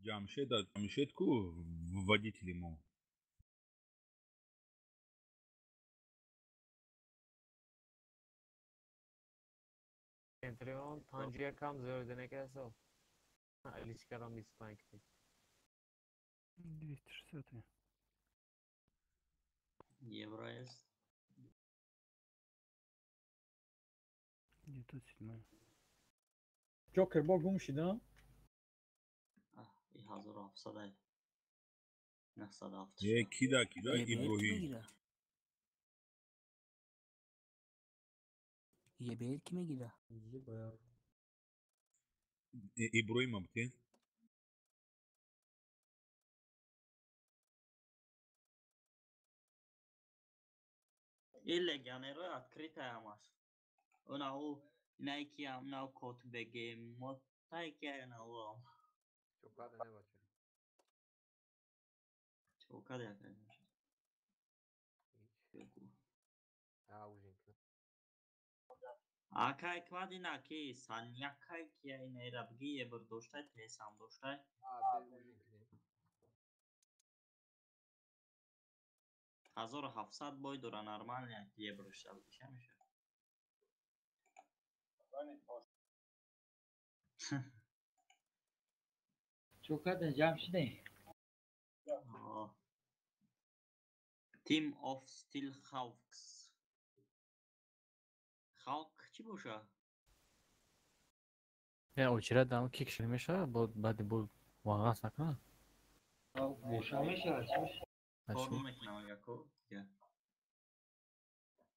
Ҷамшед, Ҷамшед ку водители мо. Центрион 51 0 1 Аличкарам 25 кни. 260. Евроэс. 907. Ҷокер бо гум шида? И 1700. 970. Е, кида, кида, Иброҳим. ЕБР ки мегира? ЕБР. Иброҳим абте? И легионерҳои открытая ҳамаш. Унау Найкиам, нау кот бегемот, тайкия нау ам. Чокада не бача. Чокада якай бача. А, ужин. Акай квадина ки санякай ки ина рабги ебр доштай тесам доштай. А, бе ужин кунем. 1700 бой дора нормально ебр шаб диша меша. Чокада ҷамъ шудем? Team of Steel Hawks. Халк чӣ боша? Я очередь дам кик шуд мешавад, бо баъди бо вағас накунад? Боша мешавад, чӣ боша? Кор намекунам агар ко дигар.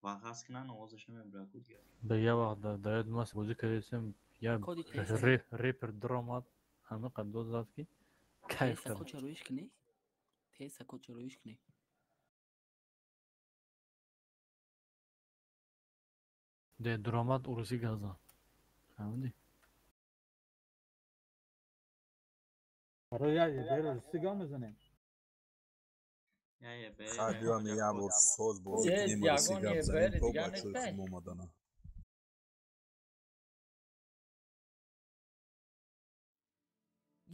Вағас кунан овозаш намебурад ку дигар. Ба я вақт дар ёд маст бозӣ кардем, я репер даромад, ҳама қаддод зад ки кайф кард. Коча рӯиш кунӣ? Теса коча рӯиш кунӣ? Де даромад урусӣ гап зад. Фаҳмидӣ? Барои як ебер русӣ гап мезанем. Хай биём як бор соз бозӣ кунем, русӣ гап занем то бачаҳои худмо омадана.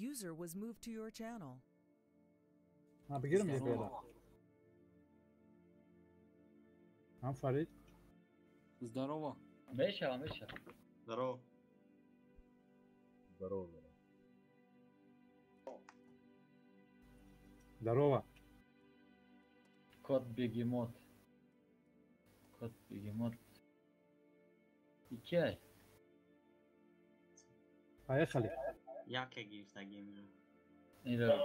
User was moved to your channel. Ма бигирам ебера. Ҳам Фарид. Здорово. Мешава, мешава. Здорово. Здорово. Здорово. Кот бегемот. Кот бегемот. Икай. Поехали. Яке гирифтагим. Ира.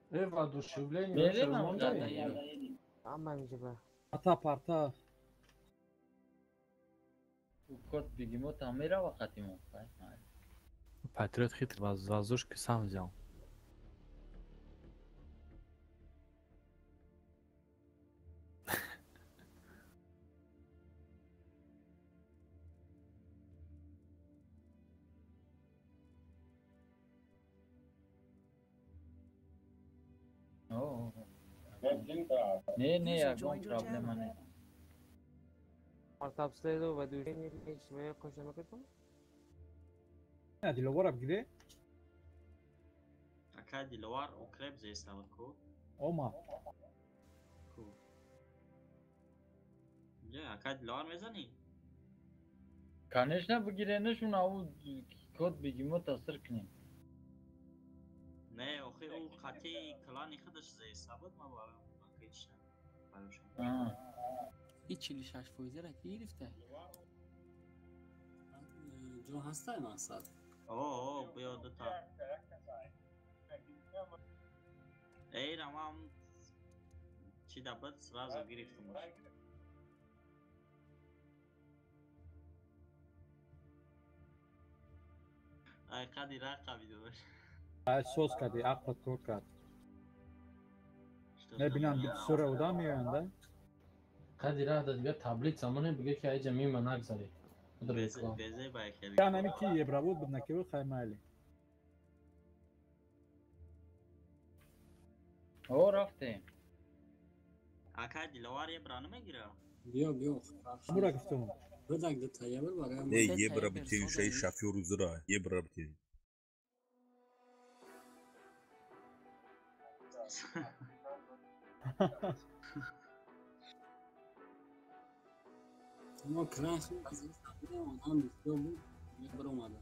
Э, воодушевление. Ама мижба. Ата парта. Кот бегемот ҳам мерава қати мо. Патриот хитрый, воздушки сам взял. Не, не, ягон проблема не. Партабследу воодушевление иҷтимоӣ қоша мекардам? Не, Диловара бигире. Ака Диловар укреп зеставад ку? Ома. Ку. Не, ака Диловар мезанӣ? Конечно, бигиренашун ау код бегимо тасир кунем. Не, охи ӯ қатъи клани худаш зеставад, ма барам ҳеч барошам. И 46 фоизара ки гирифта? Ҷо ҳастай мақсад? О, биё дута. Эйра ман чи дабад сразу гирифтам. Ай қади рақаби дораш. Ай соз кардӣ, ақлат кор кард. Мебинам бисёре одам меоянд, да? Қади раҳ да дигар таблица монем, биге ки айҷа мима нагзарӣ. Я нами ки ебравод буд накиво хай майли. О, рафтем. Ака Диловар ебра намегира? Биё, биё. Мура гуфтум. Бадак да таябр барои Не, ебра битен шаи шофёру зира, ебра битен. Мо кран одам бисёр буд, баромада.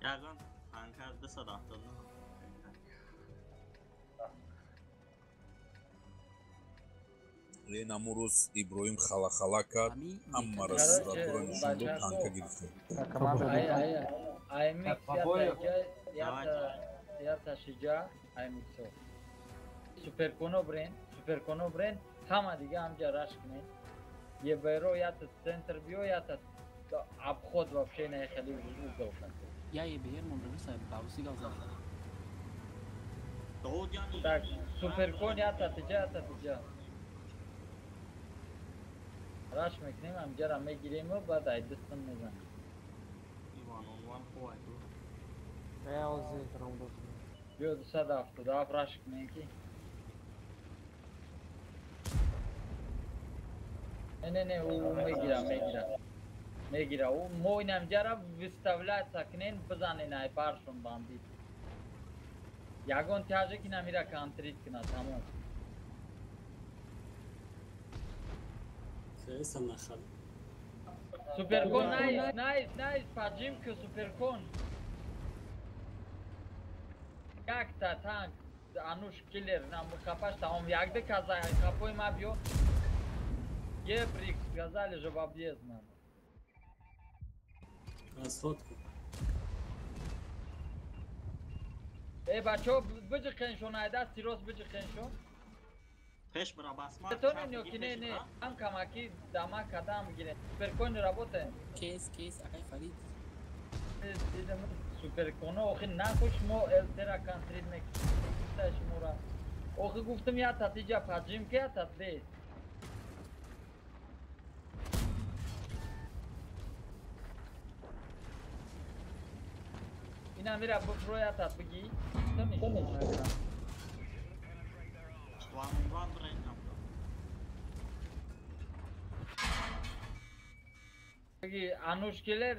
Ягон танкар 279. Ин ҳамун рӯз Иброҳим халахала кард, ҳамаро суратҳоро нишон дод, танка гирифта. Ята шиҷа аймиксо. Суперконо брен, суперконо брен, ҳама дига ҳамҷа раш кунед. Ебайро ята центр биё, ята обход вообще на хеле угол кун. Я ебер монда бауси гал зад. Так, суперкон ята тиҷа, ята тиҷа. Раш мекунем, ҳамҷара мегирему баъд ай дастам мезанем. Иван онван хуай ду. Не, ози рамдос. Биё 277 раш кунем ки. Не, не, не, ӯ мегира, мегира. Мегира. Ӯ мо ин ҳамҷара выставляться кунем, бизанен ай баршон бандит. Ягон тяжа ки намира контрит кунад, тамом. Суперкон, найс, найс, найс, поджимка, суперкон. Как-то танк, ануш киллер, нам хапаш, там ягды каза, хапой мабьё. Ебрик, сказали же в объезд надо. Красотка. Эй, бачо, быжи найда, сирос быжи хеншо. Пеш бра басма. То не, не, не, там камаки, дома кадам гире. Суперкон работаем. Кейс, кейс, акай Фарид. Суперконо, охи нахуш мо элтера контрит мекиш мура. Охи гуфтам я татиҷа поджим ки я татде. Ина мира бифро я тат биги. Ван брен Беги ануш киллер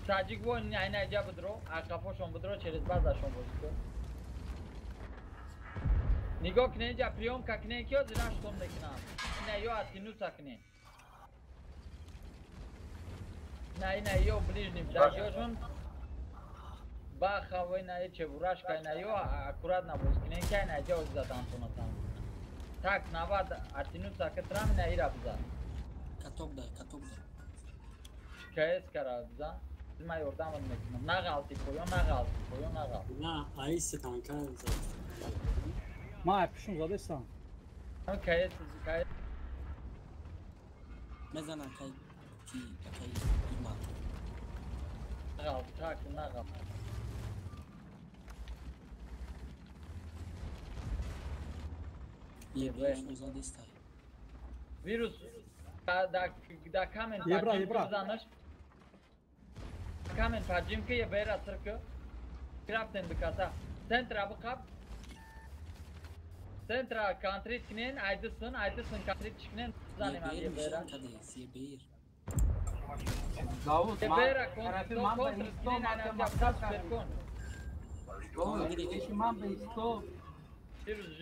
таҷик вон айна иҷа бидро, ақафошон бидро через базашон бозӣ кун. Нигоҳ кунед инҷа приёмка кунед ки ҳозир раштон мекунам. Ина ё атинуса кунед. Ина ина ё ближний даҷошон бахава ина чебурашка ина ё аккуратно бозӣ кунед ки айна иҷа ҳозир задан тонатам. Так, навад атинуса китрам ина ира бизад. Каток дай, каток дай. КС кара биза. Ма ёрдам мекунам. Нағалти поё, нағалти поё, нағалти. На, айси танка зад. Ма пишум задестам. КС, КС. Мезанам кай ки кай има. Нағалт, так, нағалт. Ебер задестай. Вирус да камен ебра, ебра. Бизанаш. Камен поджим ки ебера сирки. Крафтен бикаса. Центра бикап. Центра контрит кунен, айдисын, айдисын контрит чикнен. Занем ебера. Ебер. Давуд, ебера контр кунен, айна суперкон. Ман ба исто.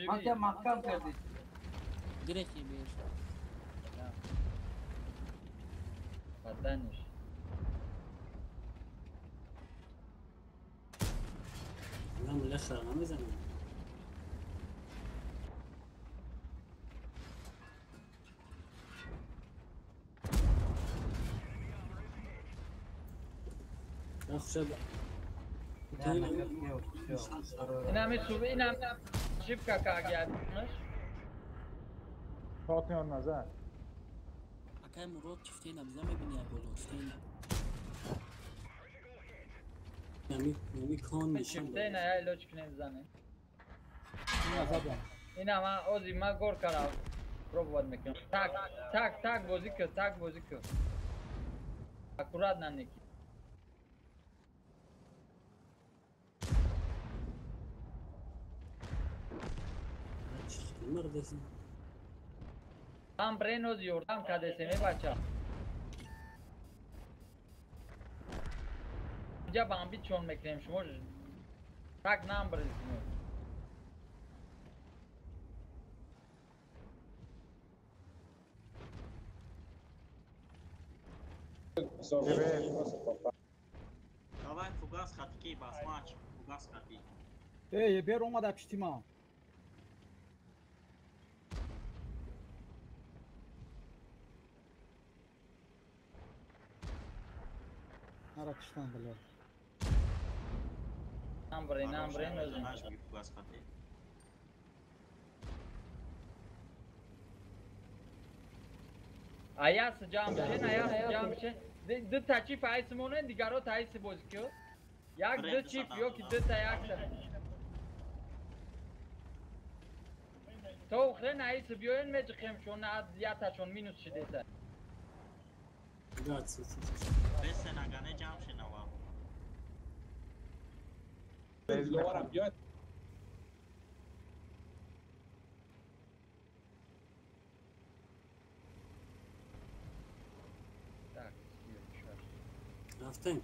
Ман ка маҳкам кардӣ. Директ ебер. Баданиш. Нам лехра намезанем. Инами суб инам шипка кагиаднаш. Фотион назар. Акай Мурод чифтена биза мебини я боло чифтена. Нами кон нишон. Чифтена я лоч кунем бизанем. Ина задам. Ина ма ози ма гор кара пробовать мекунам. Так, так, так бозӣ кун, так бозӣ кун. Аккуратно неки. Ам бреноз ёрдам кадесеме бача. Инҷа бамби чон мекунем шумо так намбред шумо. Давай фугас хатики басмач, фугас хати. Эй, бер омада пишти ма. Нара киштан биле. Намбре, намбре, нозим. Фугас хати. Аяс ҷамъ шен, аяс ҷамъ шен. Ду та чиф айс монен, дигаро та айси бозӣ кӣ. Як ду чиф ё ки ду та якта. То охирен айси биёен меҷиқем шон, яташон минус шидеса. Бесе нагане ҷамъ шенава. Диловарам биёд. Рафтем.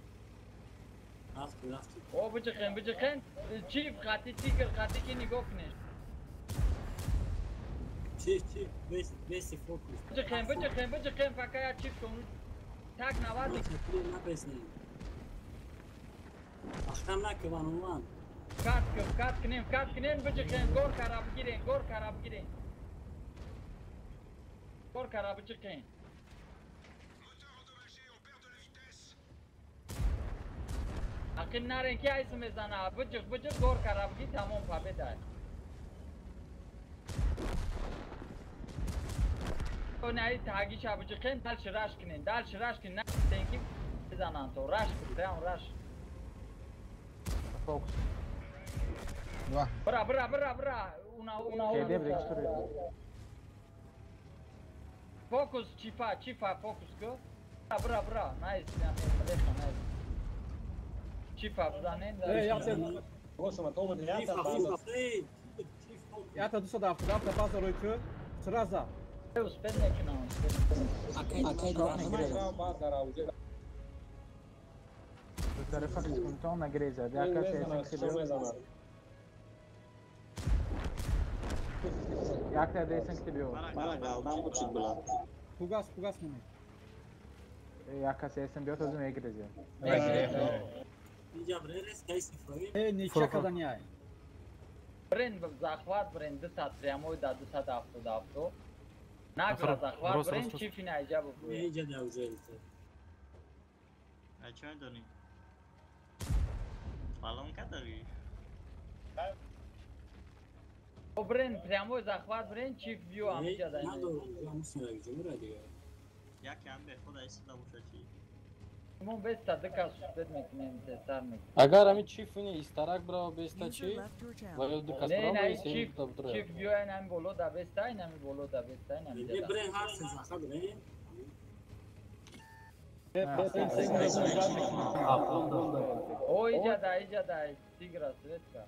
Рафтем, рафтем. О, биҷиқен, биҷиқен. Чиф хати, тигр хати ки нигоҳ кунед. Чиф, чиф, беси фокус. Биҷиқен, биҷиқен, биҷиқен, фака я чиф шон. Так навад. Напеснем. Ахтам накуван, уман. Кат кун, кат кунем, кат кунем, биҷиқен, гор кара бигирен, гор кара бигирен. Гор кара биҷиқен. Ақин нарен ки айс мезана, биҷиқ, биҷиқ, гор кара биги, тамом победа. Най тагиша биҷиқен, дальше раш кунен, дальше раш кунен, на ки мезанан то, раш кун, прям раш. Фокус. Бра, бра, бра, бра, уна, уна, уна. Фокус, чифа, чифа, фокус ку. Бра, бра, бра, найс, найс. Чифа бзанен. Ята 277 база рой ку, сраза. Успед мекунам. Фугас, фугас монед. Э, нича кадани ай. Брен захват брен 200 прямой да 277. Награ захват брен чифи наиҷа бубуе. Инҷа да узелте. Ай чӣ медонӣ? Балон кадари? О брен прямой захват брен чиф биё амиҷа да. Надорам, ҷамусна ҷумра дига. Яке ам бе худа истода боша чи? Мо беста дика суспед мекунем, тезтар мекунем. Агар ами чиф ини истарак брава беста чи? Ва ё дика Не, брава не, се чиф, да бдроя. чиф биё ин ами боло да беста, ин ами боло да беста, ин ами Не да. брен ҳар се захват брен. О, иҷа да, иҷа да, тигра светка.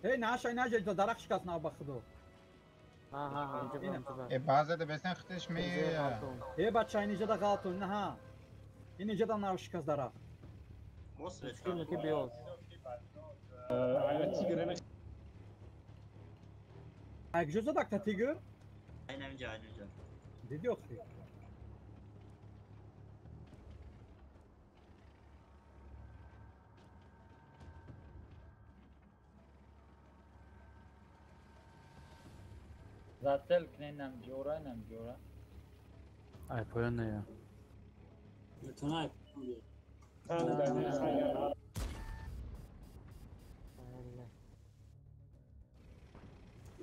Эй, наша, наша, да дарах шикаст на ба худо. Э, база да бесен хитиш ми. Э, бача, ин иҷа да ғалтун, наҳа. Ин иҷа да нав шикаст дарах. Мо светка. Ай, куҷо задакта тигр? Ай намиҷа, ай намиҷа. Диди охи. Зацел кунен нам ҷора, нам ҷора. Ай поён не. Метонай.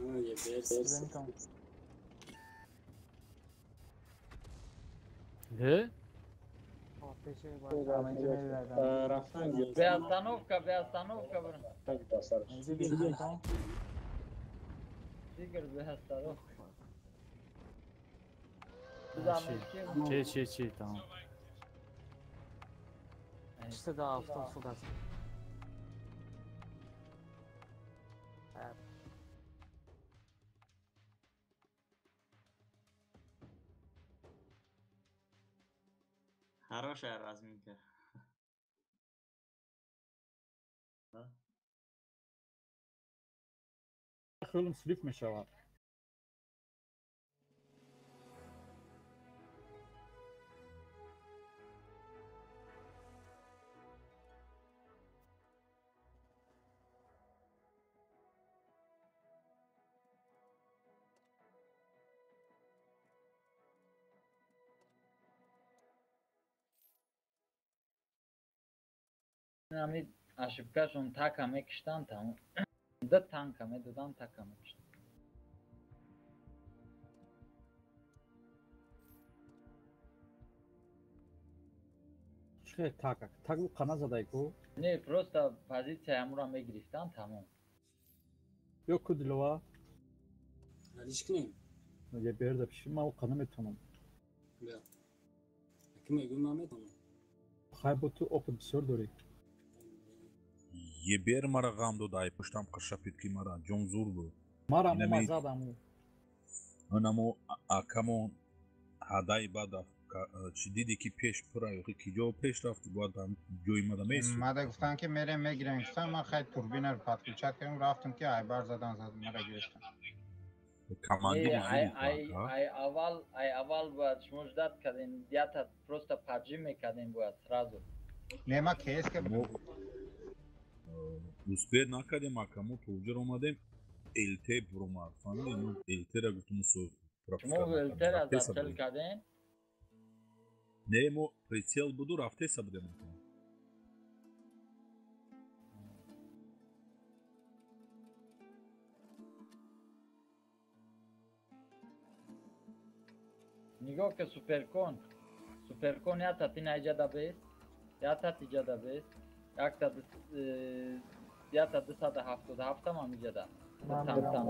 Ой, берс. Э? Бе остановка, бе остановка бр. Тигр бе остановка. Чи чи чи там. 607 фугас. Хорошая разминка. Да? Хелм слив мешавад. Ами ошибкашон така мекиштан там. Да танка медодан така мекиштан. Чӣ така? Так қана задай ку? Не, просто позиция амура мегирифтан тамом. Ё ку Дилова? Алиш кунем. Я берда пиши, ман қана метавонам. Бя. Аки мегӯй ман метавонам. Хай бо ту опыт бисёр дорӣ. Ебер мара ғам дод, ай пуштам қашапид ки мара ҷон зур буд. Мара мо задам. Анамо акамо ҳадаи баъд чӣ диди ки пеш пура ё ки ҷо пеш рафти, бояд ҳам ҷои мада меистод. Мада гуфтан ки мерем мегирем, гуфтан ман хай турбинро подключать кардам, рафтам ки айбар задан зад мара гирифтам. Командир ай аввал бояд шумо ждать кардем, ята просто поджим мекардем бояд сразу. Не, ма кес ка успел накардем, акамо то уҷа омадем, ЛТ буромад. Фаҳмидем, ЛТ-ра гуфтум су. Шумо ЛТ-ра зацел кардем? Не, мо прицел буду рафтеса будем. Нигоҳ ки суперкон. Суперкон ята ти наиҷада бест, ята тиҷада бест, якта ята 277 ам иҷада. Там.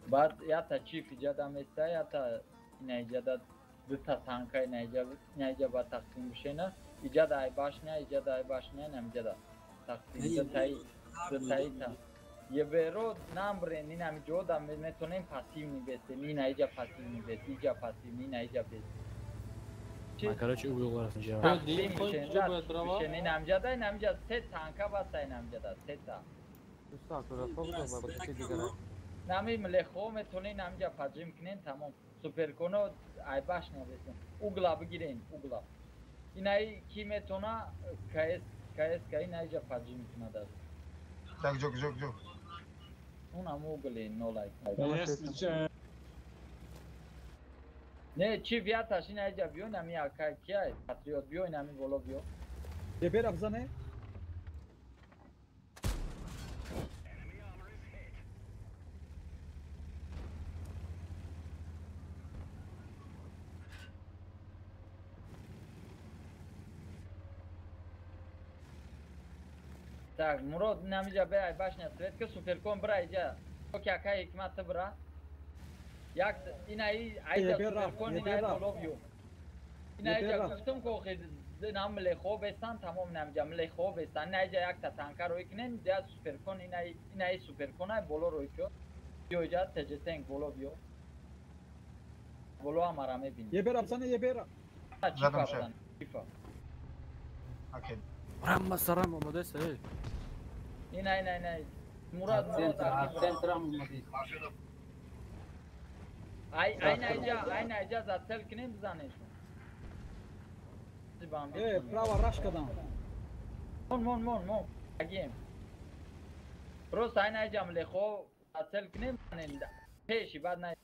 Баъд ята чиф иҷада места, ята инаиҷада дута танка инаиҷа ба тақсим бишена, иҷада ай башня, иҷада ай башня, инам иҷада тақсим дутаи та. Еберо намбрен, инам ҷода метонем пассивни бестем, инаиҷа пассивни бест, иҷа пассивни, инаиҷа бест. Короче, угол раз ничего. Инамҷада, инамҷа се танка баста, инамҷада сета. Нами млехо метонем инамҷа поджим кунем, тамом. Суперконо ай башня бестем. Угла бигирем, угла. Инаи ки метона КС, КС ка инаиҷа поджим кунад. Так, ҷок, ҷок, ҷок. Унам угли нолай. Не, чи виаташ инаиҷа биё, инами ака кия, патриот биё, инами боло биё. Ебер абзане? Так, Мурод, инамиҷа бе ай башня свет ки суперкон бира иҷа. Оки ака ҳикмат бира. Як инаи айда суперкон инаи боло биё. Инаиҷа гуфтум ки охир инам млехо бестан, тамом инамиҷа млехо бестан. Инаиҷа якта танка рӯй кунен, я суперкон инаи суперкон ай боло рӯй кун. Биё иҷа ТЖ-тенк боло биё. Боло ҳамара мебинӣ. Ебер абзане, ебер. Чифа бзан, чифа. Окей. Рама сарам омодаст, эй. Ина, ина, ина. Мурад, Мурад. Центрам омодаст. Ай, ай, наиҷа, ай, наиҷа зацел кунем, бизанешон. Э, право раш кардам. Мон, мон, мон, мон. Агем. Просто ай наиҷа млехо зацел кунем, бизанем. Пеши, баъд на.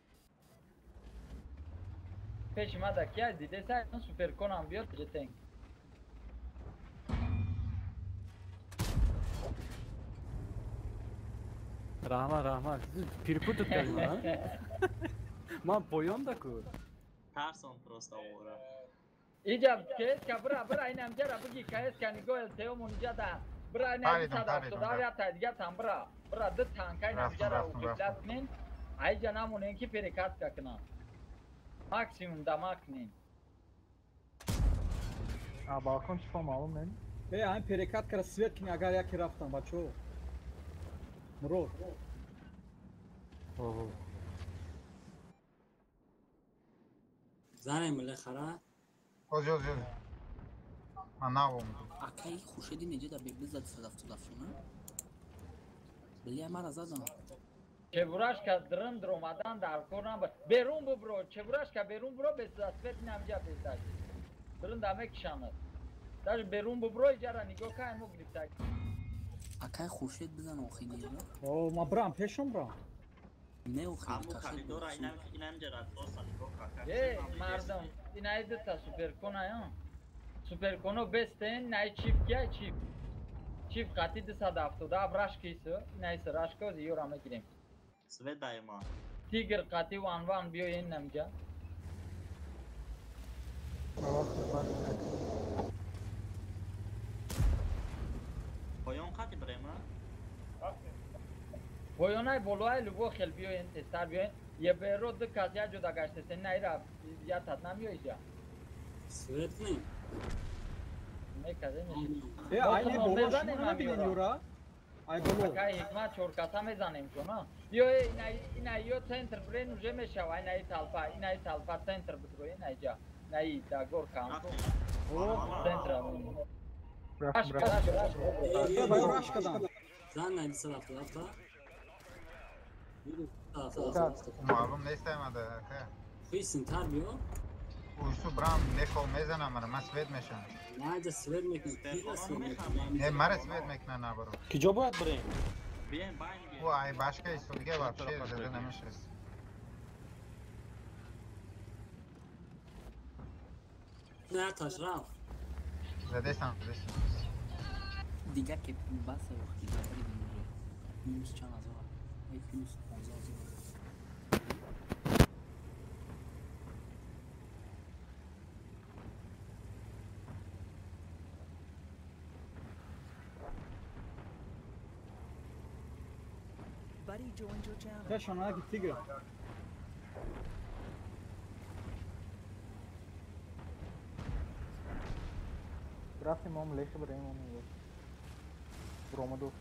Пеши ма да кия дидеса, суперконам биёд, жетенг. Раҳмат, раҳмат. Перепутать кардем, а? Ман поён да ку. Тарсон просто овора. Иҷа КСК бира, бира инамҷара биги КСК нигоҳ ЛТО-мон иҷа да. Бира инам 170 ята дига там бира. Бира ду танка инамҷара укреплять кунен. Айҷа намонен ки перекатка кунан. Максимум дама кунен. А балкон чифо маълум не? Э, ҳамин перекаткара свет кунӣ агар яке рафтам, бачаҳо. Мурод. Занем млехара. Ози, ози, ози. Ман навом. Акаи Хуршеди неҷа да бебизад 177 на? Бля, мара задам. Чебурашка дрын дромадан дар кор набуд. Берун бубро, Чебурашка берун буро, без свет намҷа бездаш. Дрын да мекишанад. Даже берун бубро иҷара нигоҳ кай мо гирифта. Акай Хуршед бизан охи неҷа. О, ма брам, пешом брам. Не охи. Аму коридора инам ҷара доста нигоҳ кака. Э, мардум, инай дута суперкона я. Суперконо бестен, най чип кия чип. Чип қати 270 рашки су, инай с рашко зиёра мегирем. Свет даема. Тигр қати ван ван биёен намҷа. Поён қати брема? Поёнай болоай любо хел биёен тестар биёен. Еберо ду кас я ҷуда гаштесен найра я тат намиёиҷа. Свет не. Меказе меши. Э, айне боло шумо намебинед юра? Ай боло. Акай ҳикмат чоркаса мезанем чона. Биё ина ё центр брен уже мешава, инаи талпа, инаи талпа центр бидро, инаиҷа. Инаи да горка ам. О, центр. Рашка, рашка, рашка. Зан най 277. Маълум нест аймада, ака. Хисин тар биё. Уйсу брам лехо мезанам, мара ман свет мешам. На, свет мекунӣ, киҷа свет мекунӣ? Не, мара свет мекунам набаро. Киҷо бояд бирем? Бием, байн бием. О, ай башка истодига вообще зада намешаст. Не, таш рафт. Задесам, задесам. Дига ки баса вақти баридем уже. Минус чанд ҳазор? Ай плюс 15 ҳазор. Пешон аки тигр. Рафтем ом лехи бираем ом буромаду.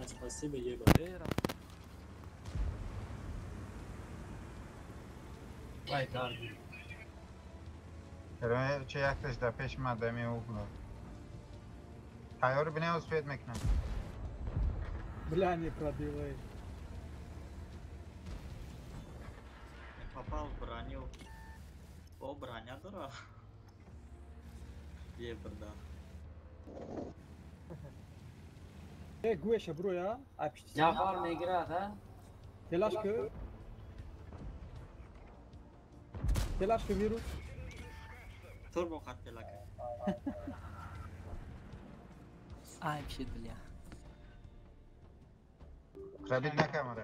Спасибо, еба. Вай дар. Че якташ да пеши ма дами угла. Тайёр бинем свет мекунам. Бля, не пробивай. Не попал в броню. О, броня дура. Ебрда. Э, гӯеша броя, апишти. Ҷафар мегирад, а? Телаш ку. Телаш ку вирус. Турбо хат телака. Ай, пишет, бля. Пробить на камеру.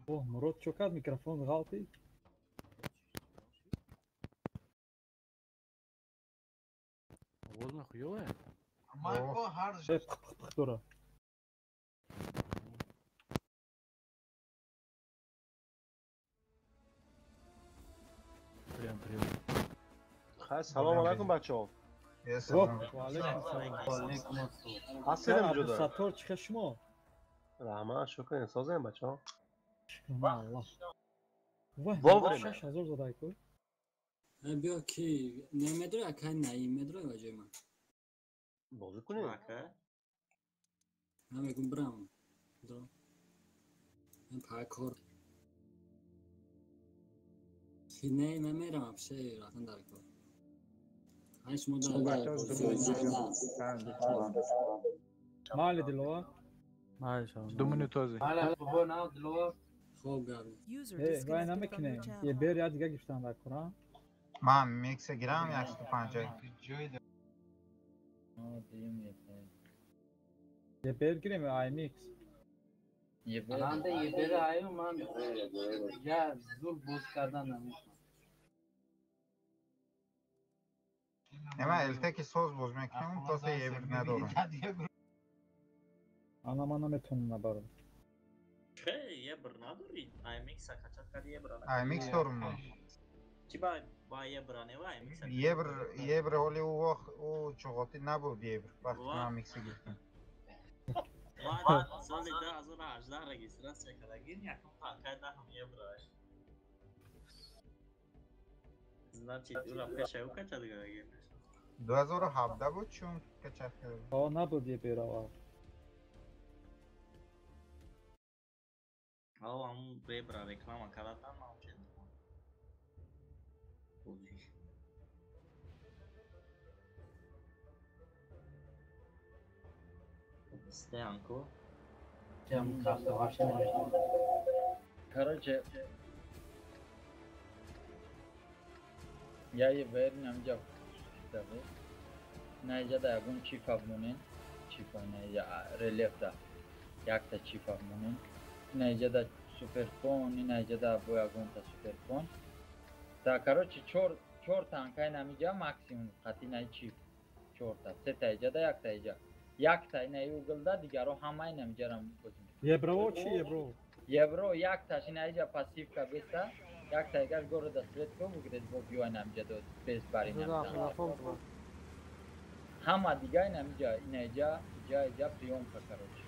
О, Мурод чё кард микрофон ғалти? Овоз нахуёвая? Э, пх-пх-пх дора. Прям привет. Хай, салом алайкум бачаҳо. Ва алайкум салом. Ҳастед ҷудо? Саттор чӣ хел шумо? Раҳмат, шукр, созем бачаҳо. Шукр, Аллоҳ. Вай, 6000 задай ку. Биё ки не медрои, акай наим медрои ва ҷои ман. Бозӣ кунем? Ака. Ман мегум бирам. Дро. Ман пага кор. Не, ман мерам вообще рафтан дар кор. Ай шумо дар. Майли Дилова. Майли шалом. Ду минут ози. Майли, бобо, на Дилова. Хоб гап. Э, вай намекунем. Е бер я дига гирифтан дар кор, а? Ман микса гирам 150. Е бер гирем ай микс. Ананда ебери аю ман я зур боз кардан наметавонам. Не, ман элтеки соз боз мекунам, просто ебр надорам. Ана ман наметавонам набарам. Че ебр надори? Ай микса качат кади ебр. Ай микс дорум ман. Чи ба ебра не ва ай микса? Ебр, ебр ҳоли ӯ вақт ӯ чуғотӣ набуд ебр. Вақти ман микса гирифтам. Ман соли 2018 регистрация кардагим, якум танкай 10 евро. Значит, ура пеша ӯ качад кардагим. 2017 буд чун качад кард. О, набуд еберава. О, ам ребра реклама кардатан, ман чен. Стянку. Короче, я ебер намҷа наиҷа да ягон чифа монен, чифа наиҷа рельеф да якта чифа монен, наиҷа да суперкон, наиҷа да бо ягонта суперкон. Да, короче, чор танкай намиҷа максимум қати най чиф чорта, сета иҷа да якта иҷа. Якта ина углда, дигаро ҳама инамиҷарам бозӣ мекунад. Евро чи евро? Евро якташ инаиҷа пассивка беста, якта игаш города светко бугред бо биё инамиҷа до без бар инамиҷа. Ҳама дига инамиҷа, инаиҷа, иҷа, иҷа приёмка, короче.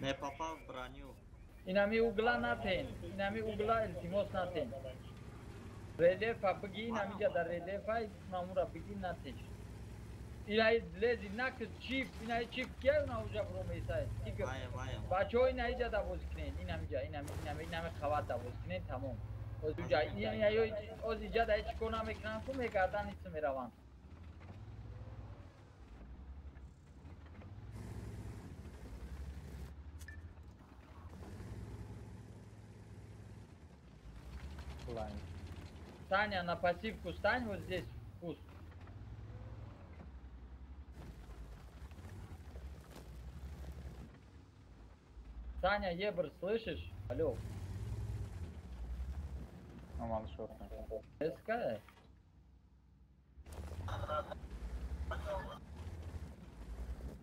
Не попал в броню. Инами угла натен, инами угла илтимос натен. Рельефа бигӣ, инамиҷа дар рельефа мамура бигӣ натен. Инаи лези накс чип, инаи чип кия на уҷа бромесай. Бачаҳо инаиҷа да бозӣ кунед, инамиҷа, инами инами инами қават да бозӣ кунед, тамом. Оз уҷа инаи оз иҷа да ҳеҷ кор намекунанд, ку мегардан ҳис мераванд. Таня, на пассивку стань вот здесь, в куст. Таня, Ебр, слышишь? Алло. СК?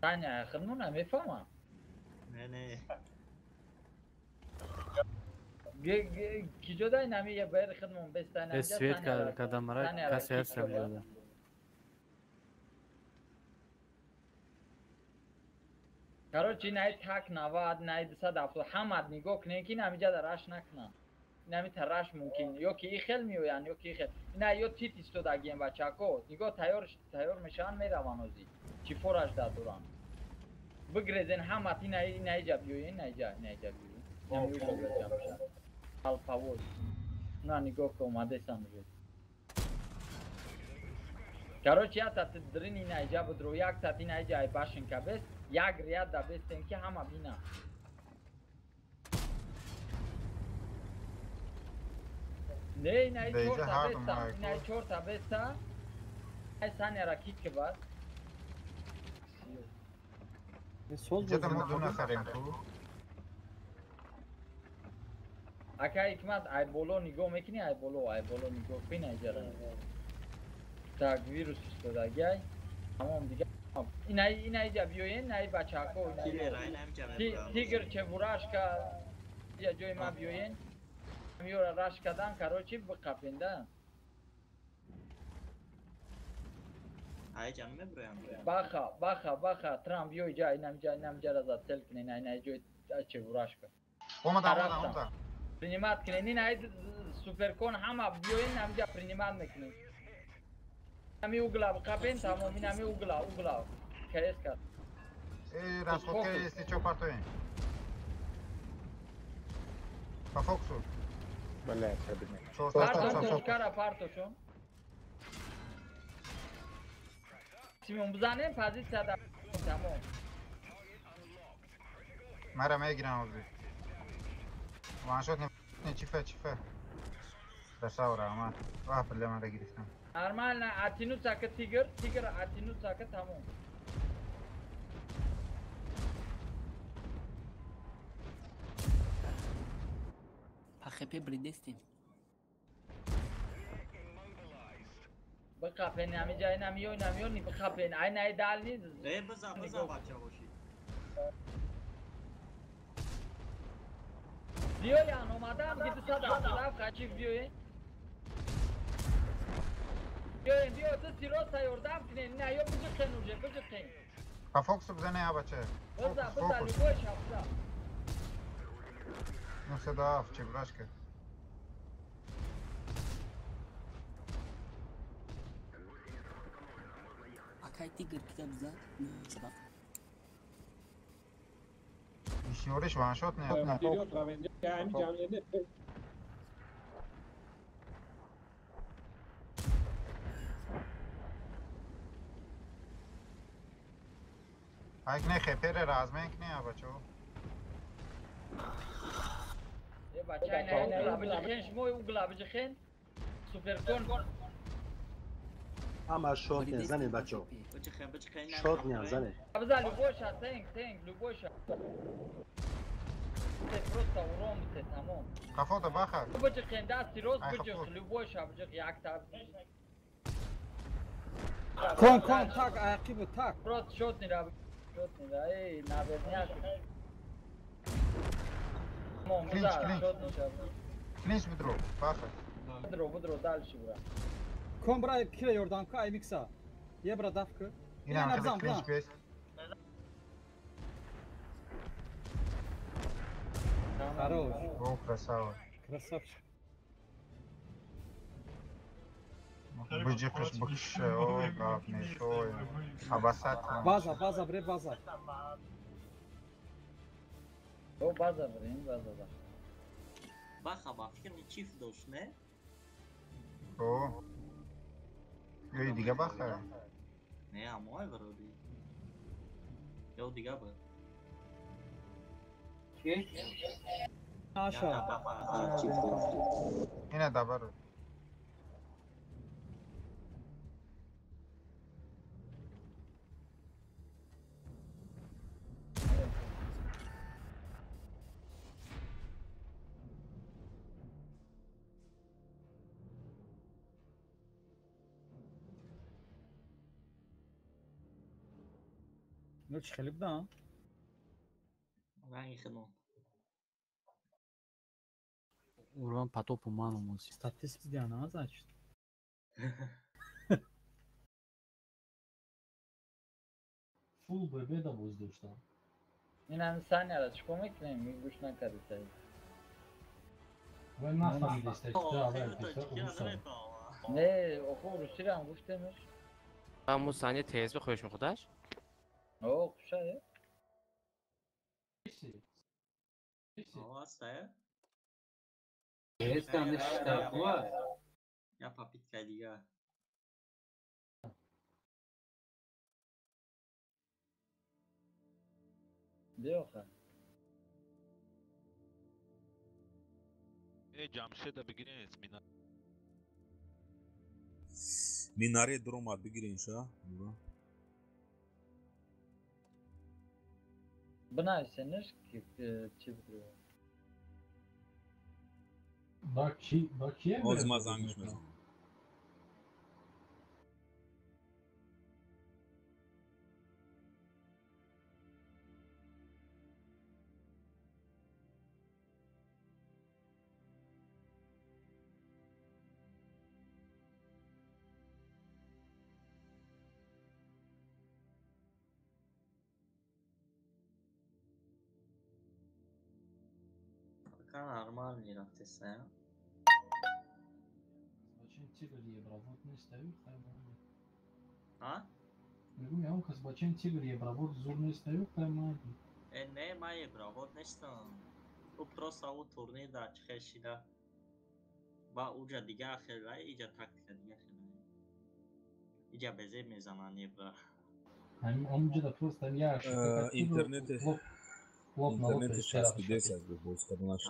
Таня, худмона мефаҳмам? Не, не. Киҷо дай нами ебер худмон бестай намиҷа. Свет кадамара касе ҳаст ҷода. Короче, инаи так 90, инаи 270 ҳамад нигоҳ кунед ки намиҷа да раш накунанд. Инами тараш мумкин, ё ки и хел меоянд, ё ки и хел. Ина ё тит истодагием бачако, нигоҳ тайёр мешаванд, мераванд озӣ. Чифораш да доранд. Бигрезен ҳамат инаи инаиҷа биёен, инаиҷа, инаиҷа биёен. Инами угла ҷамъ шаванд. Алпавоз. На нигоҳ ки омадесан уже. Короче, як тати дрин инаиҷа будро, як тати инаиҷа ай башенка бест, як ряд да бестен ки ҳама бина. Не, инаи чорта беста, инаи чорта беста. Ай саняра кик ки бад. Иҷа да мо ду нафарем ку. Ака ҳикмат, ай боло нигоҳ мекунӣ, ай боло нигоҳ кун, айҷара. Так, вирус истодагиай. Тамом дига. Инаиҷа биёен, инаи бачако, тигр чебурашка, иҷа ҷои ман биёен. Миёра раш кадан, короче, биқапен да. Айҷа меброям. Баха, баха, баха, трам биё иҷа, инамиҷа, инамиҷара зацел кунен, инаи ҷои чебурашка. Омада, омада, омада. Принимат кунен, инаи суперкон ҳама биёен, инамиҷа принимат мекунен. Инами угла биқапен, тамом, инами угла, угла. КС кард. Э, расходка если чо партоем. По фокусу. Блядь, обидно. Партон точкара партошон. Симон бизанем позиция да тамом. Мара мегирам озӣ. Ваншот не чифа чифа. Красава раҳмат. Ваҳ бля мара гирифтам. Нормально, атинуца ки тигр, тигр атинуца ки тамом. ХП бридестем. Бақапен ҳамиҷа инамиё инамиё ни бақапен. Ай най дал ни. Э биза биза бача боши. Биёян омадам ки 277 хачив биёен. Биёен, биё, ту сироса ёрдам кунен, на ё биҷиқен уже, биҷиқен. По фокусу бизане, а бача. Биза, биза, любой шабза. Ну сюда, в чебурашка. Акай тигр кида биза, шабак. Ишёриш ваншот не. Вперед, равен, я ами ҷамъ Айк не хепере разменк не, а бачо. Е бача, не, не, биҷиқен, шумо угла биҷиқен. Суперкон. Ҳама шот не, занед бачо. Биҷиқен, биҷиқен. Шот не, занед. Биза любой ша, тенг, тенг, любой ша. Просто урон бите, тамом. Қафода баха. Биҷиқен, дасти рост биҷиқ, любой ша биҷиқ, якта. Кон, кон, так, аяқибу, так. Просто шот не ра. Шот не ра, эй, наверняк. Клинч, клинч. Клинч бидро, баха. Бидро, бидро, дальше бра. Кон бра кира ёрдам ка, ай микса. Е бра давка. Ина хеле клинч бес. Хорош. О, красава. Красавчик. Биҷиқиш бикше, о, гап нешой. Абасат. База, база, бре, база. О, база, бре, база, база. Баха, ба фикр чиф дошт, не? О. Ё дига баха. Не, амой вроде. Ё дига ба. Чи? Аша. Ина дабар. Ну чӣ хеле будам? Ранги худмон. Урван потопу ману музи. Статист бидян, а, значит? Фул бебеда боз доштам. Ин ҳами Саняра чӣ кор мекунем? Гӯш накарди саид. Вай нафаҳмидеста, ки ту аввал песа урусам. Не, охо урусиро ҳам гуфтемш. Ҳамун Саня ТСБ хоҳиш мехудаш? О, хушае. О, Естам ништа буа. Я попытка дига. Биёха. Э, Ҷамшеда бигирен, мина. Минаре дуромад бигирен ша. Бинависенаш ки чӣ бидро. Ба ки, ба кие? Ҳозир ман зангиш мезанам. Пока нормальный рафтеса. Бачаи тигр ебравод нестаю, хай ман. А? Мегӯм ягон кас бачаи тигр ебравод зур нестаю, хай ман. Э, не, ман ебравод нестам. Ӯ просто ӯ турнир дар чихел шида. Ба уҷа дига хела, иҷа тактика дига хела. Иҷа безеб мезананд ебра. Ҳамуҷа просто як интернет лоб на лоб интернети часпидес аз боз карданаш.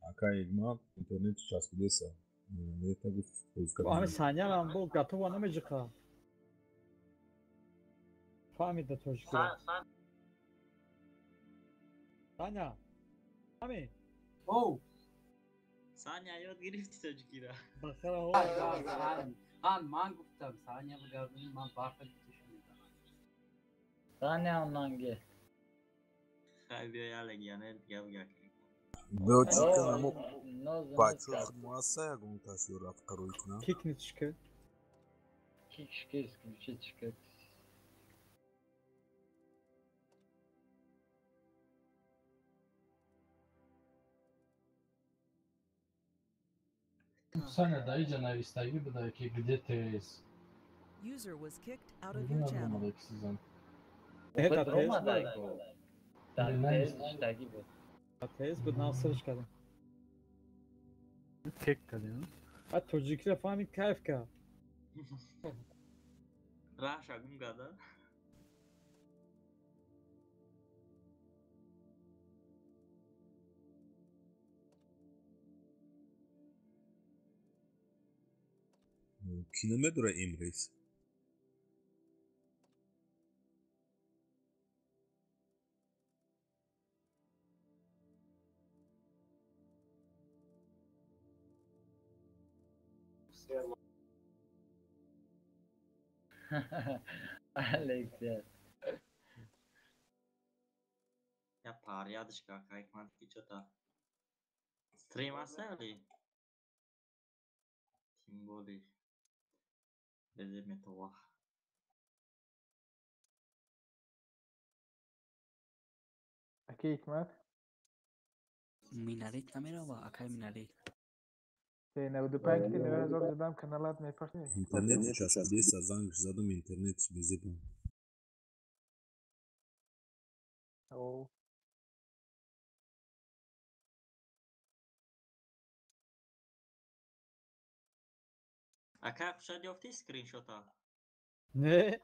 Ака Игмат интернети часпидеса. Нета гуфт боз кардан. Ами Саня бо готова намеҷиқа. Фаҳмида тоҷикиро. Саня. Ами. Оу. Саня ёд гирифти тоҷикиро. Бахара. Ан ман гуфтам Саня бигардонӣ ман барфа гуфта шунидам. Саня нанге. Хай биё я легионер дига бигак. Биё чӣ кунам? Бачаҳо худ муассаса ягон кас ё рафқа рӯй кунам? Кикнет шка. Кик шка, исключить шка. Саня, да иҷа навистагӣ буда ки где ТС. User was kicked out of your channel. Это ТС буд. ТС буд, нав срч кардам. Кик кардем. А тоҷикиро фаҳмид, кайф кард. Раша гум карда. Ки намедора имрӯз? Алексия. Я порядочка, как мантики что-то. Стрим оставили? Тем более. Без металла. Аки Ҳикмат? Минарет намерава, акай минарет. 95 ки 9000 задам каналат мепахни. Интернет часпидеса, занг задам интернет безебам. О. Ака хушад ёфти скриншота? Не.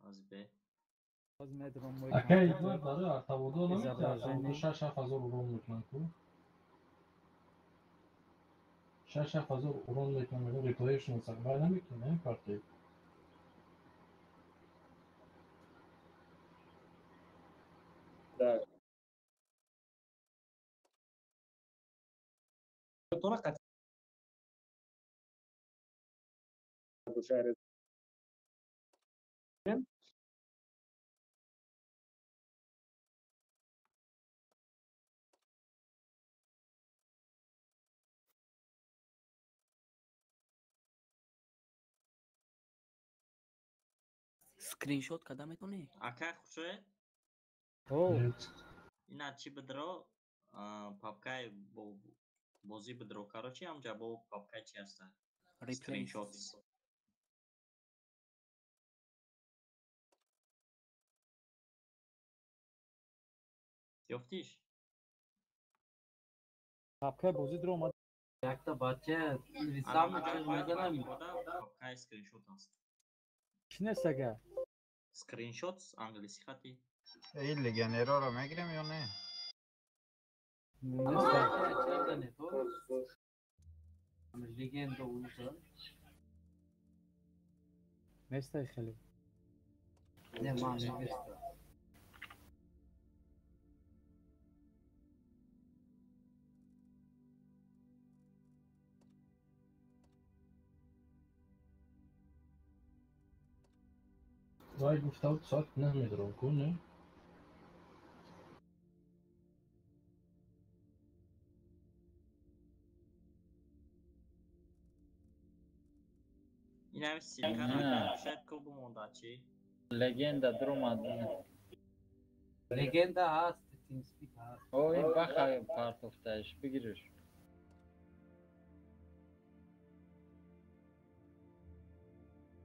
Аз бе. Аз медрам мой. Ака Ҳикмат барои артаводо намекунад, 6-7 ҳазор урон мекунад ку? 6-7 ҳазор урон мекунад, мегӯям реплеешон сақбай намекунад, не партия. Да. Тона қат шаҳри Скриншот карда метавонӣ? Акай хушоед? Ина чӣ бидро? Папкаи бозӣ бидро. Короче, ҳамҷа бо папкаи чи ҳаста? Скриншот. Ёфтиш? Папкаи бозӣ дро омад. Якта бача рисам мезанам. Папкаи скриншот аст. Чӣ нест ага? Скриншот англиси хати. Ин легионерҳоро мегирем ё не? Легенда уза. Нестай хеле. Не, ман неста. Вай гуфта буд соат 9 медорам ку, не? Инами ссылка шояд ку бумонда чӣ? Легенда дуромад. Легенда ҳаст, TeamSpeak ҳаст. О, ин баха партофтаиш, бигириш.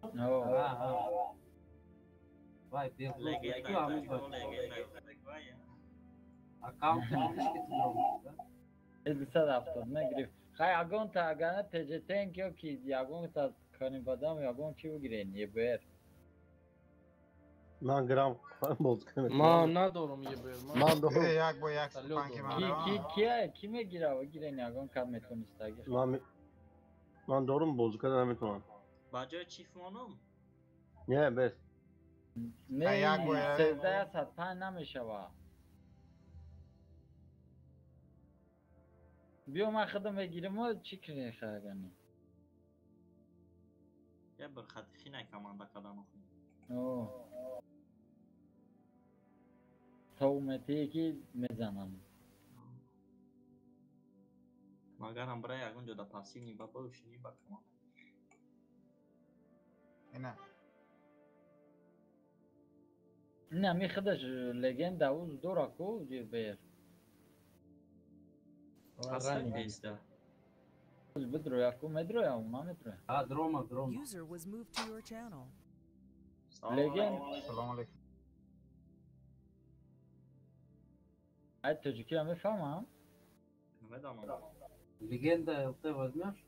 О. Вай, аккаунт ки 270 гирифт. Хай ягонта агана ТЖТН ё ки ягонта канибадам ягон чи бигирен ЕБР. Ман грам боз кунам. Ман надорам ЕБР. Ман дорам. Як бо як панки ман. Ки ки ки мегира бигирен ягон кам метонистаги. Ман дорам боз карда наметавонам. Ба ҷои чиф монум? Не, бес. Не, 1305 намешава. Биё ман худам мегирам, чӣ кунӣ хагани? Я бір хати хинай команда кадан охи. О. То метие ки мезанам. Магарам бира ягон ҷо да пассивни ба бошини ба команда. Ина. Не, ми худаш легенда уз дора ку ЕБР. Ранни. Бидроя ку медроя, ума медроя. А дрома, дрома. User was moved to your channel. Легенд. Салом алейкум. Ай тоҷикиро мефаҳмам? Намедонам. Легенда ЛТ возьмешь?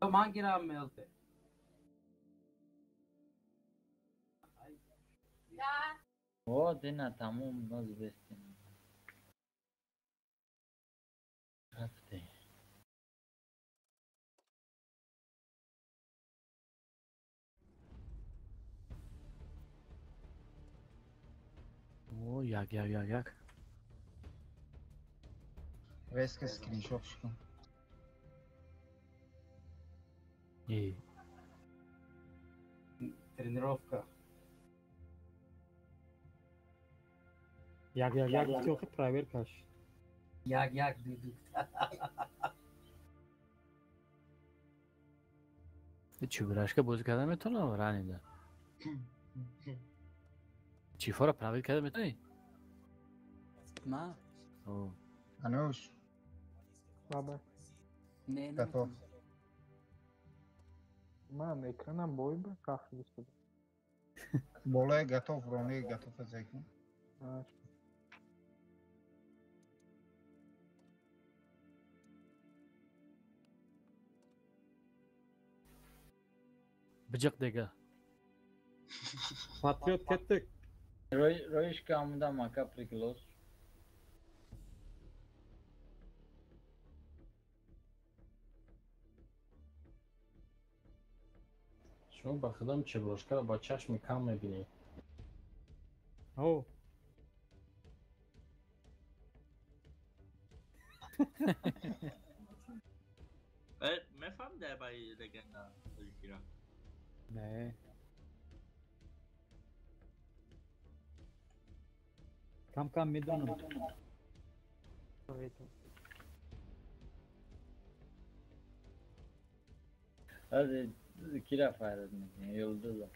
Ман гирам ЛТ. Вот ина тамом ноз бестин. Рафте. О, як, як, як, як. Резко скриншот шкун. И. Тренировка. Як, як, як, гуфти охи проверкаш. Як, як, дуду. Чубрашка бозӣ карда метавонам ранида. Чифора проверка карда метавонӣ? Ма? О. Ануш. Баба. Не, Готов. Ман экранам бой ба каф гуфта. Болои готов, рони готов зайкун. Биҷиқ дега. Патриот кеттик. Роишка амуда мака приглос. Шумо ба худам чеброшкаро ба чашми кам мебинед. О. Мефаҳмида ба легенда тоҷикиро? Не. Кам-кам медонам. Ази кира файрад мекунӣ? Юлдуза.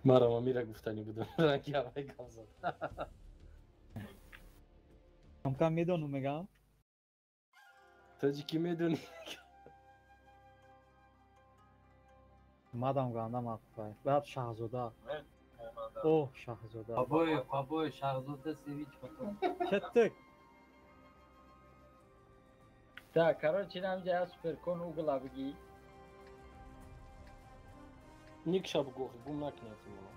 Маро мира гуфтанӣ будам. Ранги ҳавай гап зад. Кам-кам медонам мегам. Тоҷикӣ медонӣ? Мадам ганда мақбай. Баъд Шаҳзода. О, Шаҳзода. Побой, побой, Шаҳзода Севич потом. Кеттик. Так, короче, нам ҷа суперкон угла бигӣ. Никша бугӯ, гум накунед мана.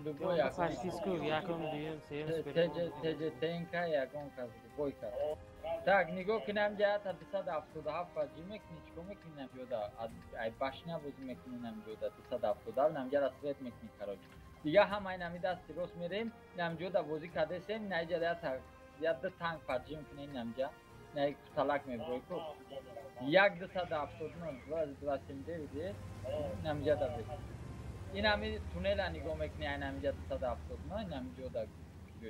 Любой якон. Фашистку, якон дуюм, сеюм суперкон. ТЖ ТНК ягон кас, любой кас. Так, нигоҳ кунам ҷа 277 фаҷи мекунӣ, чикор мекунӣ нам ҷода? Ай башня бозӣ мекунӣ нам ҷода 277 нам ҷа свет мекунӣ, короче. Дига ҳама ин ҳами дасти рост мерем, нам ҷода бозӣ кардесем, на иҷа я ду танк фаҷи мекунӣ нам ҷа. На як талак меброи ку. 1 279 279 нам ҷа да бе. Ин ҳами туннела нигоҳ мекунӣ, айн ҳами ҷа 279 нам ҷода.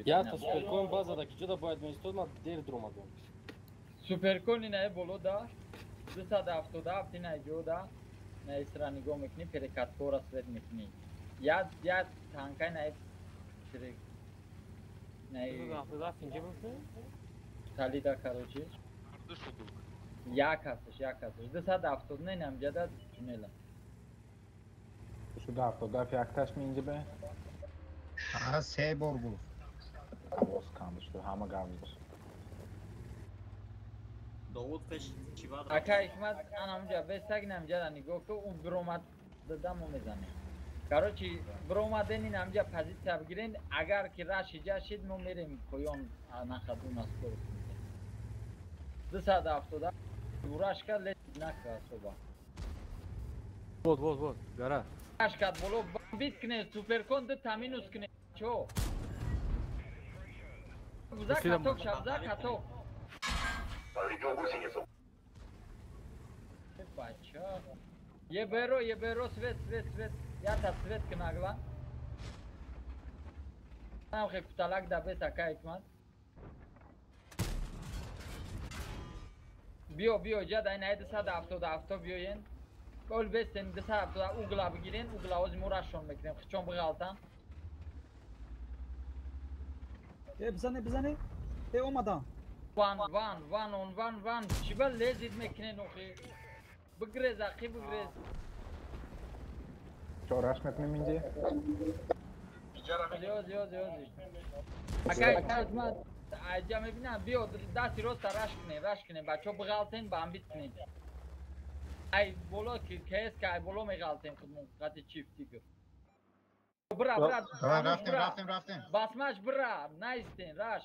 Я то суперкон база да ки ҷода бояд меистод, ман дер дуромадам. Суперкон инаи боло да 277 инаи ҷода наи сира нигоҳ мекунӣ, перекаткора свет мекунӣ. Я танкай наи наи 277 инҷа буд? Талида, короче. Як ҳасташ, як ҳасташ. 279 инам ҷада туннела. 277 якташ ми инҷа бе? Аҳа, се бор гуфт. Овоз кам шуд, ҳама гап зад. Довуд пеш чӣ бад? Ака Ҳикмат, анамҷа бестаг инамҷара нигоҳ ку, ун биромад дадаму мезанем. Короче, биромаден инамҷа позитсия бигирен, агар ки раш иҷа шид, мо мерем поён нахаду наскор. 270 раш кард, лет накард соба. Вот, вот, вот, гора. Раш кард боло, бит кне, суперкон ду та минус кне. Чо? За каток шав, за каток. Бача. Еберо, еберо, свет, свет, свет. Я та свет кнагла. Ам хе куталак да бес ака Ҳикмат. Биё биё ҷа дай най 277 биёен. Ол бестен 270 угла бигирен, угла ози мурашон мекунем. Хичон биғалтан. Э бизане бизане. Э омадан. Ван ван ван он ван ван. Чӣ ба лезид мекунен охи? Бигрез ақи бигрез. Чораш мекунем инҷа? Зиёд зиёд зиёд. Ака Ҳикмат айҷа мебинам биё дасти роста раш кунем, раш кунем. Бачаҳо биғалтен, бамбит кунем. Ай боло ки КСК ай боло меғалтем худмон қати чифти гуфт. Бра бра. Рафтем рафтем рафтем. Басмач бра, наистен раш.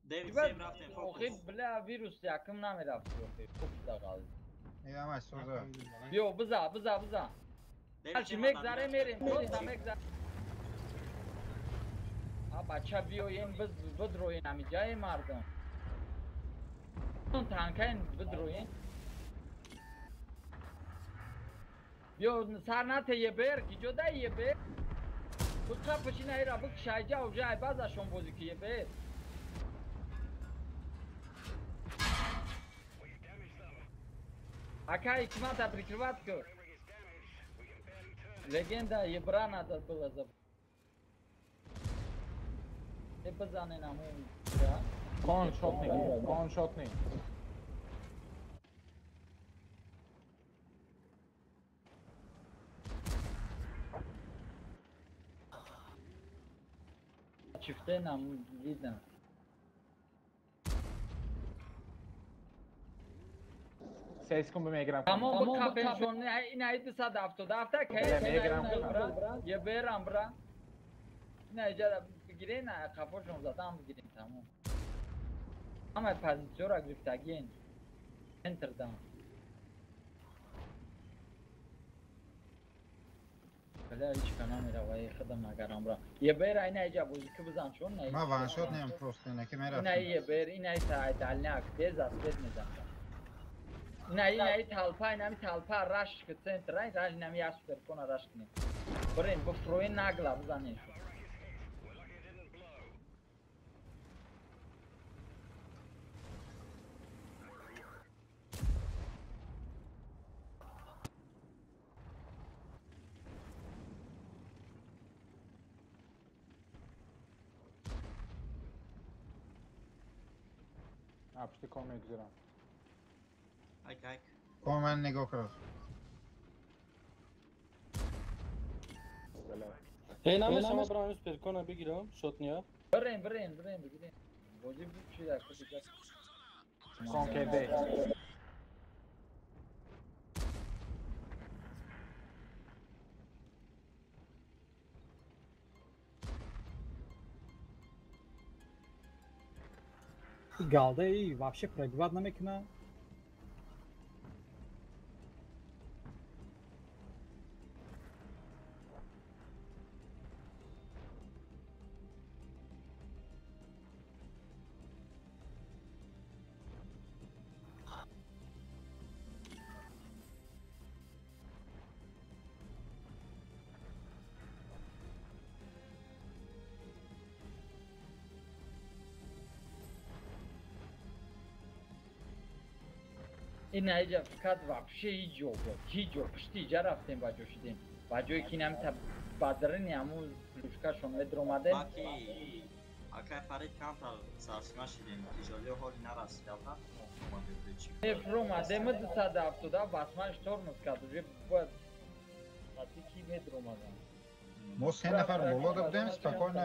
Дэвид сем рафтем фокус. Охи бля вирус яким намерафт охи. Фокус дағал. Ямаш соза. Биё биза биза биза. Ҳарчи мегзаре мерем, просто мегзаре. А бача биёем биз бидроен ҳамиҷаи мардум. Танкаин бидроен. Биё сар нате ебер, киҷо дай ебер. Биқапаш ина ира бикшайҷа уже ай базашон бозӣ ки ебер. Ака Ҳикмата прикрывать кун. Легенда ебра надо было забрать. Бизанен ҳамон бра. Кон шотник, кон шотник. Чифте нам видно. Се секунд мегирам. Тамом бикапеншон ина 277 ка мегирам. Еберам бра. Ина иҷа бигирен, қафошон задам бигирем тамом. Ҳамаи позитсияро гирифтагиен. Центр дам. Бля, ҳеч ка намерава, эй худам агарам бра. Ебер ина иҷа бозӣ ки бизан чон на. Ма ваншот неам просто ина ки мерафтем. Ина ебер, ина ай дальняк, без аспет мезанам. Ина ина талпа, ина ми талпа раш ки центр, ай раш ина ми ясупер кона раш кунем. Бирем, бифроен нагла бизанем. Пушти кон мегузарам. Айк айк. Кон ман нигоҳ кард. Эй намешава брам суперкона бигирам, шотния. Бирем бирем бирем бигирем. Бозӣ чида куҷа. Кон КД. Галдаи вообще пробивать намекуна. Ина иҷа фақат вообще ҳеҷ ҷо буд, ҳеҷ ҷо пушти иҷа рафтем ба ҷо шудем. Ба ҷое ки инам та бадрини ҳамун плюшкашон медромадем. Баки акай Фарид камтар сарсима шидем, тиҷолиё ҳоли нарасидавна омадем чӣ. Фромадем 270 басмаш тормоз кард, уже бояд қати ки медромадам. Мо се нафар боло будем, спокойно.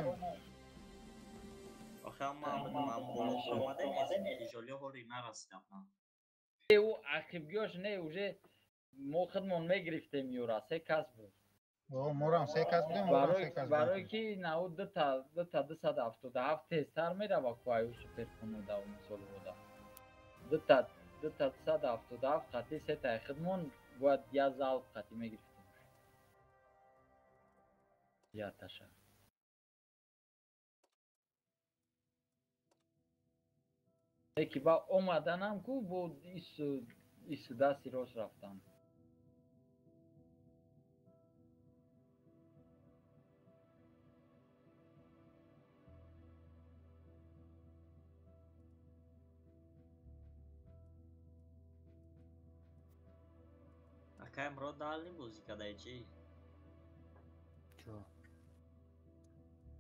Охе ма боло омадем, тиҷолиё ҳоли нарасидавна. Ӯ ақибгиёш не, уже мо худмон мегирифтем юра, се кас буд. Морам се кас будем, морам се кас. Барои ки нау дута 277 тезтар мерава ку аю суперкунуда мисол буда. Дута 277 қати сетаи худмон бояд я залп қати мегирифтем. Я таша. Ки ба омаданам ку бо ису дасти рост рафтам. Акай мро дали бозӣ кадай чи? Чо?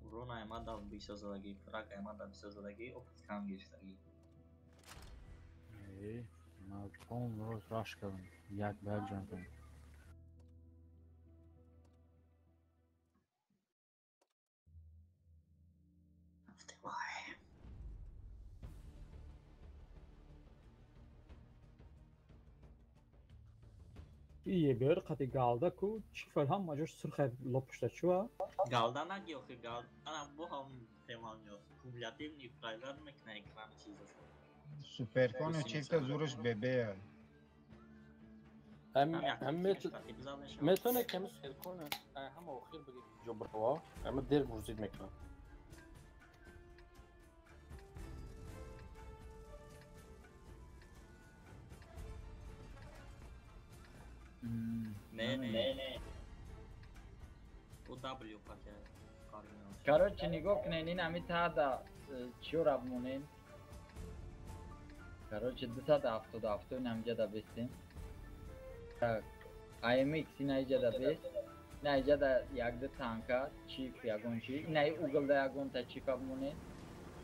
Урон аймада бисёр задагӣ, фраг аймада бисёр задагӣ, опыт кам гирифтагӣ. Э, ман пон роз раш кардам, як ба як ҷанг кардам. ЕБР қати галда ку чӣ фар ҳама ҷош сурхе лопушта чуа? Галда наги охи галда бо ҳам темам ё кумулятивни прайват мекна экрани чизошо. Суперкону чифта зурш бебе. Ҳам метавонед ками суперкон ҳама охир биги ҷо брава, ама дер грузид мекунам. Не, не, не. О W пакет. Короче, нигоҳ кунед, ин ҳами таҳда чиёра бимонем. Короче, 277 ин ҳамиҷада бестем. Так, AMX ин ҳаиҷада бест. Ин ҳаиҷада якду танка, чиф ягон чи. Ин ҳаи углда ягонта чифа бимонем.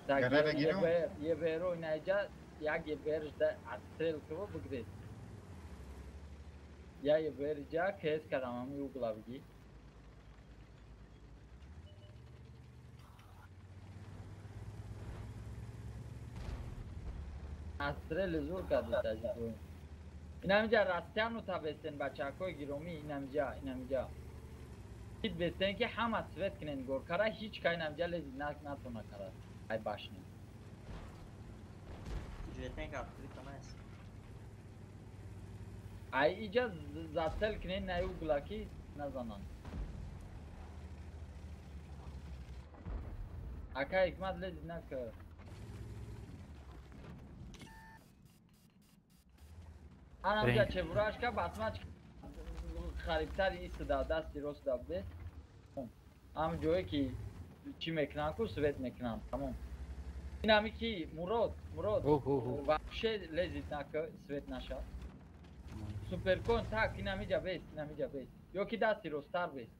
Так, ЕБР-о ин ҳаиҷа як ЕБР-шда отстрел киво бигиред. Я ЕБР-ҷа КС кардам ҳами угла бигӣ. Астрели зур кардед таҷрибо. Инамиҷа растяну та бестен бачакҳои гиромӣ, инамиҷа, инамиҷа. Ҳит бестен ки ҳама свет кунен горкара, ҳеҷ ка инамиҷа лези натона кара. Ай башни. Ай иҷа застел кунен най угла ки назананд. Ака ҳикмат лези накар. Анамҷа чебурашка басмач харибтари истода дасти рост да бест. Ҳам ҷое ки чӣ мекунанд ку свет мекунанд, тамом. Ин ҳами ки Мурод, Мурод вообще лезит нака свет наша. Суперкон так ин ҳамиҷа бест, ин ҳамиҷа бест. Ё ки дасти росттар бест.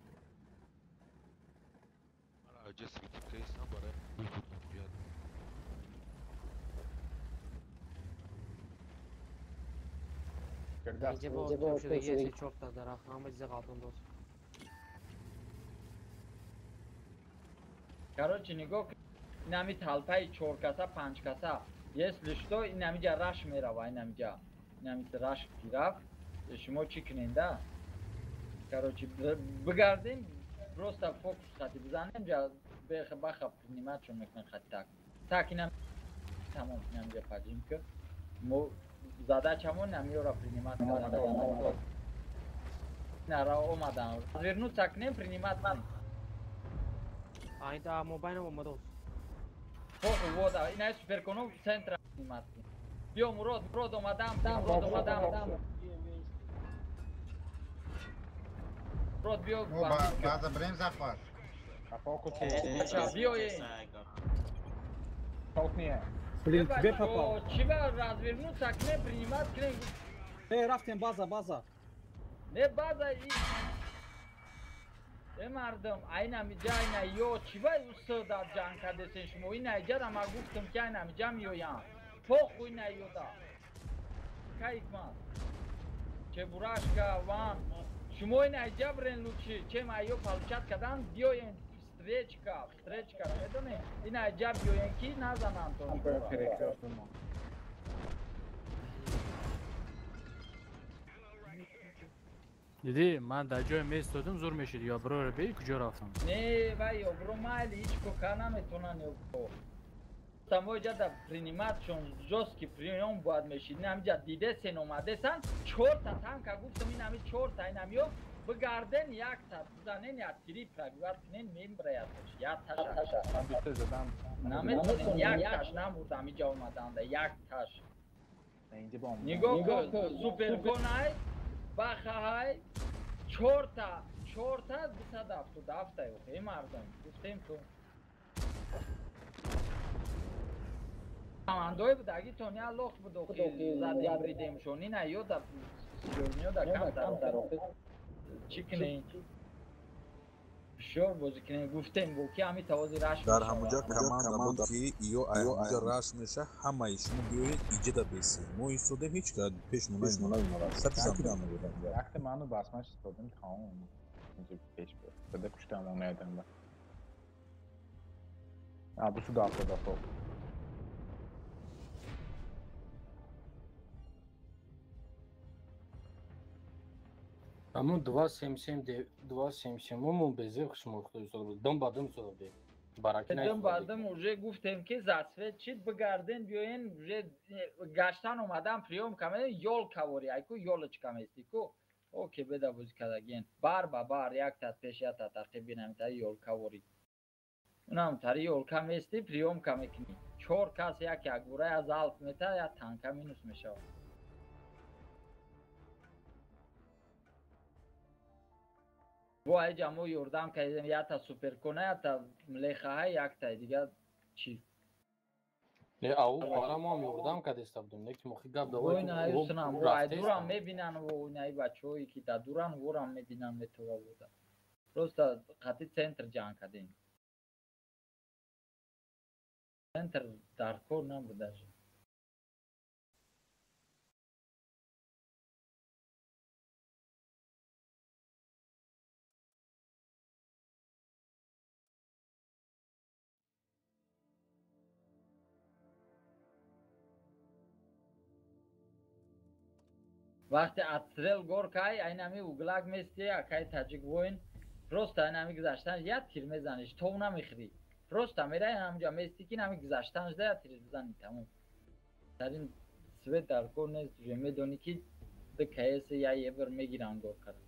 Инҷа бо топ шудагӣ се чорта дарахт, ҳама чиза қалтон дод. Короче, нигоҳ ин ҳами талпаи чоркаса, панҷкаса. Если что, ин ҳамиҷа раш мерава, ин ҳамиҷа. Ин ҳами раш ки рафт, шумо чӣ кунед, да? Короче, бигардем, просто фокус хати бизанем, ҷа баха принимать чон мекунем хати так. Так, ин ҳам тамом, ин ҳамиҷа поджим ки. Мо задачамон намиёра принимать кардан. Нара омадан. Развернуться кунем, принимать кунем. Айда мобайнам омадост. Хо, вода, ина суперконо центра принимать кунем. Биё Мурод, Мурод омадам, Мурод омадам. Мурод биё. База брем захват. Биё. Толкни. Блин, тебе попал. Чего развернуться к ним, принимать к ним? Эй, рафтем, база, база. Не база и... Э, мардум, айна миджа, айна ё, чего усо да ҷанг кардесен шумо? Ина иҷара ма гуфтам ки айна миджа меоям. Похуй на ё да. Кайкман. Чебурашка, ван. Шумо ина иҷа брен лучше, чем айё получать кадан, биёен. Встречка, встречка, медонӣ? Ина аҷаб биёен ки назананд то. Дидӣ, ман дар ҷое меистодам, зур мешид. Ё броро бе куҷо рафтам? Не, вай ёбро майли, ҳеҷ кока наметонанд ёбро. Само иҷа да принимать чон жёсткий приём бояд мешид. Ин ҳамиҷа дидесен омадесан, чорта танка гуфтам, ин ҳами чорта, ин ҳами ё бигарден якта бизанен як тири пробивать кунен мембраятш як таша. Наметонем як таш намурдам иҷа омаданда як таш. Нигоҳ кун, суперконай, бахаҳай, чорта, чорта 277 охе мардум. Гуфтем ту. Командои будаги тоня лох буд охи задем бридемшон. Ина ёда Сёрниё да камтар чӣ кунем? Бисёр бозӣ кунем. Гуфтем бо ки ҳами тавози раш дар ҳамуҷа команда буд ки ё ҳамуҷа раш меша, ҳамаи шумо биёед иҷада бесед. Мо истодем, ҳеҷ кад пеш намеомад. Якта ману басмаш истодем, тамом. Инҷа пеш буд. Бада куштам омадам ба. А, бусу дафа дафа. Аммо 2.77 2.77 мо безе хушмохто истода буд. Дам ба дам истода будем. Бараки на. Дам ба дам уже гуфтем ки засвет чид бигарден биёен уже гаштан омадан приём каме ёл кавори айку ёлочка мести ку. Оке беда бозӣ кардаген. Бар ба бар як та пеш як та тақиб бинам та ёл кавори. Унам тари ёлка мести приём ка мекунӣ. Чор кас як як бура я залп мета я танка минус мешавад. Бо айҷа мо ёрдам кардем, якта суперкона, якта млехаҳа, якта дига чӣ. Не, ау пара мо ҳам ёрдам кардеста будем, не ки мо хи гап давай. Ай дурам мебинан, инаи бачаҳое ки дар дуран, ворам мебинан метова буда. Просто қати центр ҷанг кардем. Центр дар кор набуд даже. Вақте отстрел гор кай, айнами углак мести, акай таҷик воин, просто айнами гузаштанш як тир мезаниш, тов намехӯрӣ. Просто мерай ҳамҷа мести ки нами гузаштанш да як тир бизанӣ, тамом. Дар ин свет дар кор нест, уже медонӣ ки ду КС я ебр мегиранд гор карда.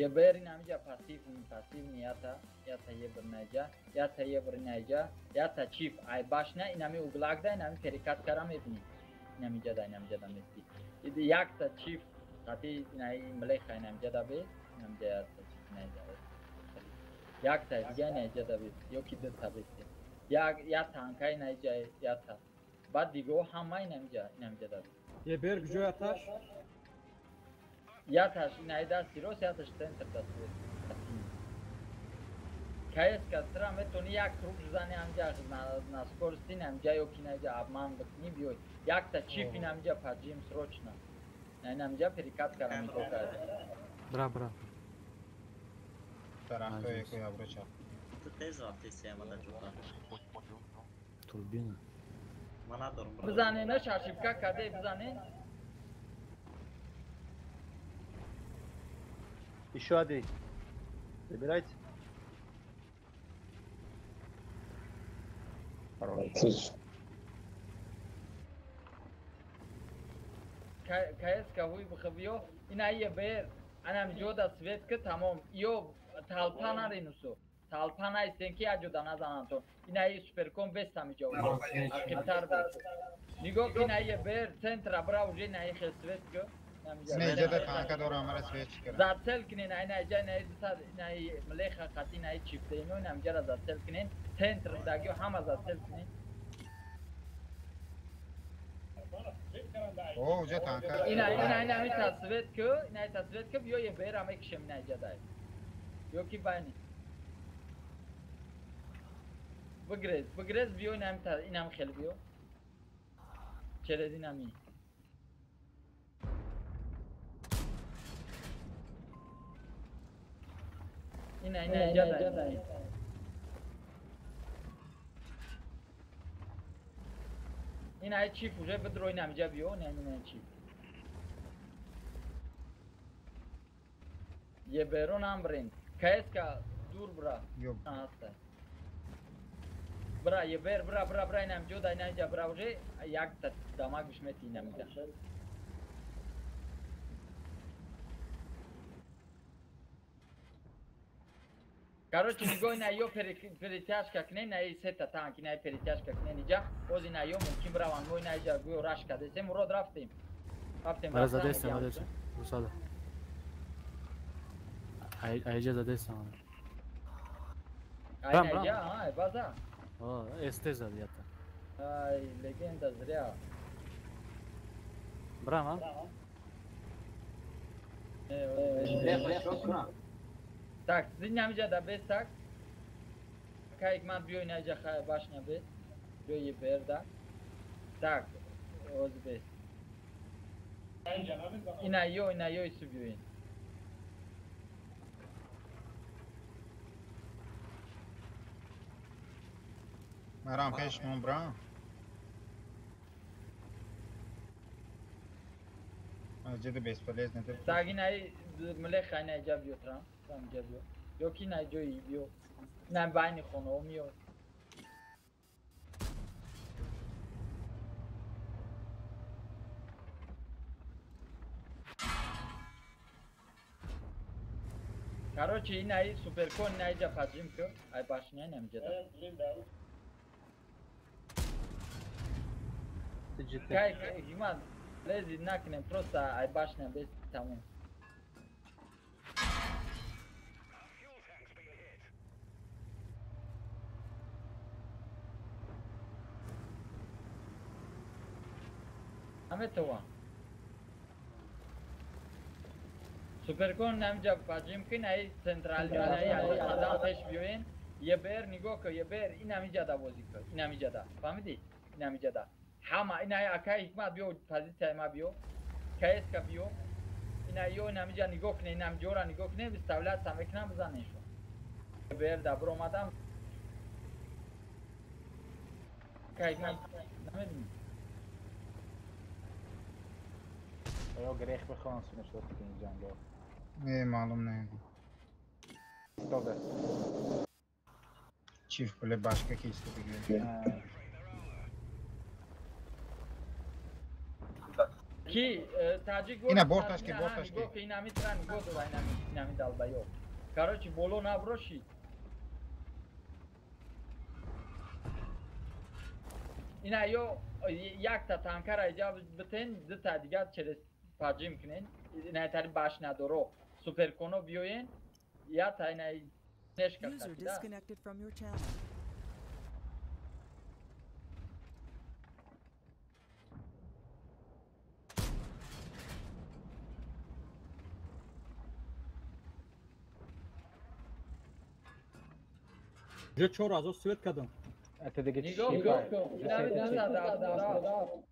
Ебер инамиҷа пассив пассив ята ята ебр наҷа ята ебр наҷа ята чиф ай башна инами углакда инами перекат кара мебини инамиҷа да инамиҷа да мести якта чиф қати инаи млеха инамиҷа да бе инамиҷа ята чиф наҷа якта дига наҷа да бе ё ки дута бести як я танка инаҷа ята баъд диго ҳама инамиҷа инамиҷа да бе Ебер куҷо яташ? Яташ инаи дасти рост, яташ центр дасти. КС тра метони як круг зани ҳамҷа на скорости инамҷа ё ки инаҷа обман бикунӣ биёй. Якта чип инамҷа поджим срочно. Инамҷа перекат кара нигоҳ кард. Бра бра. Дарахтое ку яброча. Ту тез рафти семада ҷота. Турбина. Ман надорам. Бизанен, на шашибка каде бизанен. Еще один. Забирайте. Хорош. КСК ҳуй бихабиё инаи бер анам ҷода свет ки тамом ё талпа наринусу талпа наистен ки як ҷода назананд то инаи суперкон бестами ҷо ақибтар бес нигоҳ инаи бер центра бра уже инаи хел свет ки Снеҷада танка дорам, мара свет чикара. Зацел кунен, айна иҷа, инаи дута, инаи млеха қати, инаи чифтаино, инам ҷара зацел кунен, центр дагиё ҳама зацел кунен. О, уҷа танка. Ина, ина, ина, ами тасвет ку, инаи тасвет ку, биё ебера мекишем ина иҷа дай. Ё ки байни. Бигрез, бигрез, биё инам инам хел биё. Через инами. Ина ина иҷа дай. Ина ай чиф уже бидро инам иҷа биё, ина ина чиф. Еберон ам брен. КСК дур бра. Ҳаста. Бра ебер бра бра бра инам ҷо да ина иҷа бра уже як та дамагш мети инам иҷа. Короче, нигоҳ ина ё перетяжка кунен, ина сета танк, ина перетяжка кунен иҷа. Боз ина ё мумкин браванд, мо ина иҷа гӯё раш кардесем, мурод рафтем. Мара задестам, задестам. Русада. Айҷа задестам. Ай, айҷа, ай, база. О, СТ зад ята. Ай, легенда зря. Брам, а? Так, зинамиҷа да бес так. Кайк ман биёй наҷа хай башня бес. Биёй берда. Так, оз бес. Ина ё ису биёин. Марам пеш мон брам. Масҷиди бесполезный. Так, ина млех ина ҷа биё трам, трам ҷа биё. Ё ки ина ҷои биё. Ина байни хонаҳо миёд. Короче, ина и суперкон ина иҷа поджим кӯ. Ай башня ина миҷа да. Кай, Ҳикмат, лези накунем, просто ай башня бес тамом. Наметавон. Суперкон намиҷа поджим кун, ай централи, ай қадам пеш биёен. Ебер нигоҳ кун, ебер ин ҳамиҷа да бозӣ кун, ин ҳамиҷа да. Фаҳмидӣ? Ин ҳамиҷа да. Ҳама ина акай Ҳикмат биё, позитсияи ма биё, КСК биё. Ина ё ин ҳамиҷа нигоҳ кунед, ин ҳамиҷора нигоҳ кунед, выставляться мекунам, бизанешон. Ебер да биромадам. Акай Ҳикмат намедонӣ. Оё грех бихоҳам суништа ин ҷанго? Не, маълум не. Истода. Чиф пуле башка ки истода. Ки таҷик Ина борташ ки, борташ ки. Нигоҳ ина митра нигоҳ дора ина ина далбаё. Короче, боло наброши. Ина ё якта танкара иҷа битен, дута дигар через поджим кунен. Ина тари баш надоро. Суперконо биёен, я та ина нешка User хатида. disconnected from your channel. Уже 4000 свет кардам. Это диге чӣ? Нигоҳ кун. Ина 277.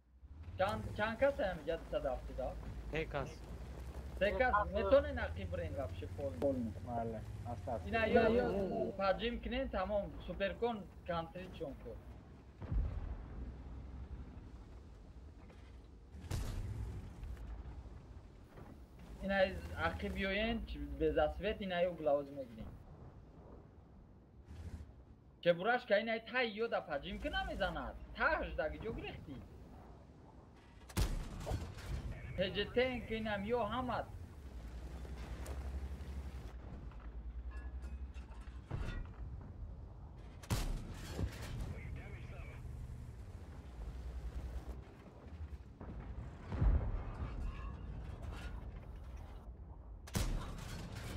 Чанд кас ҳам иҷа 277? Се кас. Се кас метавонед нақиб бирен вообще полный. Бале, аста. Ина ё поджим кунен, тамом, суперкон контри чон кун. Ина ақиб биёен, безасвет ина ё главоз мегирем. Чебурашка ина тай ё да поджим ки намезанад. Таҳш даги ҷо гирехтӣ. ПЖТ ки инам ё ҳамад.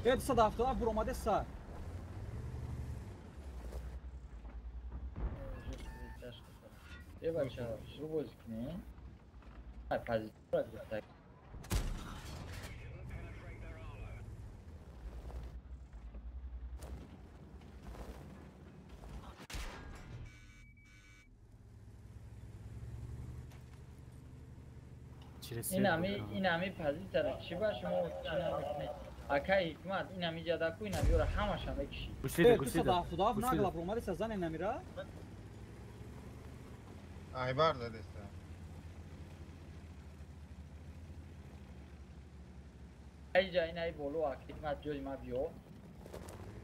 Э, 277 буромадеса. Э бача, шурӯъ бозӣ кунем. Ай позитсия гирифта. Через Инами позитсияро чӣ ба шумо чӣ намекунед? Акай Ҳикмат, инами ҷадаку, инами ёра ҳамаша мекишӣ. Гусида, Э, гусида. 277 нагла буромадеса зане намира. Айбар задеста. Айҷа инай боло ак Ҳикмат ҷои ма биё.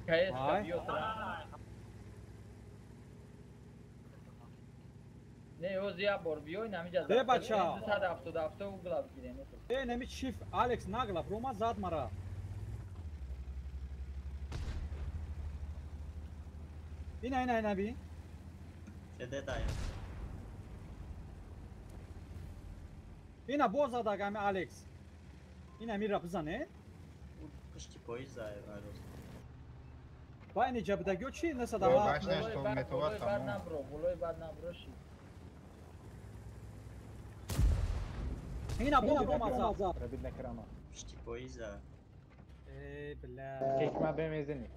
КСК Ай. биё тра. Не, ҳоз як бор биё, инамиҷа Э, бача. 277 угла бигирем. Э, нами чиф Алекс нагла буромад зад мара. Ина ина ина би. Седе дая. Ина боз зада ами Алекс. Ина мира бизане. Пушти поезд айрос. Байни ҷабдагиё чи несада? Болои бад набро, болои бад набро ши. Ина боз омад. Пробит накарама. Пушти поезд. Эй, бля. Ҳикмат бемезани.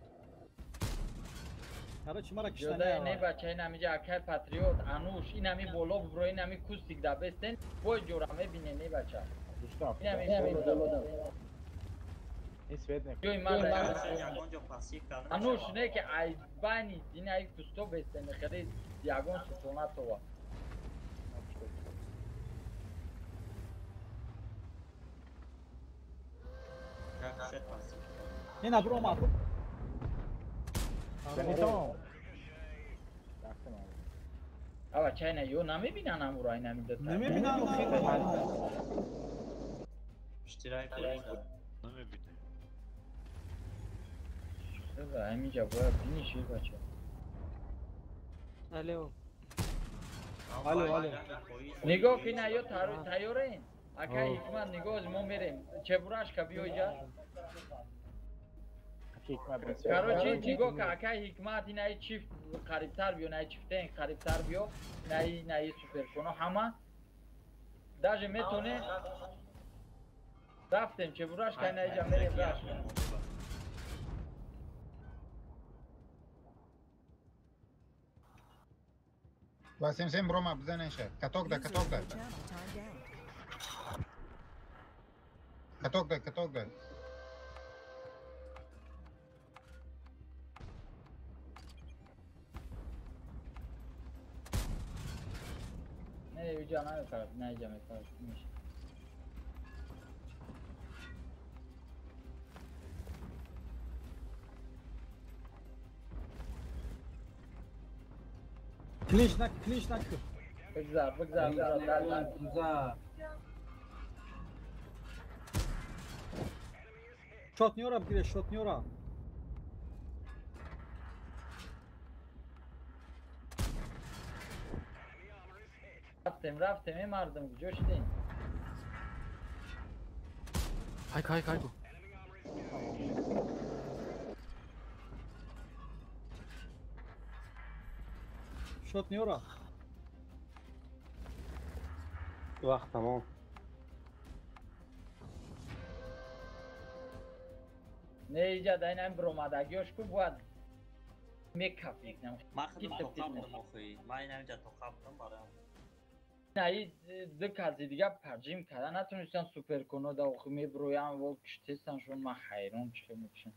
Короче, мара киштани. Не бача, ин ҳамиҷа акай патриот, ануш, ин ҳами боло бро, ин ҳами кустик да бестен, бой ҷора мебине, не бача. Ин ҳами боло да. Ин свет не. Ҷои ман ануш не ки ай байни ин ай кусто бестен, хеле ягон сутона това. Ина бро омад. Ава чайна ё намебинан амуро ай намидата. Намебинан Штирай поезд. Намебинем. Ва ҳаминҷа бояд биниши бача. Алло. Алло, алло. Нигоҳ кина ё тайёрен? Акай Ҳикмат нигоҳ мо мерем. Чебурашка биё иҷа. Короче, нигоҳ ка акай Ҳикмат инаи чифт қарибтар биё, наи чифтен қарибтар биё, наи суперконо ҳама. Даже метоне рафтем Чебурашка инаиҷа мерем раш. Ва сем брома бизанеша. Каток да, каток да. Каток да, каток да. Не, иҷа намепарад, не иҷа мепарад. Клинч на, клинч на. Бигзар, бигзар, бигзар. Шотнёра бигире, шотнёра. Рафтем, рафтем, эй мардум, куҷо шудем? Хайку, хайку, хайку. Шотнёра. Вақт тамом. Не иҷа да ин ҳами биромадагиёш ку бояд мекафик. Ман худам тоқа будам охи. Ман ин ҳамиҷа тоқа будам бароям. Наи ду кази дига парҷим карда натонистан суперконо да охи меброям во киштесан шон ман ҳайрон чӣ мекушам.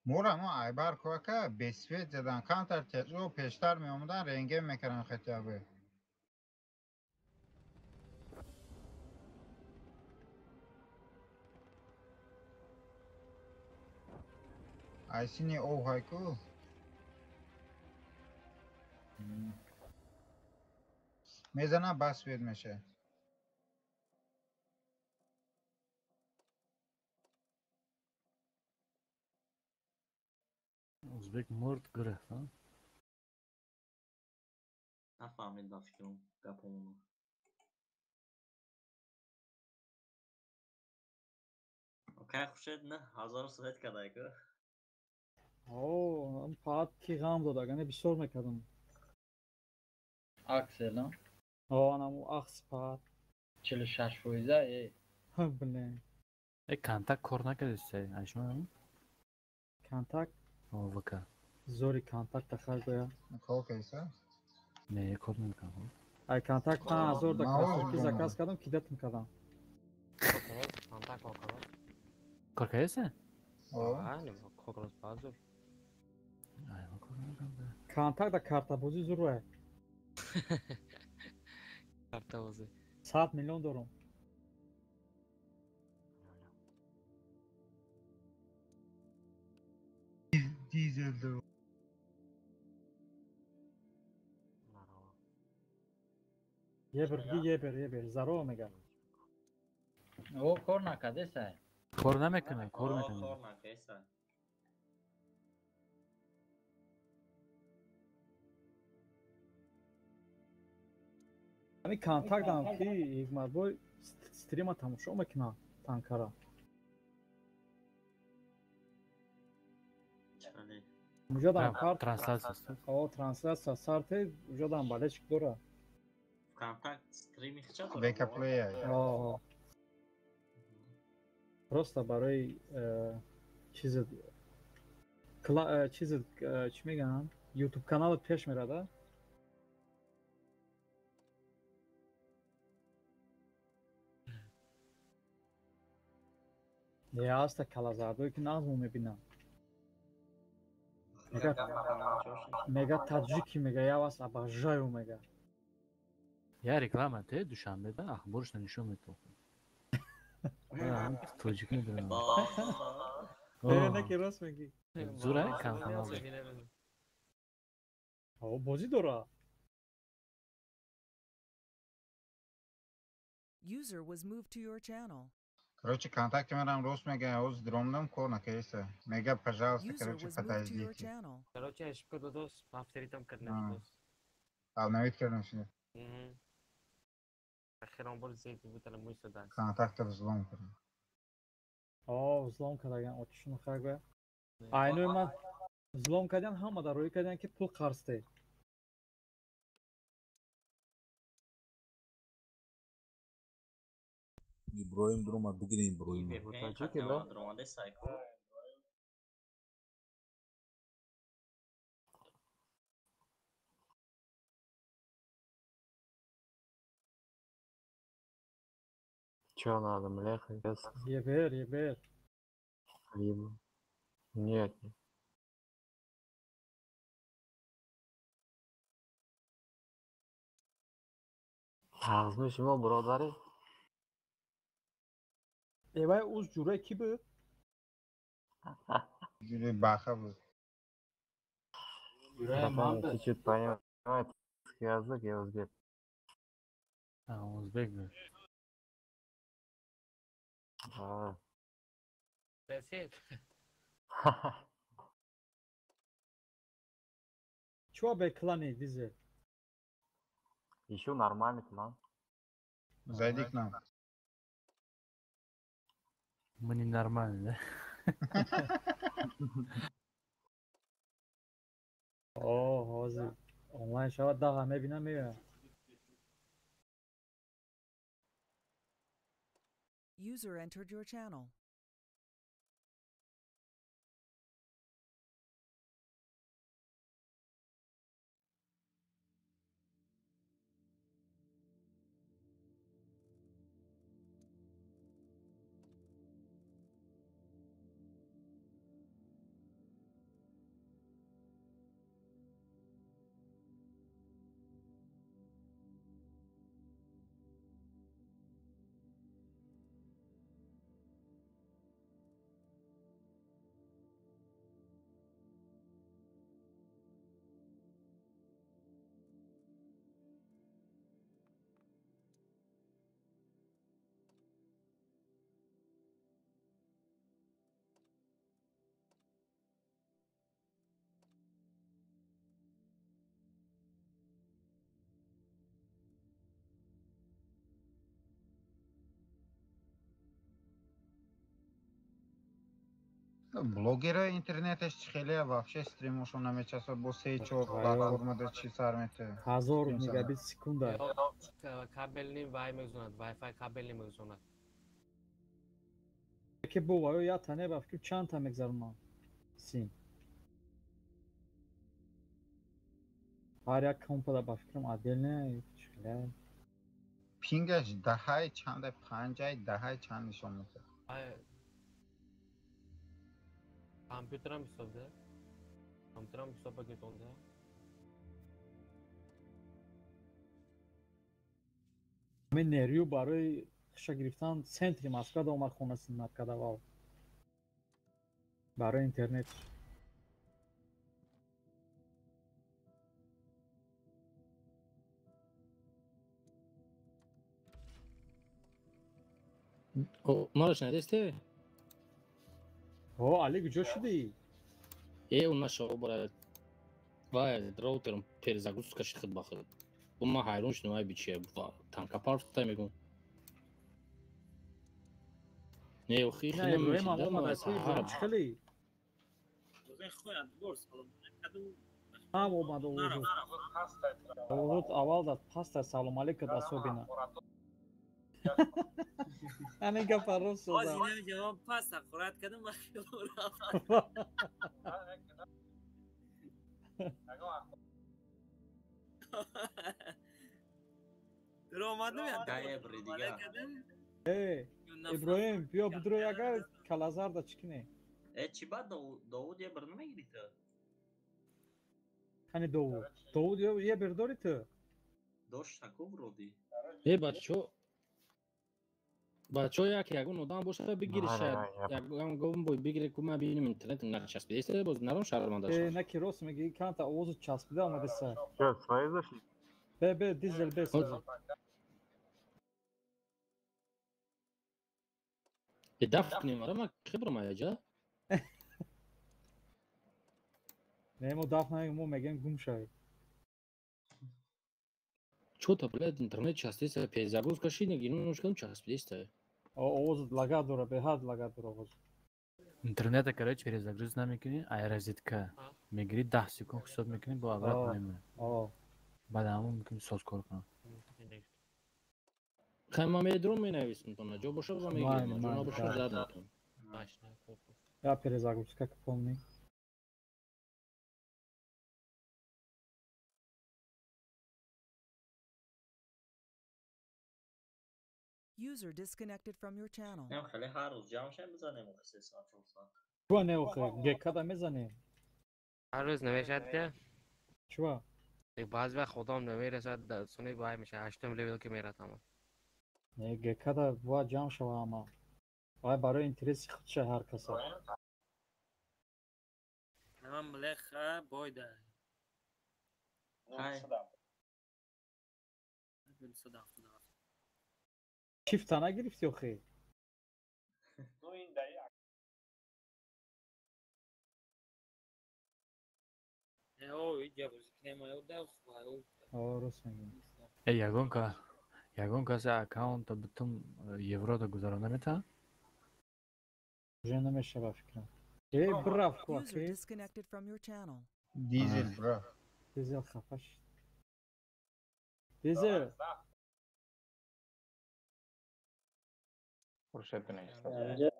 Мора мо айбар куака бесвет задан камтар тезо пештар меомадан рентген мекардан хотя бы. Айсини ов ҳайку. Мезана бас свет меша. Узбек мурд гирифт, а? Нафаҳмид ба фикрам гапомоно. Окай Хуршед 9000 свет кадай ку. О, фақат ки ғам дод, агар не бисёр мекардам. Аксел, а? О, анаму ахс фақат. 46% э. Блин. Э, контакт кор накардисте, айшма? Контакт? О, ВК. Зори контакта хар гоя. Кор кардиса? Не, кор намекардам. Ай контакт 5000 да кроссовки заказ кардам, кидатм кардам. Контакт кор кардам. Кор кардисе? О. Не, кор кардам базур. Ай, кор намекардам. Контакт да картабозӣ зур. Картабозӣ. 100 миллион дорам. Дизел дорам. Ебер, ебер, ебер, заро мега. О, кор накардеса. Кор намекунам, кор мекунам. Кор накардеса. Ами контактам ки Ҳикматбой стрима тамошо мекунад танкара. Уҷадан карт трансляция. О, трансляция сарте, уҷадан болельщик дора. ВКонтакт стрими хча дора. ВК Плей. О. Просто барои чиз чиз чӣ мегӯянд? YouTube каналат пеш мерада? Не, аста калазардое ки нағзмо мебинам. Мега таджики, мега я вас обожаю, мега. Я реклама те Душанбе да ахборш нишон метавад. Тоҷик медонам. Не, ки рост мегӣ. Зура канал. О, бозӣ дора. User was moved to your channel. Короче, контакты мерам рост мега, оз дромдам кор накайса. Мега, пожалуйста, короче, подождите. Короче, ошибка додос, повторитам кардан дос. Обновить кардам шуд. Ахирон бор зед бутана муйса даст. Контакта взлом кардам. О, взлом кардаган, отшуну хагва. Айнуи ман взлом кардан ҳама дар рӯй кардан ки пул қарз де. Иброим дрома бигирем Иброим. Таджики бро. Дромаде сайко. Чё надо, млеха? Ебер, ебер. Нет. Ағзми шумо бародари? Эвай уз ҷурае ки буд? Ҷураи баха буд. Чуть-чуть понимает язык, я узбек. А, узбек был. А. Сосед. Чё бе клани, Дизель? Ищу нормальный клан. Зайди к нам. Мы не нормальные, да? О, ҳозир онлайн шавад даға мебинам меоям. User entered your channel. Блогера интернеташ хеле вообще стримошон намечасад бо се-чор платформада чӣ сар метавад. 1000 мегабит секунда. Кабелни вай мегузорад, Wi-Fi кабелни мегузорад. Ки бо ваё я тане ба фикр чанд та мегзаронам. Сим. Ҳар як компада ба фикрам отдельно хеле. Пингаш даҳаи чанда панҷаи даҳаи чанд нишон медиҳад. Компьютерам ҳисоб да? Компьютерам ҳисоб багетонда? Ҳамин нерӯ барои хиша гирифтан центри Москва да омад хона снимат карда вал. Барои интернет. Маро шунидасте? О, Али куҷо шудӣ? Э, он наша бара вай роутером перезагрузка шид худ ба худ. Бо ман ҳайрон шудам, ай бичия танка парфта мегум. Не, охи Не, Иброҳим ҳам омада, ку Иброҳим чӣ хеле? Ҳам омада овозот. Овозот аввал дад паста салом алейкум особенно. Ҳамин гапа рост Боз созам. инам ҷавоб паста хӯрат кардам, ман хело рафтам. Даромадам я. Гаебри дига. Э, Иброҳим, биё бидро яга калазарда чӣ кине? Э, чӣ бад Довуд ебр намегирӣ ту? Кани Довуд? Довуд ебр дори ту? Дошт таку вроди. Э, бачо. Бачо як ягон одам боша бигири шояд. Ягон говм бой бигири ку ман бинем интернет начаспида боз наром шарманда Э, шавам. на ки рост мегӣ, канта овозу часпида омадеса. Что, свои зашли? Бе, бе, дизел бе соза. Э, даф кунем, ара ман хибрам аяҷа. Не, мо даф намегем, мо мегем гум шавед. Чё-то, блядь, интернет часпида, перезагрузка ши, гирнушкам часпида. Овоз лагат дора, беҳад лагат дора овоз. Интернета, короче, перезагруз намекунӣ, ай розетка мегирӣ, 10 секунд ҳисоб мекунӣ, бо обратно мемонӣ. Баъд ҳамон мумкин соз кор кунад. Хай ман медром менависам тона, ҷо боша ва мегирам, ҷо набоша зад мекунам. Я перезагрузка полный. User disconnected from your channel. Нем хеле ҳар рӯз ҷамъ шем бизанем охи 3 соат 4 соат. Чува не охи, гекада мезанем. Ҳар рӯз намешад де? Чува? Баъзе вақт худам намерасад, суни бай меша, ҳаштум левел ки мерасам. Не, гекада бояд ҷамъ шава ҳама. Вай барои интереси худша ҳар каса. Ман млеха бойда. Хай. 177. Чифта нагирифти охи? Рост мегӯӣ. Э, ягон касе аккаунта бутун еврода гузаронда метавонад? Уже намешава фикрам. Э, бирав ку User охи. disconnected from your channel. Дизел, бра. Дизел хафа шид. Дизел. Хуршед бинависад.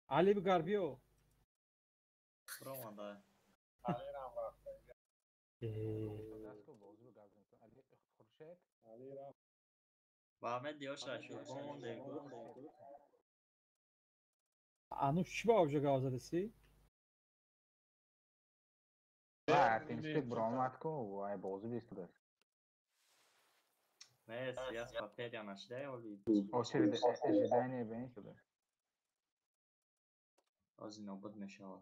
Али бигар биё. Ромада. Ба Аҳмед ёша шуд, бо монде. Ануш чӣ ба обжа гав задасӣ? Тимспик биромад ку, вай бозӣ бистудааст. Не, сияс потеря нашидай оли. Очередь ожидание бин шуда. Ози нобуд мешава.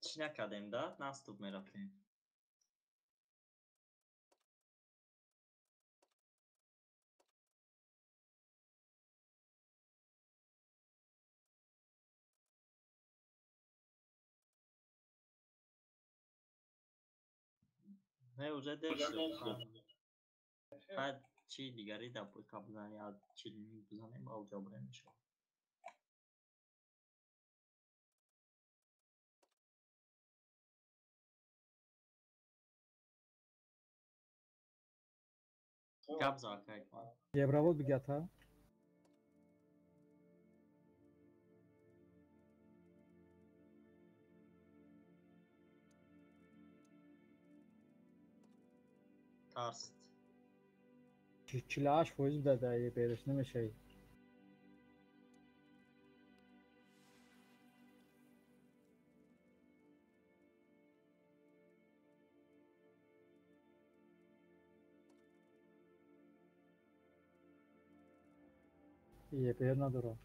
Чӣ накардем да? Наступ мерафтем. Не, уже дер шуд. Баъд чи дигари да пуйка бизанем, я чи бизанем, ба уҷо бурем мешавад. Гап за акай кун. Евровод бигят ҳа? Тарст. 48% буда дар ебераш намешавӣ. Ебер надорад.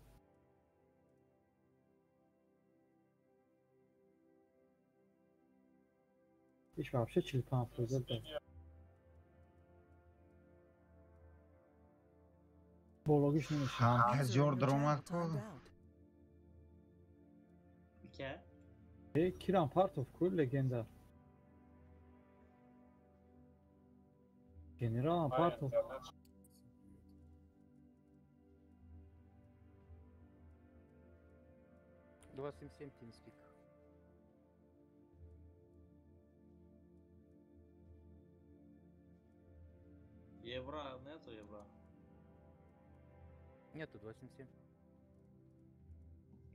Иш вообще 45% да. Бологиш намешавад. Ҳамкас ҷор даромад ку. Ке? Э, кирам партов ку легенда. Генералам партов. 277 TeamSpeak. Евро нету, евро. Нету 277.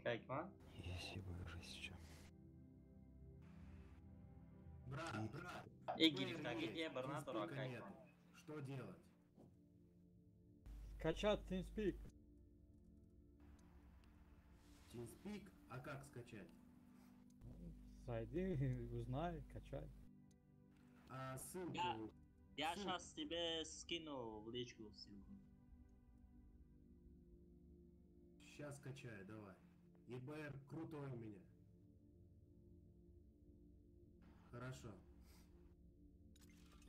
Как, а? Если бы уже сейчас. Брат, брат. Игорь, как евро надо, как? Что делать? Скачать TeamSpeak. TeamSpeak? А как скачать? Зайди, узнай, качай. А ссылку? Я сейчас тебе скину в личку ссылку. Сейчас скачаю, давай. ЕБР крутой у меня. Хорошо.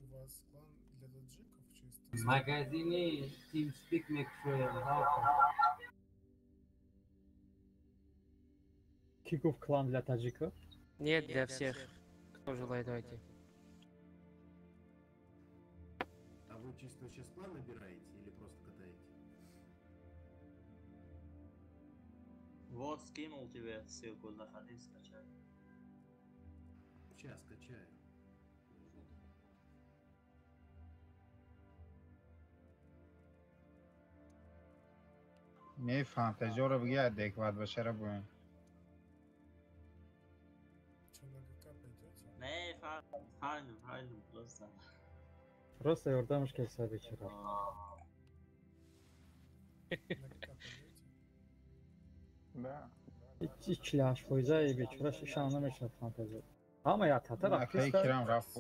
У вас клан для таджиков чисто? В магазине TeamSpeak мекшоем. Киков клан для таджиков? Нет, для всех, кто желает войти. А вы чисто сейчас клан набираете или просто катаете? Вот, скинул тебе ссылку, заходи, скачай. Сейчас скачаю. Не, фантазёра бигӣ адекват башара буин. Не, файну, файну, просто. Просто ёрдамаш кеса бечора. Да. Ич 48% бечора шишам намешад фантазёр. Ҳама як татар Акай кирам рафт.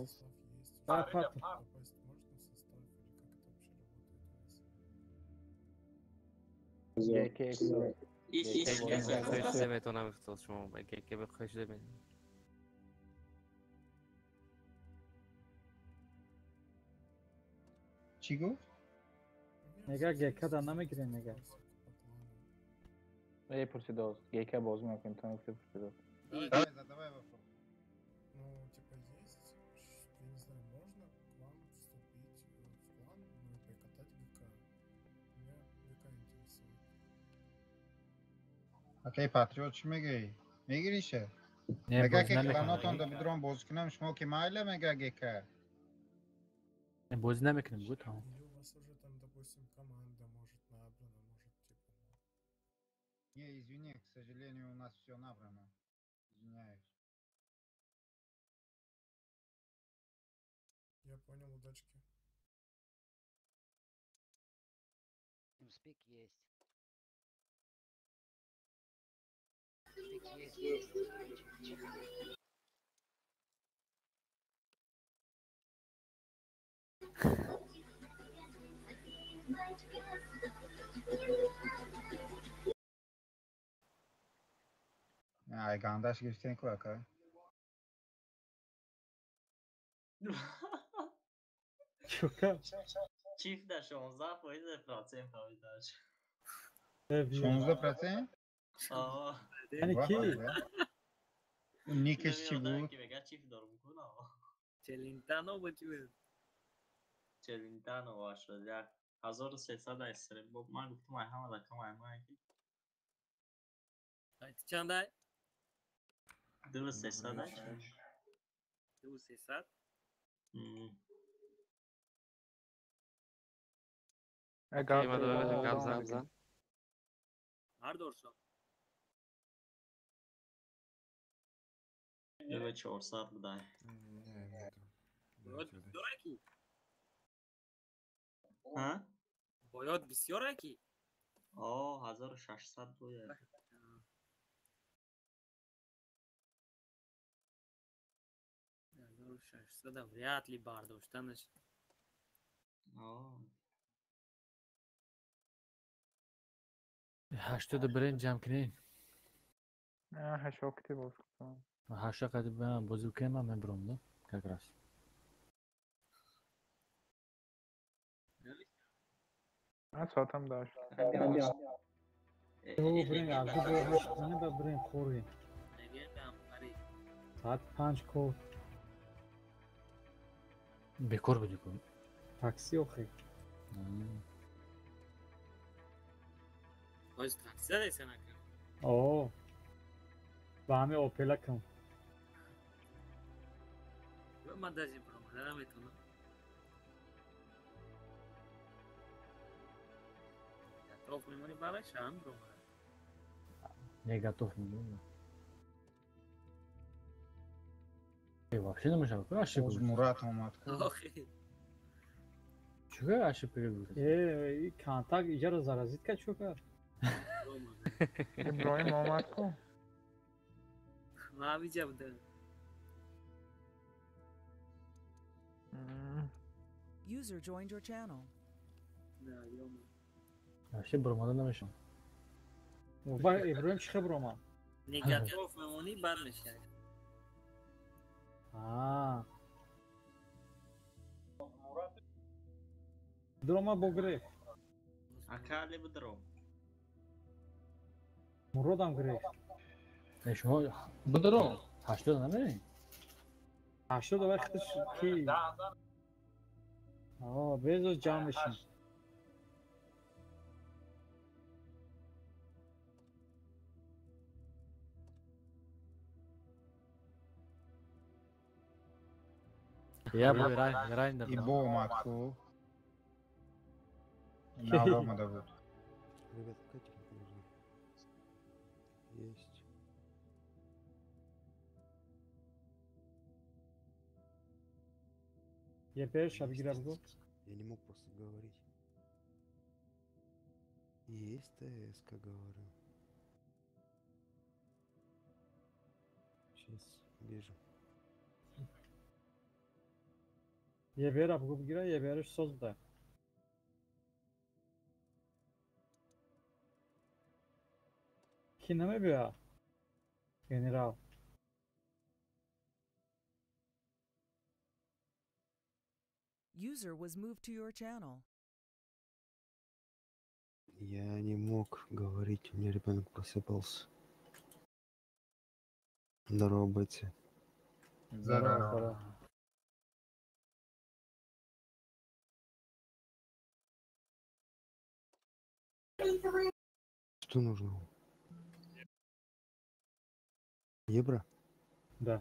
Да, парт. Чӣ гуфт? Мега ГК да намегирем мега. Эй, пурсидоз, ГК бозӣ мекунем, то нукта пурсидоз. Давай, задавай вопрос. Ну, типа, есть, я не знаю, можно к вам вступить в клан, ну и прикатать ГК. Меня ГК интересует. Окей, патриот чӣ мегӯӣ? Мегирише? Мега ки кланотон да бидром бозӣ кунам, шумо ки майла мега ГК. Бозӣ намекунем, гу тамом. Или у вас уже там, допустим, команда, может, набрана, может, типа... Не, извини, к сожалению, у нас все набрано. Извиняюсь. Я понял, удачки. TeamSpeak есть. TeamSpeak есть. Ай, гандаш гирифтен ку ака. Чука? Чиф да 16% фоидаш. 16%? Аа. Яъне ки? Никаш чӣ буд? Ки мега чиф дорум ку на. Челинтано буд чӣ буд? Челинтано 81 1300 эсре. Ман гуфтам ай ҳама рақам ай ман ки. Ай чандай? 2300. 2300? Ҳар доршон. 2400 будай. Бояд бисёр ки? Ҳа? Бояд бисёр ки? О, 1600 бояд. Вряд ли бардоштанаш. О. 80 бирем ҷамъ кунем. Ҳашо кити боз кунам. Ҳашо кати бозӣ кунем, ман мебурам, да? Как раз. Ман соатам дошт. Бирем, абду бо ҳашт занем, баъд бирем хӯрем. Соат 5 кор. Бекор будӣ ку? Такси охи. Боз такси задайсан ака. О. Ба ҳами опела кун. Ман даже баромада наметавонам. Готов мемонӣ бараш ҳам баромада. Не готов мемонӣ. Вообще намешавад. Ошибка. Мурат омад. Чӣ ошибка гуфт? Контакт иҷаро заразит кард чӯ кард? Иброҳим омад ку? Ман ҳамиҷа будам. User joined your channel. Вообще баромада намешавад. Иброҳим чӣ хел баромад? Не готов мемонӣ бад мешавад. Дрома бо гирифт. Ака али бидром. Муродам гирифт. Шумо бидром. 80 намерем? 80 вақташ ки? Безо ҷамъ мешем. Я бой райндер. Ибо омад ку. Нав омада буд. Ребят, какая техника нужна? Есть. Я перша бигира буду. Я не мог просто говорить. Есть ТСК, говорю. Сейчас вижу. Ебера бугу бигира, ебераш соз буда. Ки намебиёяд? Генерал. User was moved to your channel. Я не мог говорить, у меня ребенок просыпался. Здорово, бойцы. Здорово. Здорово. Что нужно? Евро? Да.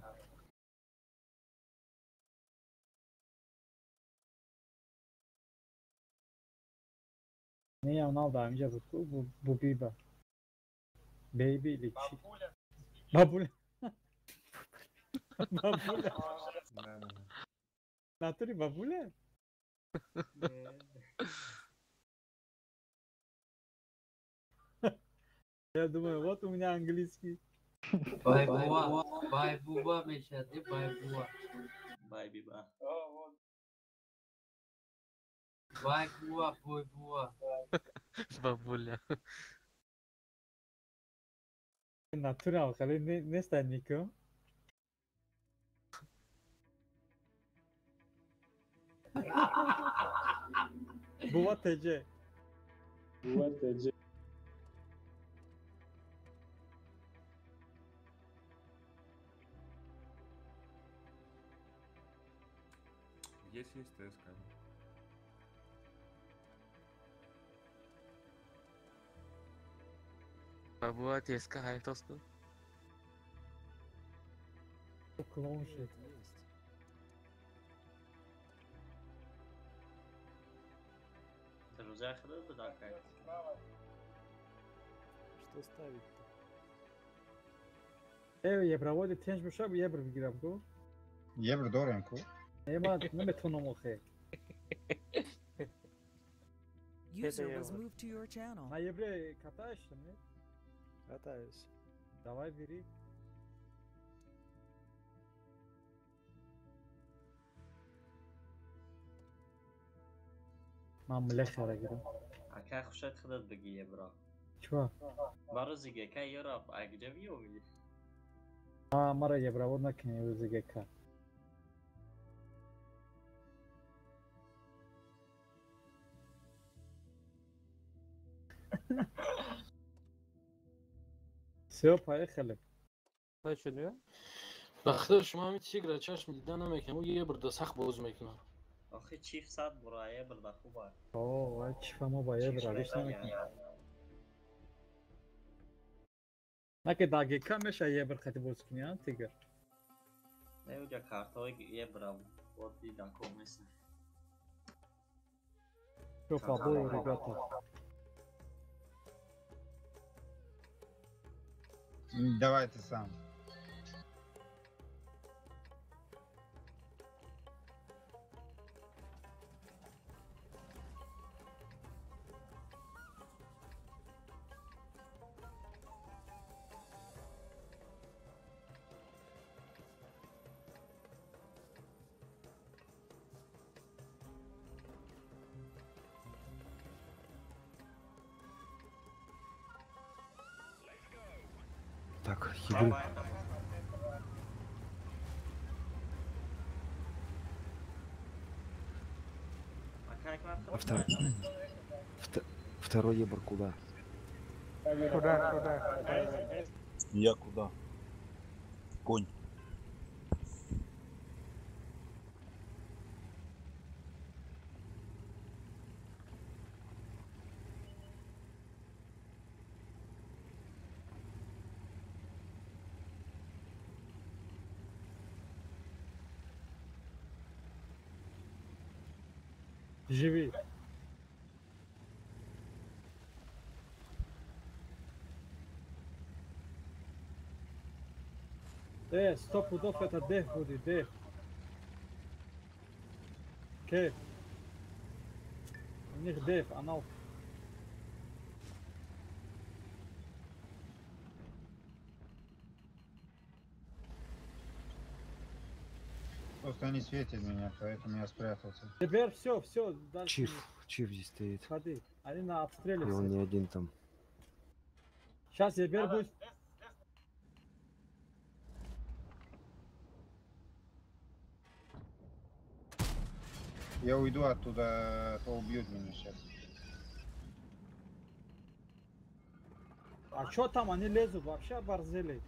Не, я унал, да, инҷа буд ку бубиба. Бейби или чи? Бабуля. Бабуля. Натури бабуля? Я думаю, вот у меня английский. Байбуа, байбуа мешад, байбуа. Байбиба. Байбуа, бойбуа. Бабуля. Натурал, хали неста ником. Буа ТЖ. Буа ТЖ. Есть, есть ТСК. Бабуа ТСК хайфтоску. Клоун шит. Друзья, худой бы такая. Что ставить-то? Евроводи тенж бошаб, евро бигирам ку. Евро дорем ку. Ема наметонам охе. User was moved to your channel. На евре катаешься, нет? Катаюсь. Давай бери. Ман млехара гирам. Ака хушат худат бигӣ евро. Чё? Барози ГК ёраб, а где биёвӣ? А, мара евровод накунӣ рӯзи ГК. Всё, поехали. Ба худо шумо ҳамин тигра чашм дида намекунам, ӯ ебр да сахт боз мекунад. Охи чиф сад бура ебр да хуба. О, вай чифа мо ба ебр гӯш намекунем. На ки да ГК меша ебр қати боз кунӣ, а тигр? Не, уҷа картҳои ебра вот дидам ко меса. Всё, побою, ребята. Давай ты сам. Так, еду. Второй ебр куда? Куда, куда? Я куда? Конь. Живи. Сто пудов это деф будет, деф. Кеф. У них деф, анал. Просто они светят меня, поэтому я спрятался. Теперь все, все. Дальше. Чиф здесь стоит. Ходи, они на обстреле. И он не один там. Сейчас Ебер будет. Я уйду оттуда, то убьют меня сейчас. А чё там они лезут? Вообще оборзели.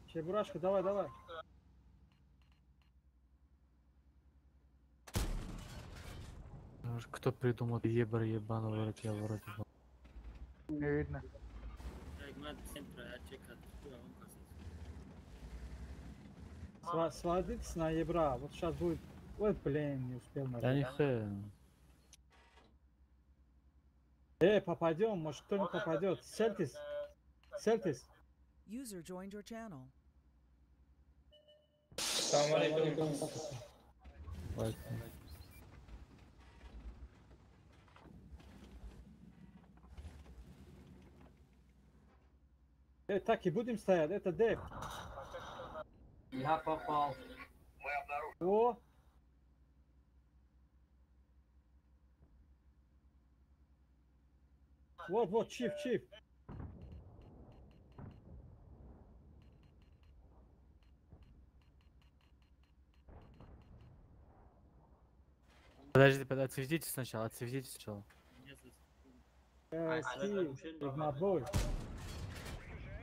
Чебурашка, давай, давай. Кто придумал ебр ебаного рот, я в рот ебал. Не видно. Сводитесь на ебра, вот сейчас будет... Ой, блин, не успел нажать. Да не хэ. Попадем, может кто-нибудь попадет. Сельтесь, сельтесь. User joined your channel. Салам алейкум. Так и будем стоять, это деф. Я попал. О! Вот, вот, чип, чип. Подожди, подожди, отсветите сначала, отсветите сначала. Игнатбой.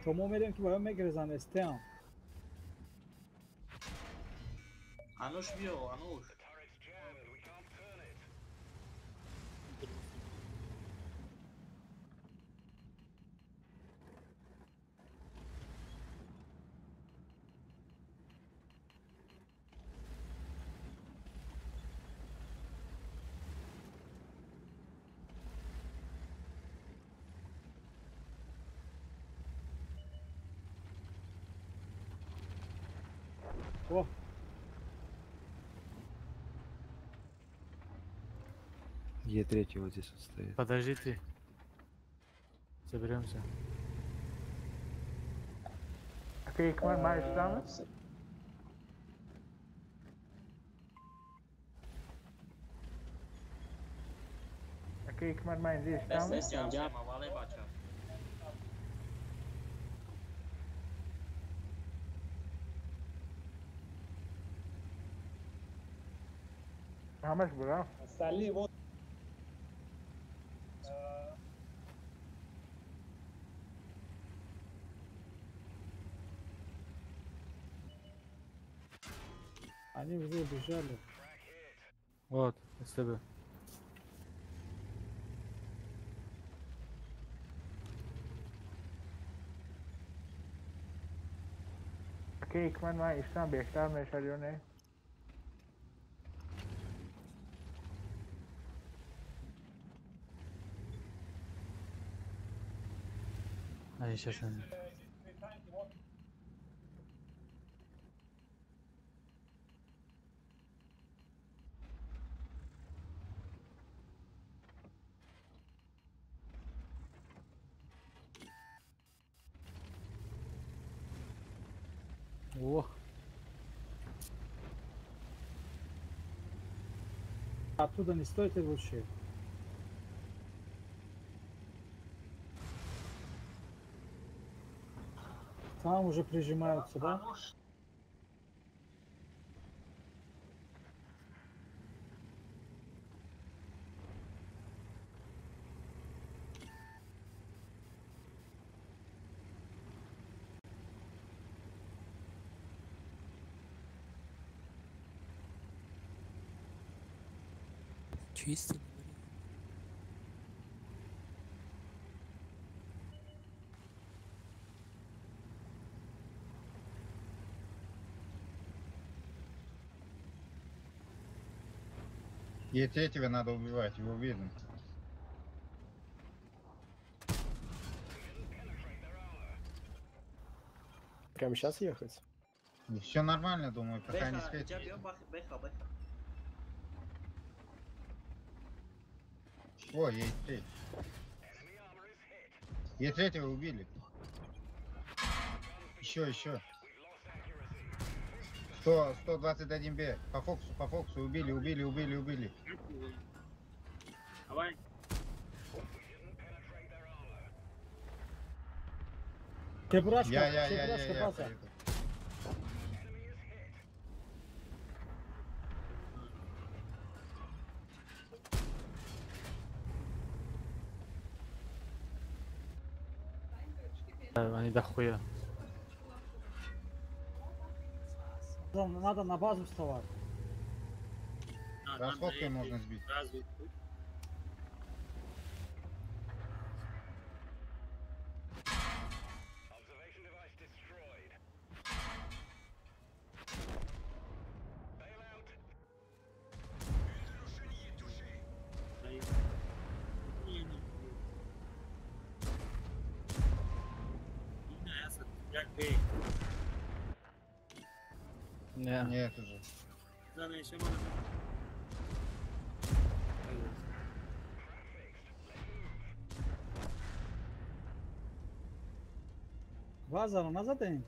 Шумо мерем ки бояд мегрезан СТ-ам. Ануш биё, Ануш. О! Е3 вот здесь вот стоит. Подождите. Соберемся. Они уже убежали. Вот, СТБ. Окей, ман иштам беҳтар мешавад ё не? А, сейчас они. Ох. Оттуда не стойте лучше. Там уже прижимаются, да? Чисто. И третьего надо убивать, его видно. Прямо сейчас ехать? Все нормально, думаю, пока не светит. О, Е3. Е3 убили. Еще. 100, 121 Б. По фокусу убили. Давай. Чебурашка, я, база. Они дохуя. Надо на базу вставать. Расходкой можно сбить. Нет уже. База, назад им.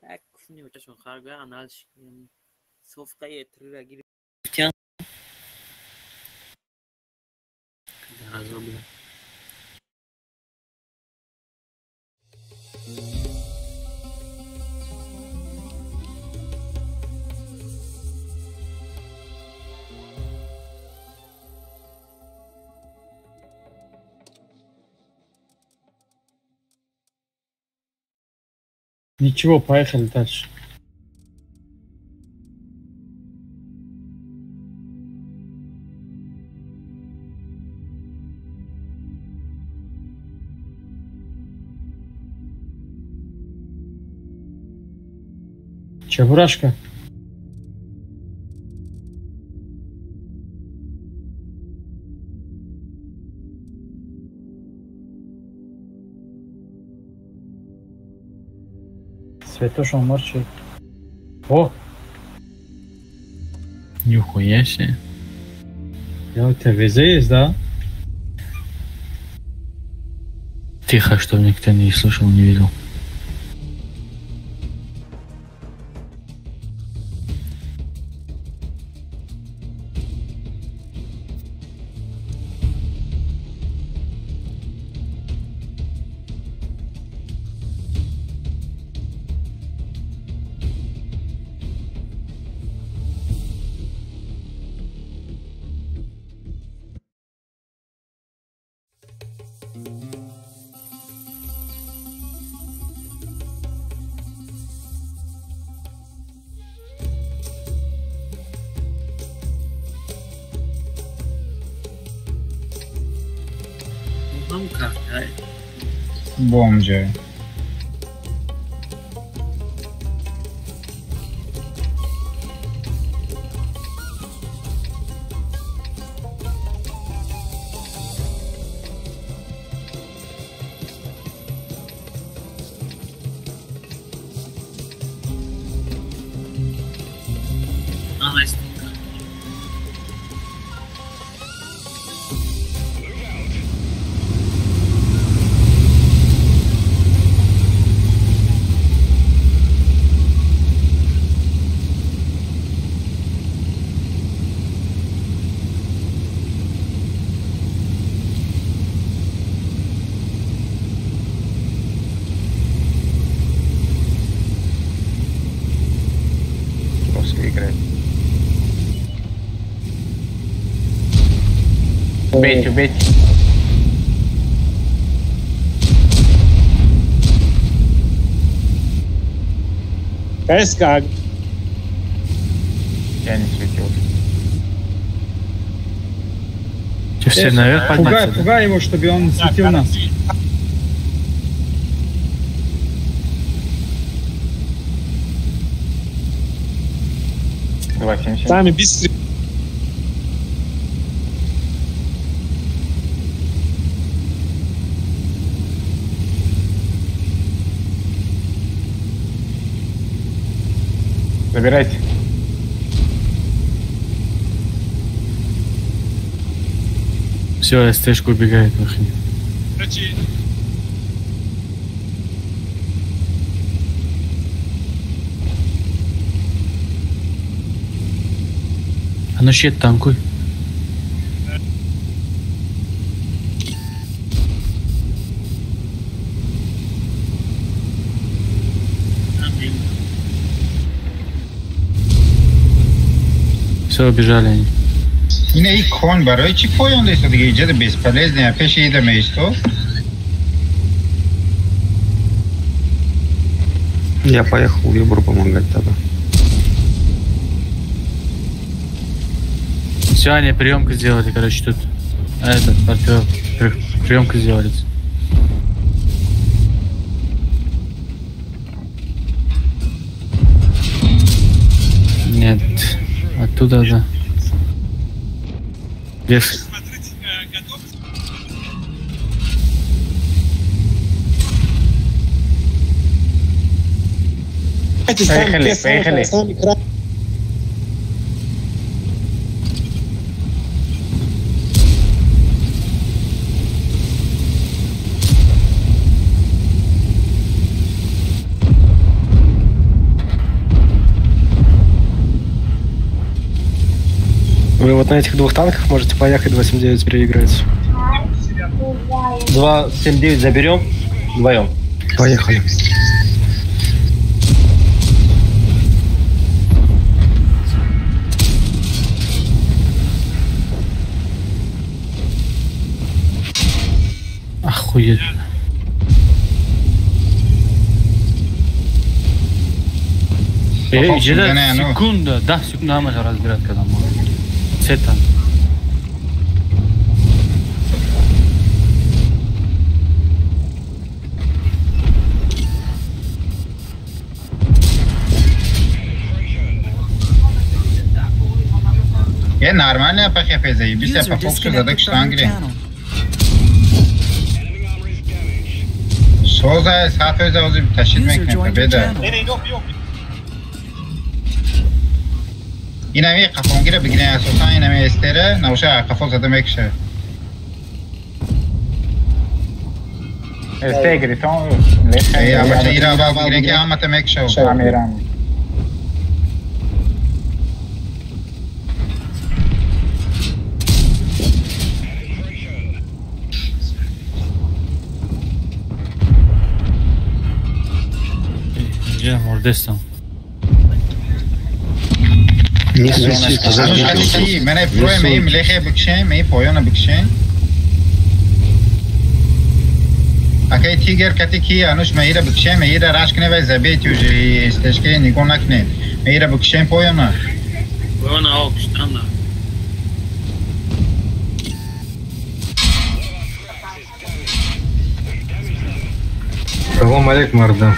Так, не очень харга, анализ. Совка е3 ра гирифтян. Разобран. Ничего, поехали дальше. Чебурашка. Светош, он морчит. О! Нихуя себе. Я у тебя везде есть, да? Тихо, чтобы никто не слышал, не видел. Ҳам карта. Бомжи. Убейте, убейте. КСК. Я не светился. Че, все наверх подняться? Пугай, пугай его, чтобы он светил нас. Сами быстрее. Забирайте. Все, СТшка убегает нахрен. А ну щит танкуй. Все, убежали они. Ине и кон барои чӣ поён деста дига иҷода бесполезный, пеши ида меисто. Я поехал в Ебру помогать тогда. Все, они приемку сделали, короче, тут. А этот партнер приемку сделали. Нет, оттуда, да. Без. Поехали, поехали. Вы вот на этих двух танках можете поехать 2.7.9 переиграть. 2.7.9 заберем вдвоем. Поехали. Охуеть. Секунда, да, секунда, нам разбирать, когда можно. Сета. Я нормально похепе заебись, я по фокусу задак штангли. Соза сафе за тащит мекне победа. Инами қафонгира бигирен асосан инами эстера навша қафо зада мекша. Эсте гиритон леха. Эй, абача ира ба бигирен ки ҳамата мекша. Амирам. Я мордестам. Не суетись, Мене проем им лехе бикшен, мей поёна бикшен. Акай тигер кати ки ануш меира бикшен, меира раш кне вай забейте уже, стежке нигоҳ накне. Меира бикшен поёна. Поёна ок, штанда. Салом алейкум, Ардан.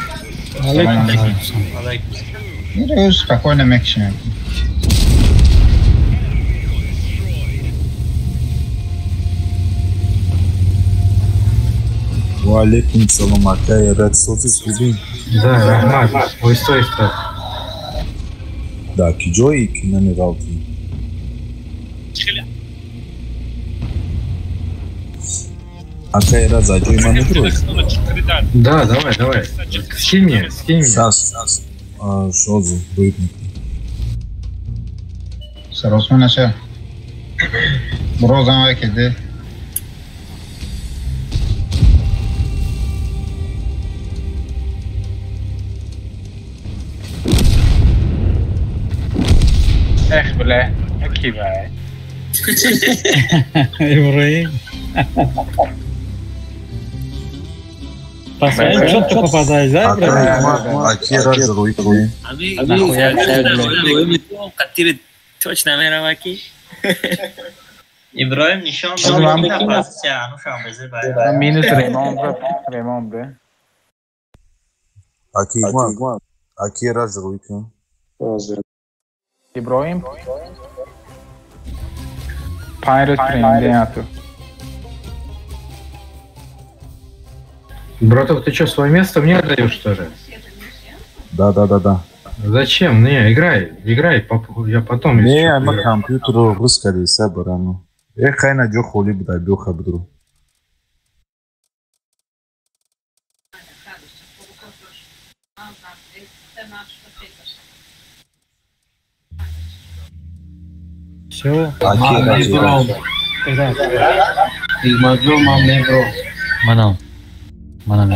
Алейкум. Алейкум. Спокойно мекшем. Ва алейкум салом, акай, рад сози хубин. Да, раҳмат. Оҳиста оҳиста. Да, ки ҷое ки намеғалтӣ? Акай, рад за ҷои ман медурӣ? Да, давай, давай. Скинь мне, скинь мне. Сас, шозу, рӯид мекунӣ. Саросма наша. Брозам вай кеде. Эх, бля, какие бля. Ибраим. Постоянно четко попадаешь, да, Ибраим? Аки раз рӯй кунӣ. Точно мераваки. Иброим нишон дод, позиция анушам безе бай. Минус Ремон, Ремон, бе. Аки, аки раз рӯй кунӣ. Иброим. Панҷ рӯз тренинг. Браток, ты что, свое место мне отдаешь, что ли? Да. Зачем? Не, играй, играй, я потом... Не, мы компьютеру русскали, собрану. Я хай на джо холи бда, бёха бдру. Все. Манам. Манам.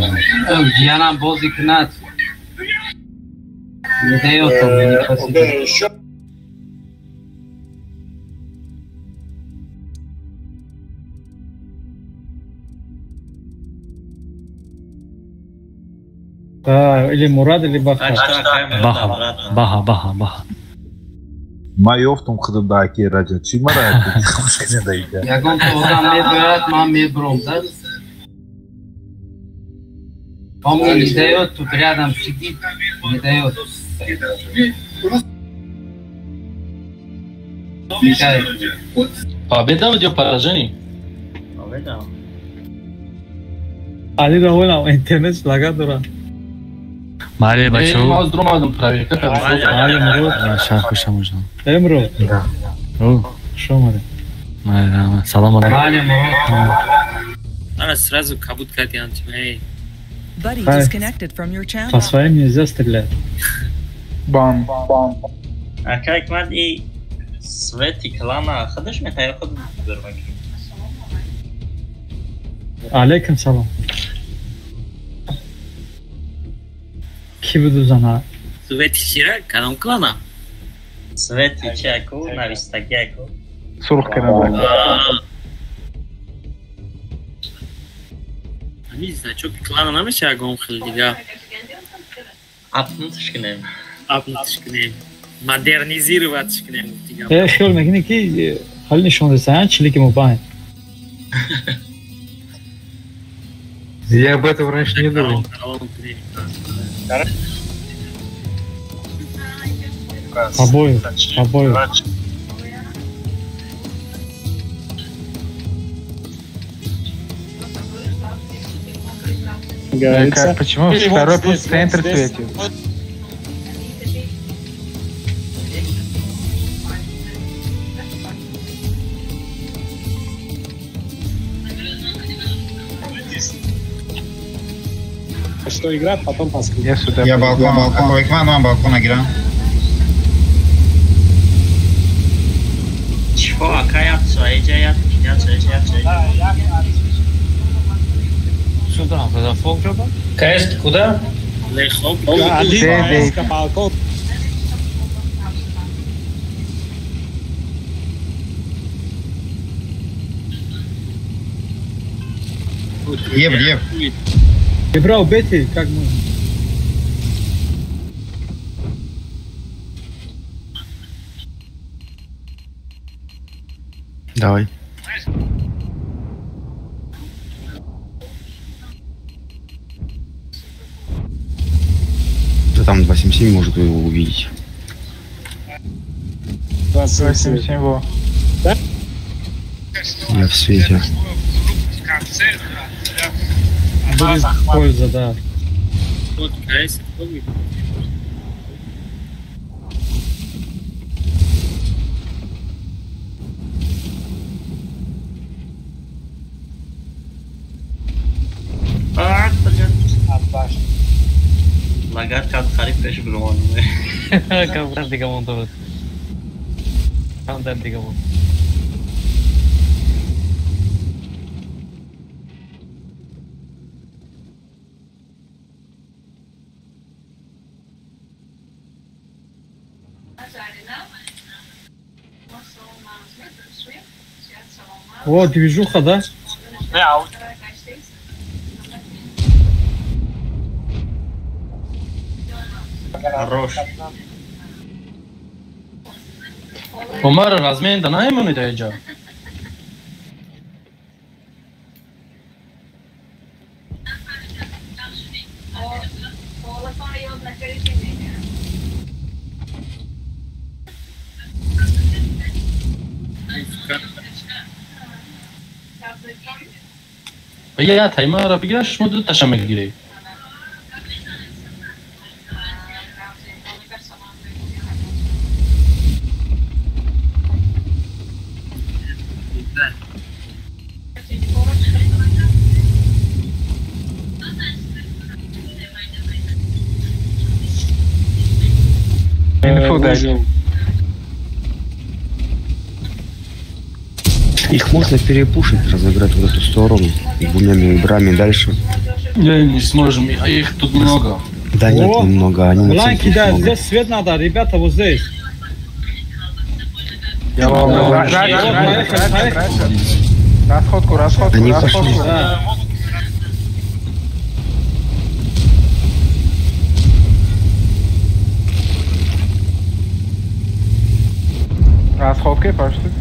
Ҷиянам бозӣ кунад. Не даёт он мне посидеть. Да, или Мурад, или Баха. Баха, Баха, Баха, Баха. Ма ёфтум худам да аки раҷа. Чӣ мара хуш кунед ига? Ягон одам мебояд, ман мебурам, да? Он мне не дает, тут рядом сидит, не дает. Мешает. Победа идет поражение? Победа. Али довольно, интернет лагат дора. Мале бачо. Ма аз дромадам проверка. Мале мурод. Шах можно. Эмрод. Да. О, шо маре? Мале, салам алейкум. Мале мурод. Ана сразу кабут кардиан эй. Buddy disconnected from your channel. По своим нельзя стрелять. Бам, бам. А как мад и свети клана ходишь метаю ход бермаки. Алейкум салам. Ки буду зана? Свети чира кадом клана? Свети чаку навистагяку. Сурх кардам. Ами значок клана намеша ягон хел дига. Апнутш кунем. Апнутш кунем. Модернизировать кунем дига. Э, хел мекунӣ ки ҳали нишон десаян чилики мобайн. Я об этом раньше не думал. Обоих, обоих. Как, почему второй пусть центр светит? Что игра, потом посмотрим. Я сюда. Я балкон, балкон, балкон, балкон игра. Чего, а я я я. Сюда, куда фолк? КС куда? Балкон. Еб, еб. Ибрау, бейте, как можно? Давай. Там 277 может его увидеть. 277 во. Я в свете. Будет польза, да. Лагат кад хариб пеш броман. Кабрар дига монда. Анда дига мон. О, движуха, да? Хорош. Умар, размен да наймони да иҷа. Я таймара бигираш, шумо ду таша мегирӣ. Их можно перепушить, разыграть в эту сторону, двумя мембрами дальше. Не, не сможем, их тут много. Да нет, немного, они на центре да, много. Здесь свет надо, ребята, вот здесь. Я вам говорю. Расходку, расходку, они расходку. пошли. Да. Расходки пошли.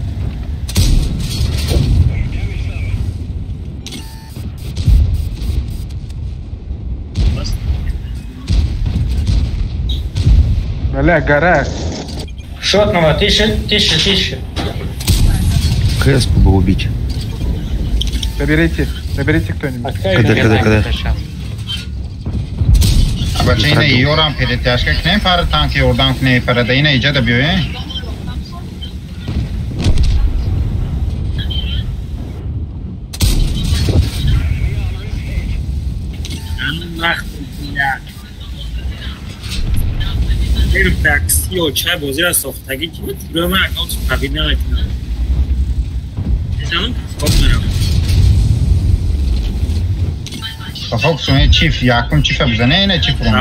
Бля, гора. Шотного, тише, тише, тише. КС бы убить. Заберите, заберите кто-нибудь. КД, КД, КД. Бача ина ёрам перетяжка кнем пара танки ёрдам кне пара да ина иҷа да биёе. Такси очай бозиро сохтагӣ ки рӯи ман аккаунти тағйир намекунад. Мезанам хоб меравам. Хоб суне чиф, якум чифа бизане, ина чиф ром.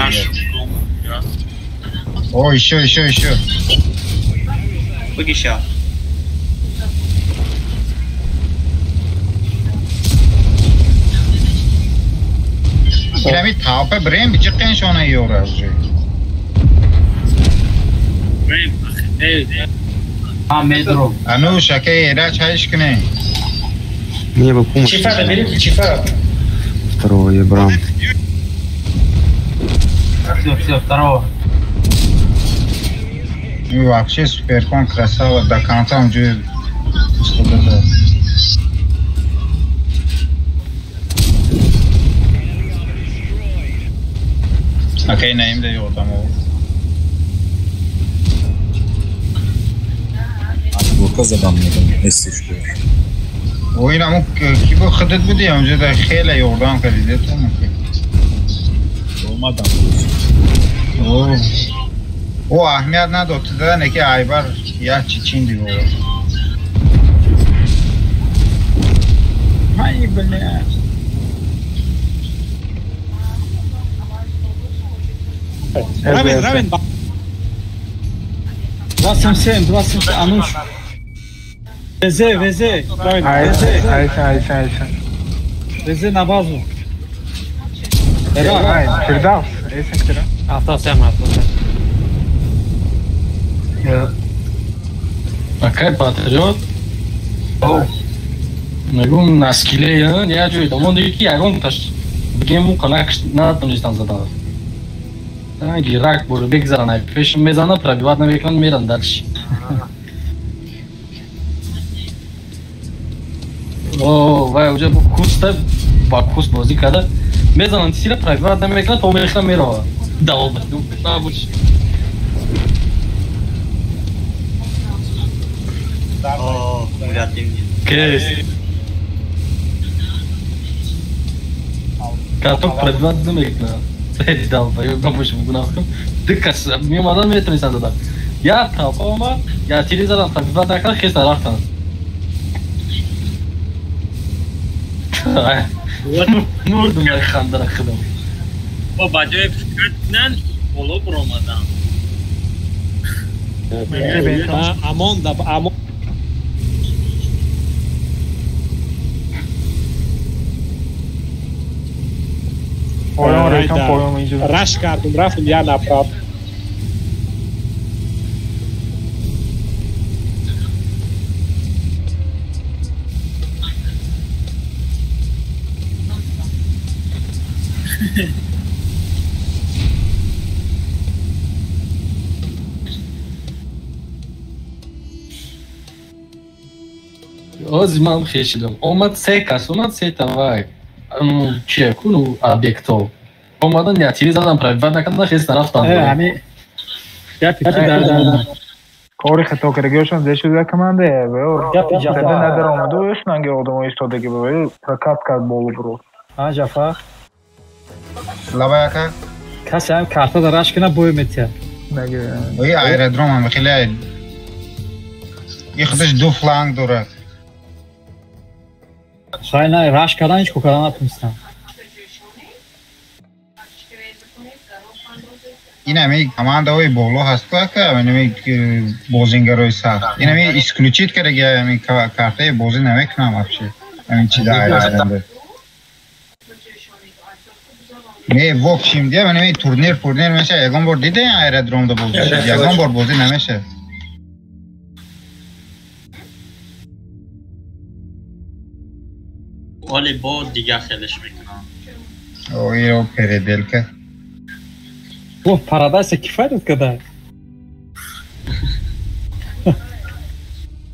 О, еще, еще, еще. Бигиша. Инами тавпа брем биҷиқен шона ёра уже. Ану, шакей, эрач хайш кне. Мне бы помощь. Чифа, доберите, чифа. Второго я брал. Все, все, второго. Ну вообще суперкон красава, до конца он же что-то. Окей, на им дает там. Блока задам мне, если что. Ой, нам кибо ходит буди, он же да хела ёрдам кардиде то муки. Омадам. О, о, Ахмед надо, ты да неки айбар, я чичин диво. Ай, бля. Равен, равен. 277, 277, Ануш. ВЗ, ВЗ, правильно, ВЗ. Айса, айса, айса. ВЗ на базу. Фирдавс, эйсен кира. Автосем, автосем. Акай патриот. Мегум на скиле, я чую, там он дики, ягон таш. Бигем му канак на там жистан задал. Танги рак бур бигзаран, пеш мезана пробивать намекунанд, меран дальше. О, вай уже куста ба куст бозӣ карда. Мезананд сира пробивать намекунанд, то мехта мерава. Давом. Набуш. О, кумулятивный. Кес. Каток пробивать намекунанд. Дал, бабуш гунаҳ кун. Ду кас меомадан метавонистанд додан. Як толпа омад, як тири задан, пробивать накард, хеста рафтанд. Мурдум ай хандара худам. Бо ба ҷои фикр кунанд, боло буромадам. Амон да амон. Поён рекам, поён инҷо. Раш кардум, рафтум я направ. Ози ман хешидам. Омад се кас, омад се тавай. Чия куну объектов. Омадан я тири задан пробивать накардан, хеста рафтан. Ами гапи дар кори хато кардагиашон зе шуда команда гапи ҷафар надаромаду ёшнанги одамо истодаги бо прокат кард болу бро. А ҷафар лабай ака касе ҳам карта дар раш кина бой метиҳад. Ои аэродром ҳам хеле и худаш ду фланг дорад. Хай на раш кардан ҳеч ко кардан натунистам. Ин ҳами командаҳои боло ҳаст ака, ҳами бозингарои сахт. Ин ҳами исключит кардаги ҳами картаи бозӣ намекунам вообще. Ҳамин чиза аэродром. Не, в общем, дия, ҳами турнир меша, ягон бор дида аэродромда бозӣ шуд, ягон бор бозӣ намеша. Оли бо дига хелеш мекунам. Ои, переделка. О, парадайса кифоят када.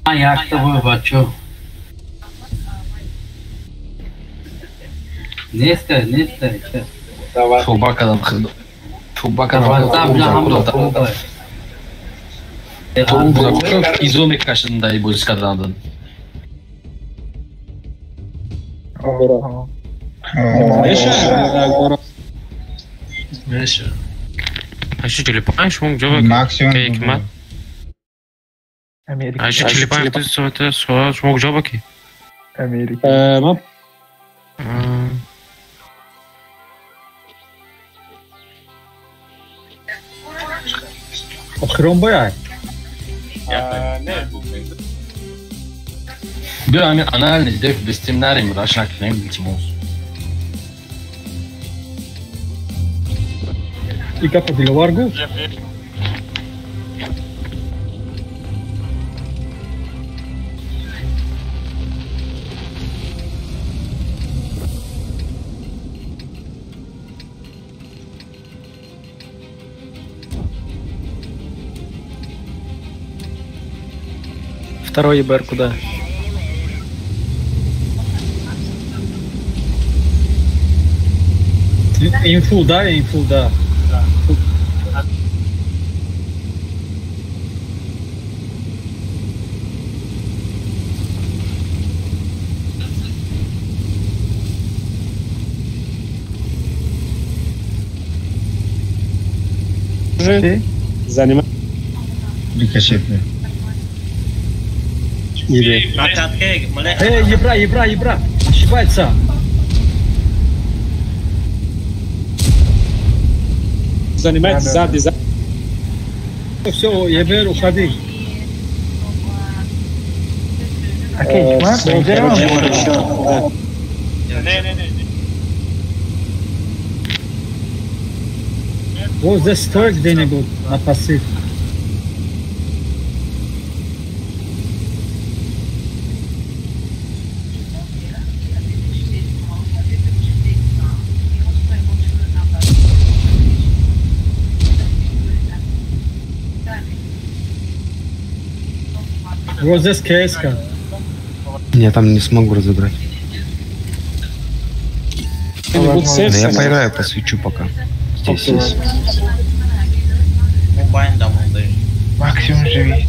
Ман якта бой бачо. Неста, неста. Тоба кардам худо. Тоба кардам. То изо мекашидам дар бозӣ кардан. Меша. 845 шумо ҷо Максимум. 845 соата соат шумо ҷо ки? Америка. Ман охирон бояд. Не, Биё ҳамин анализ деф бистим нарим, раш накунем илтимос. И гапа Диловар гуфт? Второй ЕБР куда? Инфу, да, инфу, да. Занимай. Рикошетный. Эй, ебра, ебра, ебра! Ошибается! Занимайте сзади, сзади. Все, ЕБР, уходи. Окей, Не. Вот здесь стой где-нибудь на пассив. Вот здесь КСК. Я там не смогу разыграть. Да я поиграю, посвечу пока. Здесь есть. Максимум живите.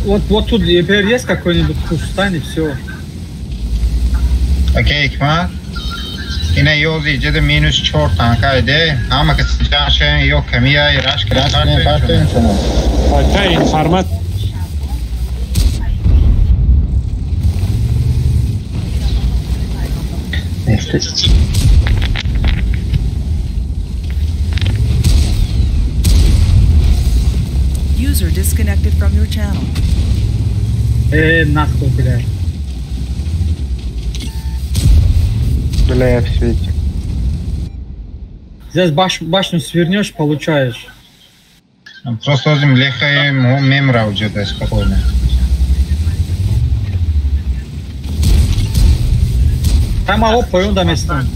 Вот тут теперь есть какой-нибудь куст, встань и все. Окей, Кмар. Ина ёзи ҷеда минус 4 танка иде. Ҳама кас ҷаншен ё камия и раш кардани партем шумо. Окей, информат. User disconnected from your channel. Нахуй, блядь. Бля, я в свете. Здесь башню свернешь, получаешь. Просто возим леха и мемра уже, да, спокойно. Там ало поён да местан.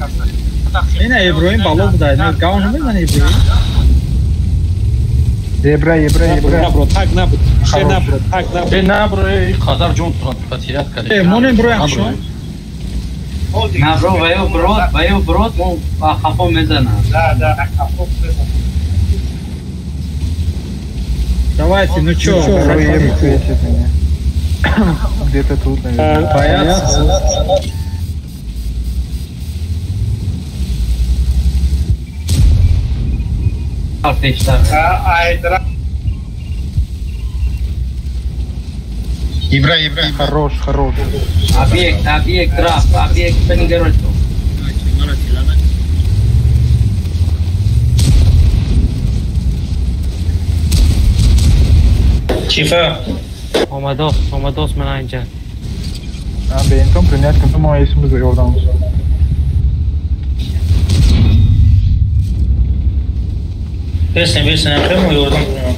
Ина Иброим бало буда, ина гаун мезани Иброим. Ебра, ебра, ебра. Набро, так набро, ше набро, так набро. Набро, қадар ҷон потерять кардем. Монем броям шо? Набро, ваю брод, мо хафо мезана. Да, да, хафо мезана. Давайте, ну чё? Где-то тут, наверное. Боятся? Ибра, Ибра. Хорош, хорош. Объект, объект, раф, объект, пенигородцу. Чифа. Омадос, омадос мана инҷа. А, бентон принять кун мо исм зиёдам. Бесен, бесен, хемо ёрдам кунам.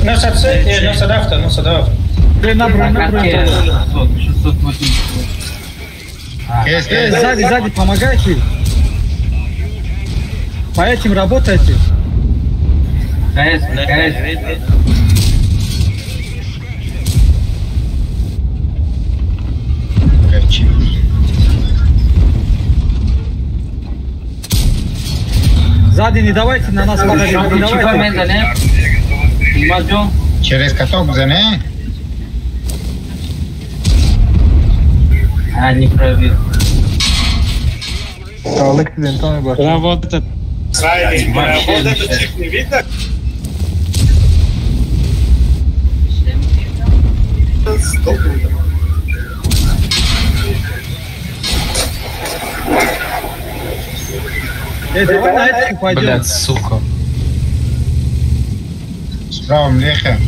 Насад се, насад авто, насад авто. Набро, набро. 680. Сзади, сзади, помогайте. По этим работайте. КС, КС. Сзади не давайте на нас падать, не давайте. Через каток зане? А, не пробил. Работает. Вот этот чип не видно? Эй, давай на эту пойдем. Блядь, сука. Справа, млеха.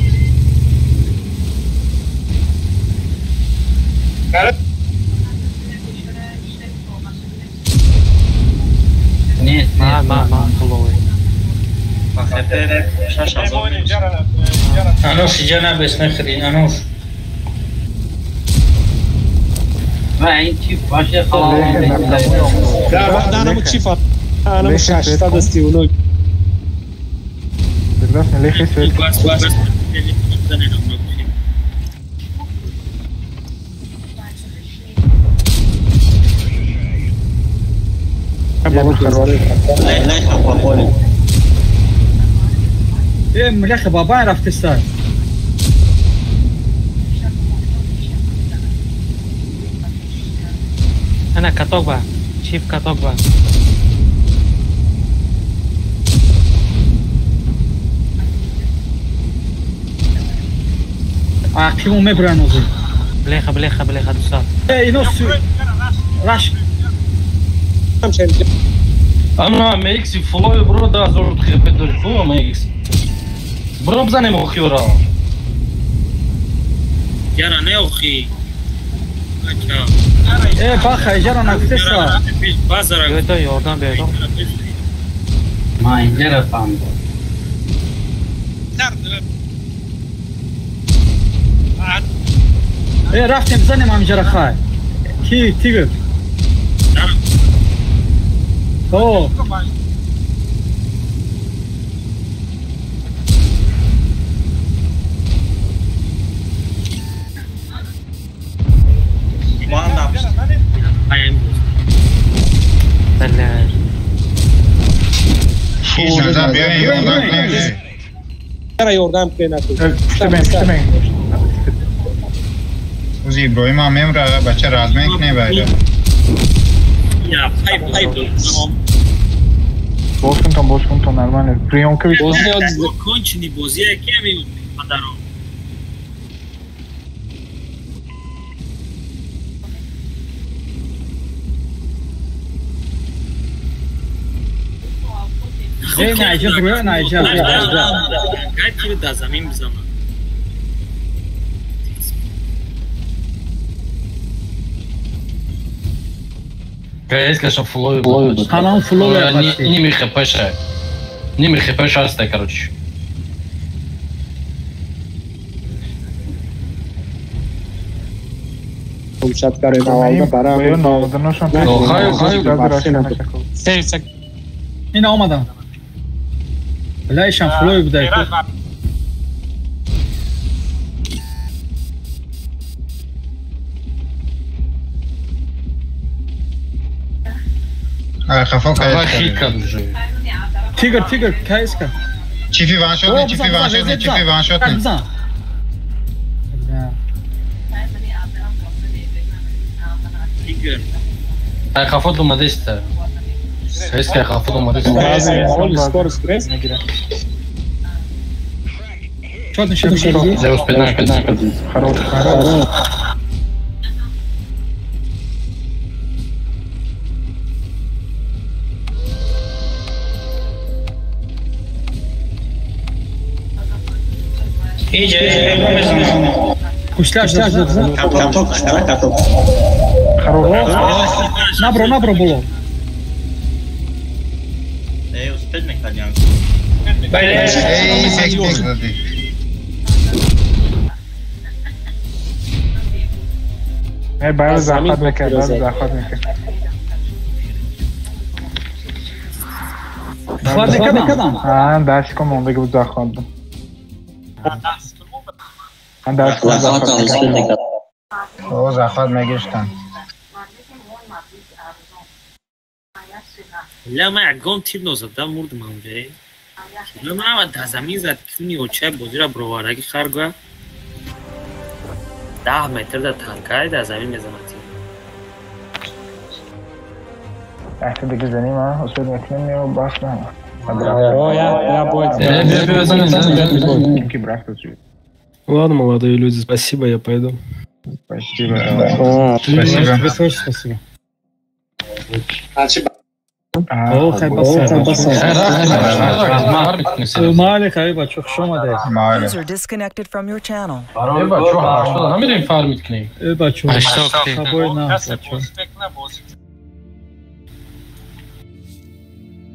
Нет, ма, хлой. Ануш, иди на бес, нахрен, Ануш. Да, да, чифа. Анам 639. Мляха, бабай рафтиса. Ана каток ба, чип каток ба. Ақибо мебуран озӣ. Блеха, блеха, блеха, дусад. Э, ино раш. Ана МХ флой бро да зор хп дори ку МХ. Бро бзанем охиора. Яра не охи. Ача. Э, баха, ижара нагуфтеса. Базара. Ёда ёрдам бердам. Ма инҷара фаҳмидам. Э, рафтем бизанем ҳаминҷара хай. Ки тигр? О. Ёрдам кунед. Узи Иброҳим ҳам мемра, бача размен кне байда. Я пай пай Боз кун, боз кун, нормально. Приёмка ведь. Конченый бозӣ яке ами падаро. Э, наиҷа бро, наиҷа. Гай тири дар замин бизанам. КС, конечно, фуловый был. Канал фуловый почти. Ними хпша. Ними хп шаста, короче. Ина омадам. Бля, ишам фуловый будай. Хафо кайс. Тигр, тигр, кайска. Чифи ваншот не, чифи ваншот не, чифи ваншот не. Тигр. Ай хафо думадеста. Кайска хафо думадеста. Скорость стресс. Чё ты сейчас? Я успел, Хорош, хорош. Набро, набро было. Эй, успеть мекардиан. Эй, бек, бек зади. Эй, байро захват мекард, байро захват мекард. Захват мекардам? А, 10 секунд монда буд захват. О, захват мегирифтан. Ля, ман ягон тир нозадам, мурдам ҳамҷае. Ля, ман ама дар замин зад, куни очай бозиро бировардаги харгоя. 10 метр дар танкай дар замин мезанад тир. Якта дига заним, а? Успед мекунем ё бас на? Ладно, молодые люди, спасибо, я пойду. Спасибо. Спасибо. Тебе тоже спасибо. User disconnected from your channel.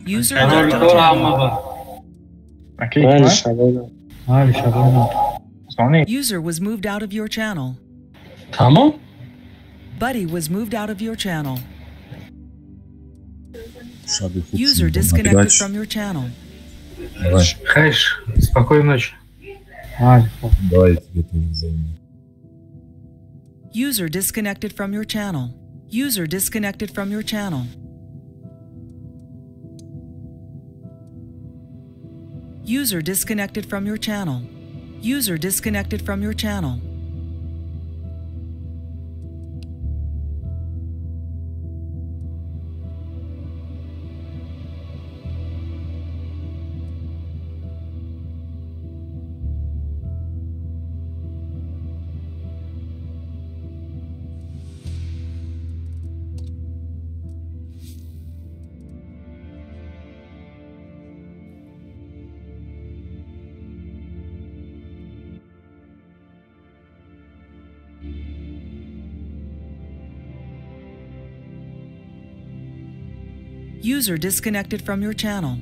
User left your channel. User was moved out of your channel. Tamam. Buddy was moved out of your channel. User disconnected from your channel. Давай. Хайш, спокойной ночи. Давай, тебе тоже взаимно. User disconnected from your channel. User disconnected from your channel. User disconnected from your channel. User disconnected from your channel. User disconnected from your channel.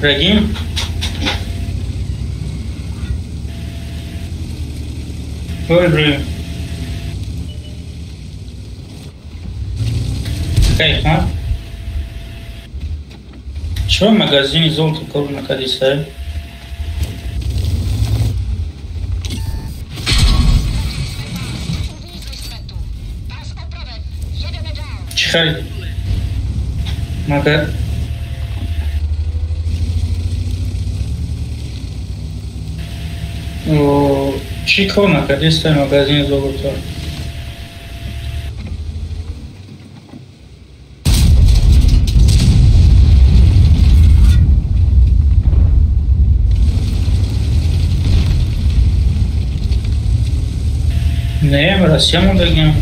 Ибрагим? Ой, Ибрагим. Кайф, а? Чего в магазине золото кор накадиса? Чихари. Мага. Чӣ кор накардиста магазини золото? Не, Россия мондагиам.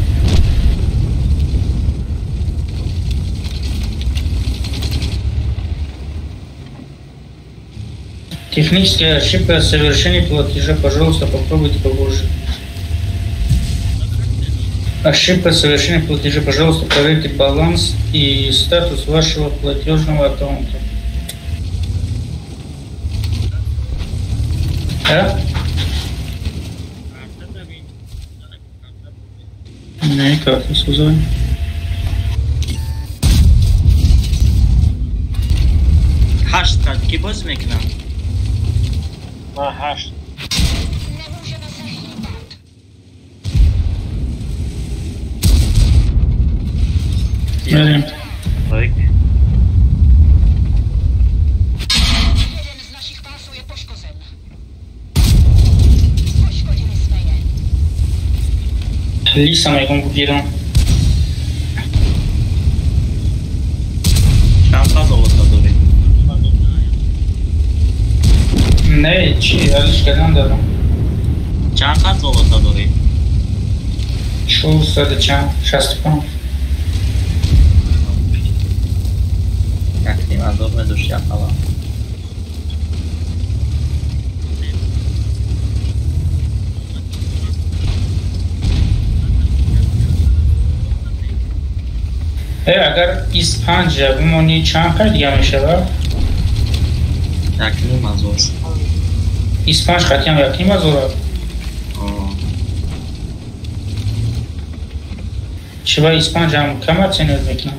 Техническая ошибка совершения платежа. Пожалуйста, попробуйте попозже. Ошибка совершения платежа. Пожалуйста, проверьте баланс и статус вашего платежного аккаунта. Да? Не, карту создан. Ҳашт кард ки боз мекунам? Ман ҳашт. Мерем. Так. Лиса мегум бигирам. Чанд та золото дорӣ? Не, чӣ, алиш кардан дорам. Чанд та золото дорӣ? 400 чанд, 65. Як ним азор медошт як ала. Агар 25 бимонӣ чанд қадр дига мешавад? 1,5 ҳазор. 25 қатъиам 1,5 ҳазор? Чӣ ба 25 ҳам кам оценивать мекунам?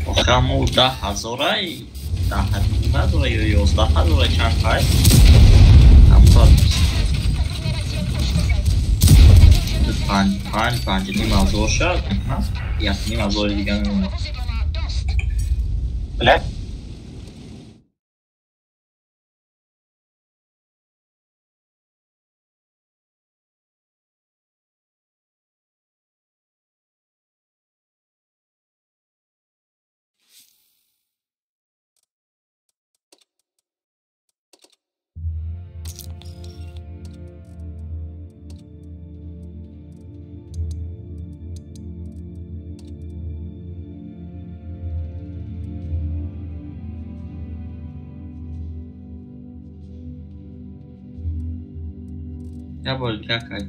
Охе ҳамо 10 ҳазорай, 10,5 ҳазора ё 11 ҳазора чанд қай? Ҳамто панҷ, панҷ, 5,5 ҳазор шуд, 1,5 ҳазори дига мемонад. Блядь. Як бори дига кайф.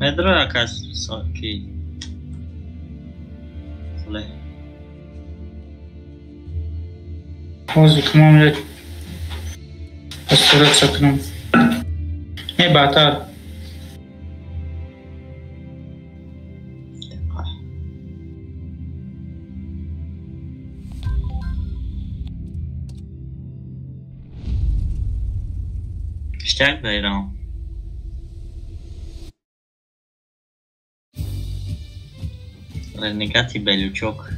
Медро якаш ки соле. Ҳозир кумам як постараться кунам. Не, баъдтар. Иштирак дар Ирон. Ренегати Белючок.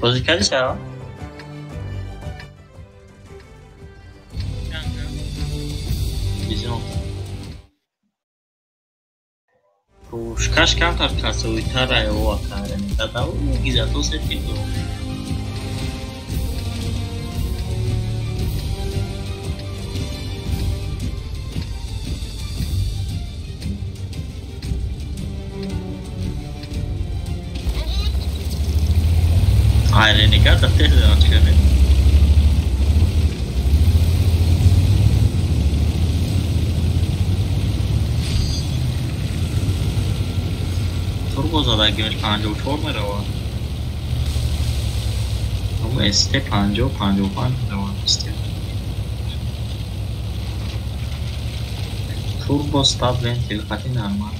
Бозӣ кардӣ шава? Бизон. Пушкаш камтар касовитара ё акарени. Дадау гизато се тиду. Айреника да тезе начкане. Турбо задагимеш 54 меравад. Ама СТ 50 55 меравад СТ. Турбо стаб вентил қати нормал.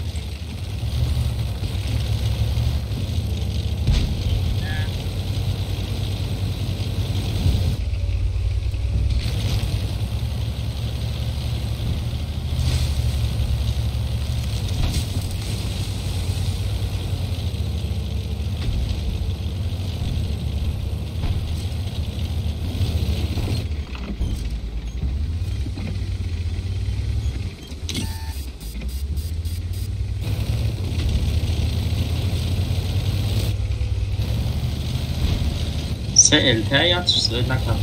Се ЛТ я свет накард.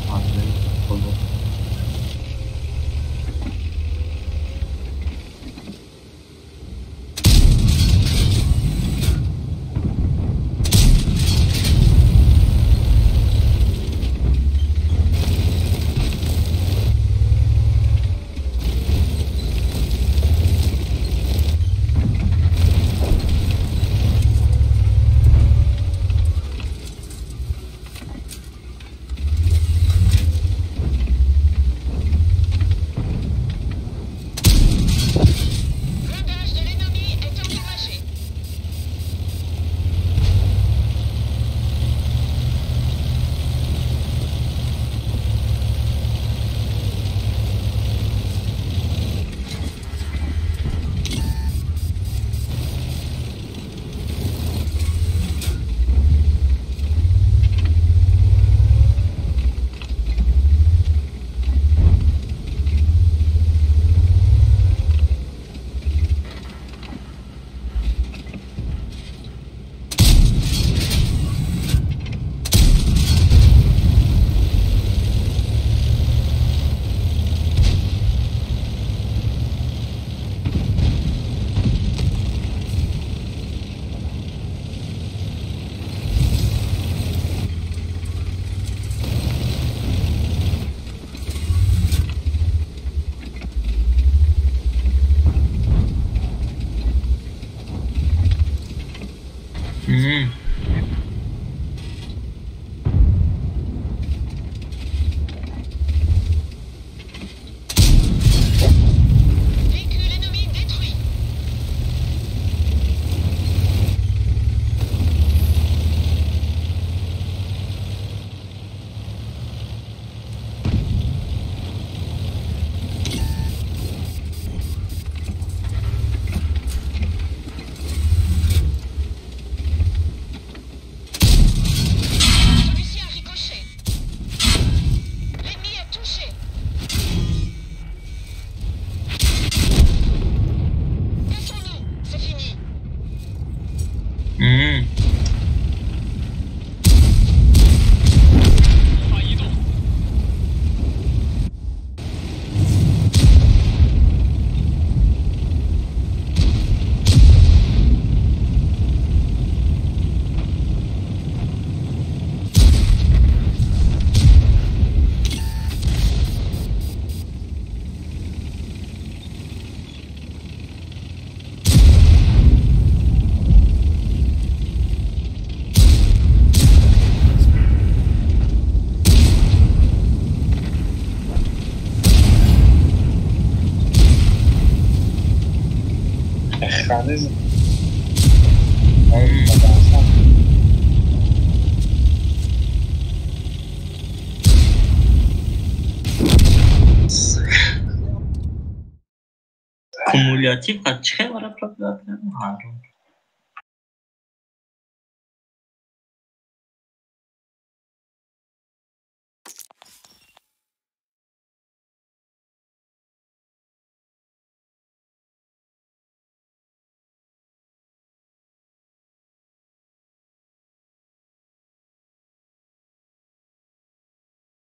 Кумулятив қад чӣ хел вара пробиват ҳаром.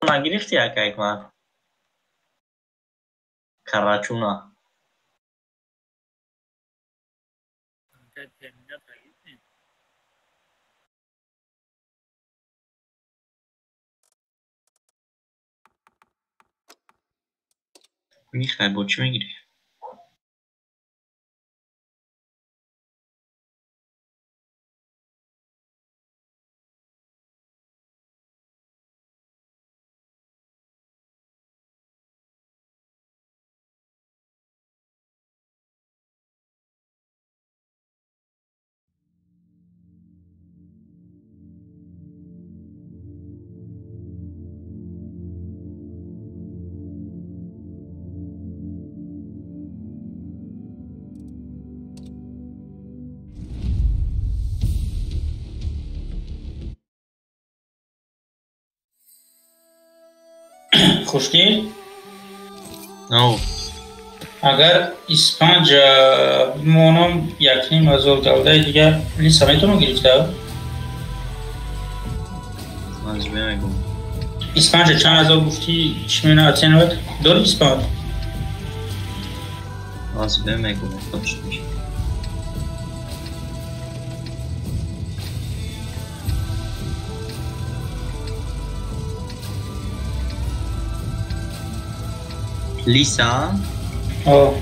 Нагирифти ака Акмал? Карачуна. Михай, бо чӣ мегирӣ? Хушдил? No. Агар испанҷ бимонам 1500 голдаи дигар лиса метавонам гирифта? Испанҷа чанд ҳазор гуфтӣ? Чӣ мена оценивать? Дори испанҷ? Лиса? О.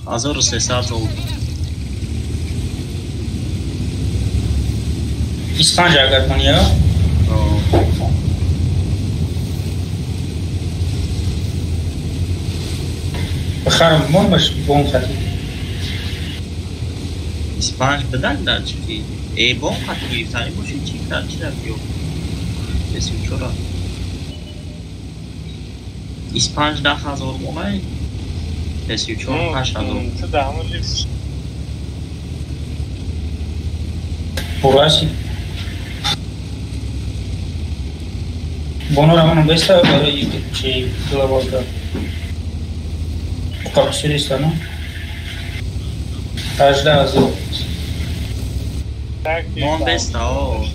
$1300 золото. Испанҷа агар монӣ, а? О. Бихарам мон баш бон хати. Испанҷ бадан дар чӣ? Э, бон хати гирифтанӣ боши чӣ кард? Чӣ рафт ё? Бесючора. Испанҷ 10,000 монай. Бесючор 8,000. Ту дар ҳамон лист. Пурраси. Боно рамонам беста барои чи глобалка. Капсулиста, ну? 18,000. Мон беста, о.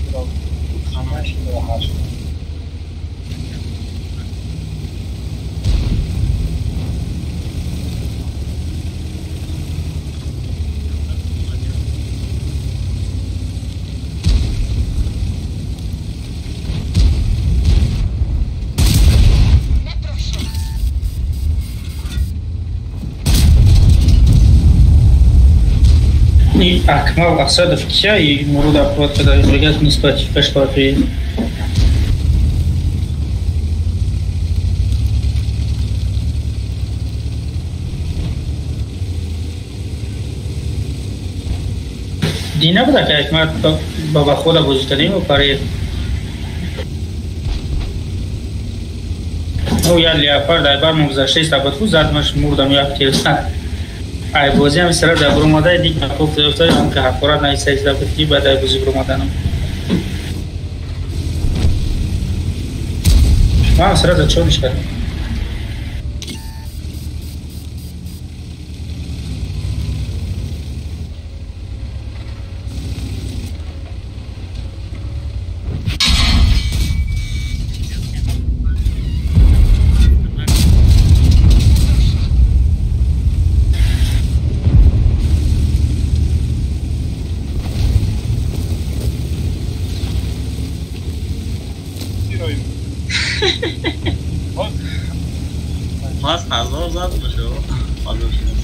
Акмал Асадов кия и Мурод Ахмад када мегӯяд нисбати пешрафи дина буда ки Акмал ба хода бозӣ кардем ва паред ӯ як леопард ай бар гузашта истабад ку задмаш мурдам як тирсан. Ай бозӣ ҳам сара дар баромада диг напофтаёфтаам ки ҳақорат нависаиста буд ки баъд ай бозӣ баромаданам. Ман сара за чор мешавад. Пас ҳазор зад бошо. Ҳазор шуд.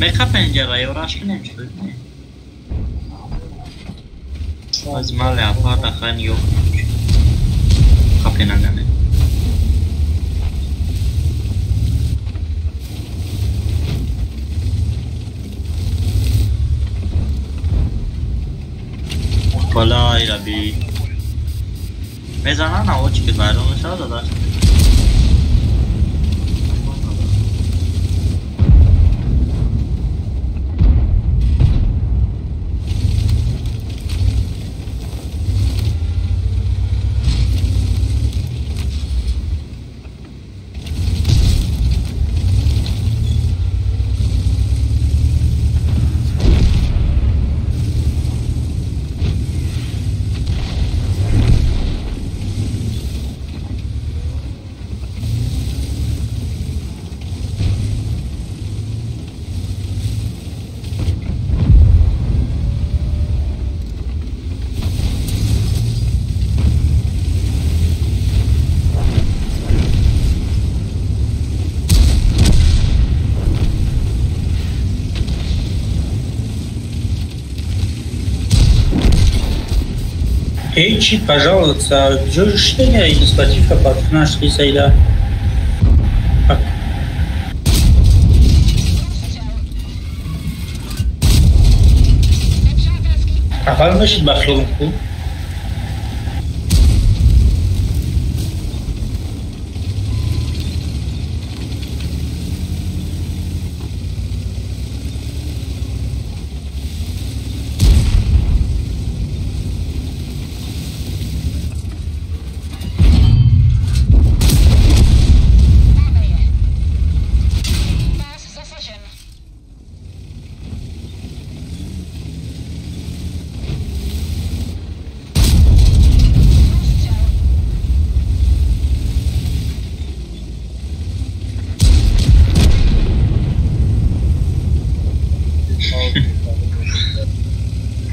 Меха пенҷара ёраш кунем чӣ? Аз ман леопарда хай нигоҳ кунам чӣ. Қапенагане. Балай раби. Мезанан аво чӣ ки вайрон мешавад дадаш. Ҳечи, пожалуйста, ҷӯштега инициатива патнаш исайда. Аввал мешид ба хиёлам ку?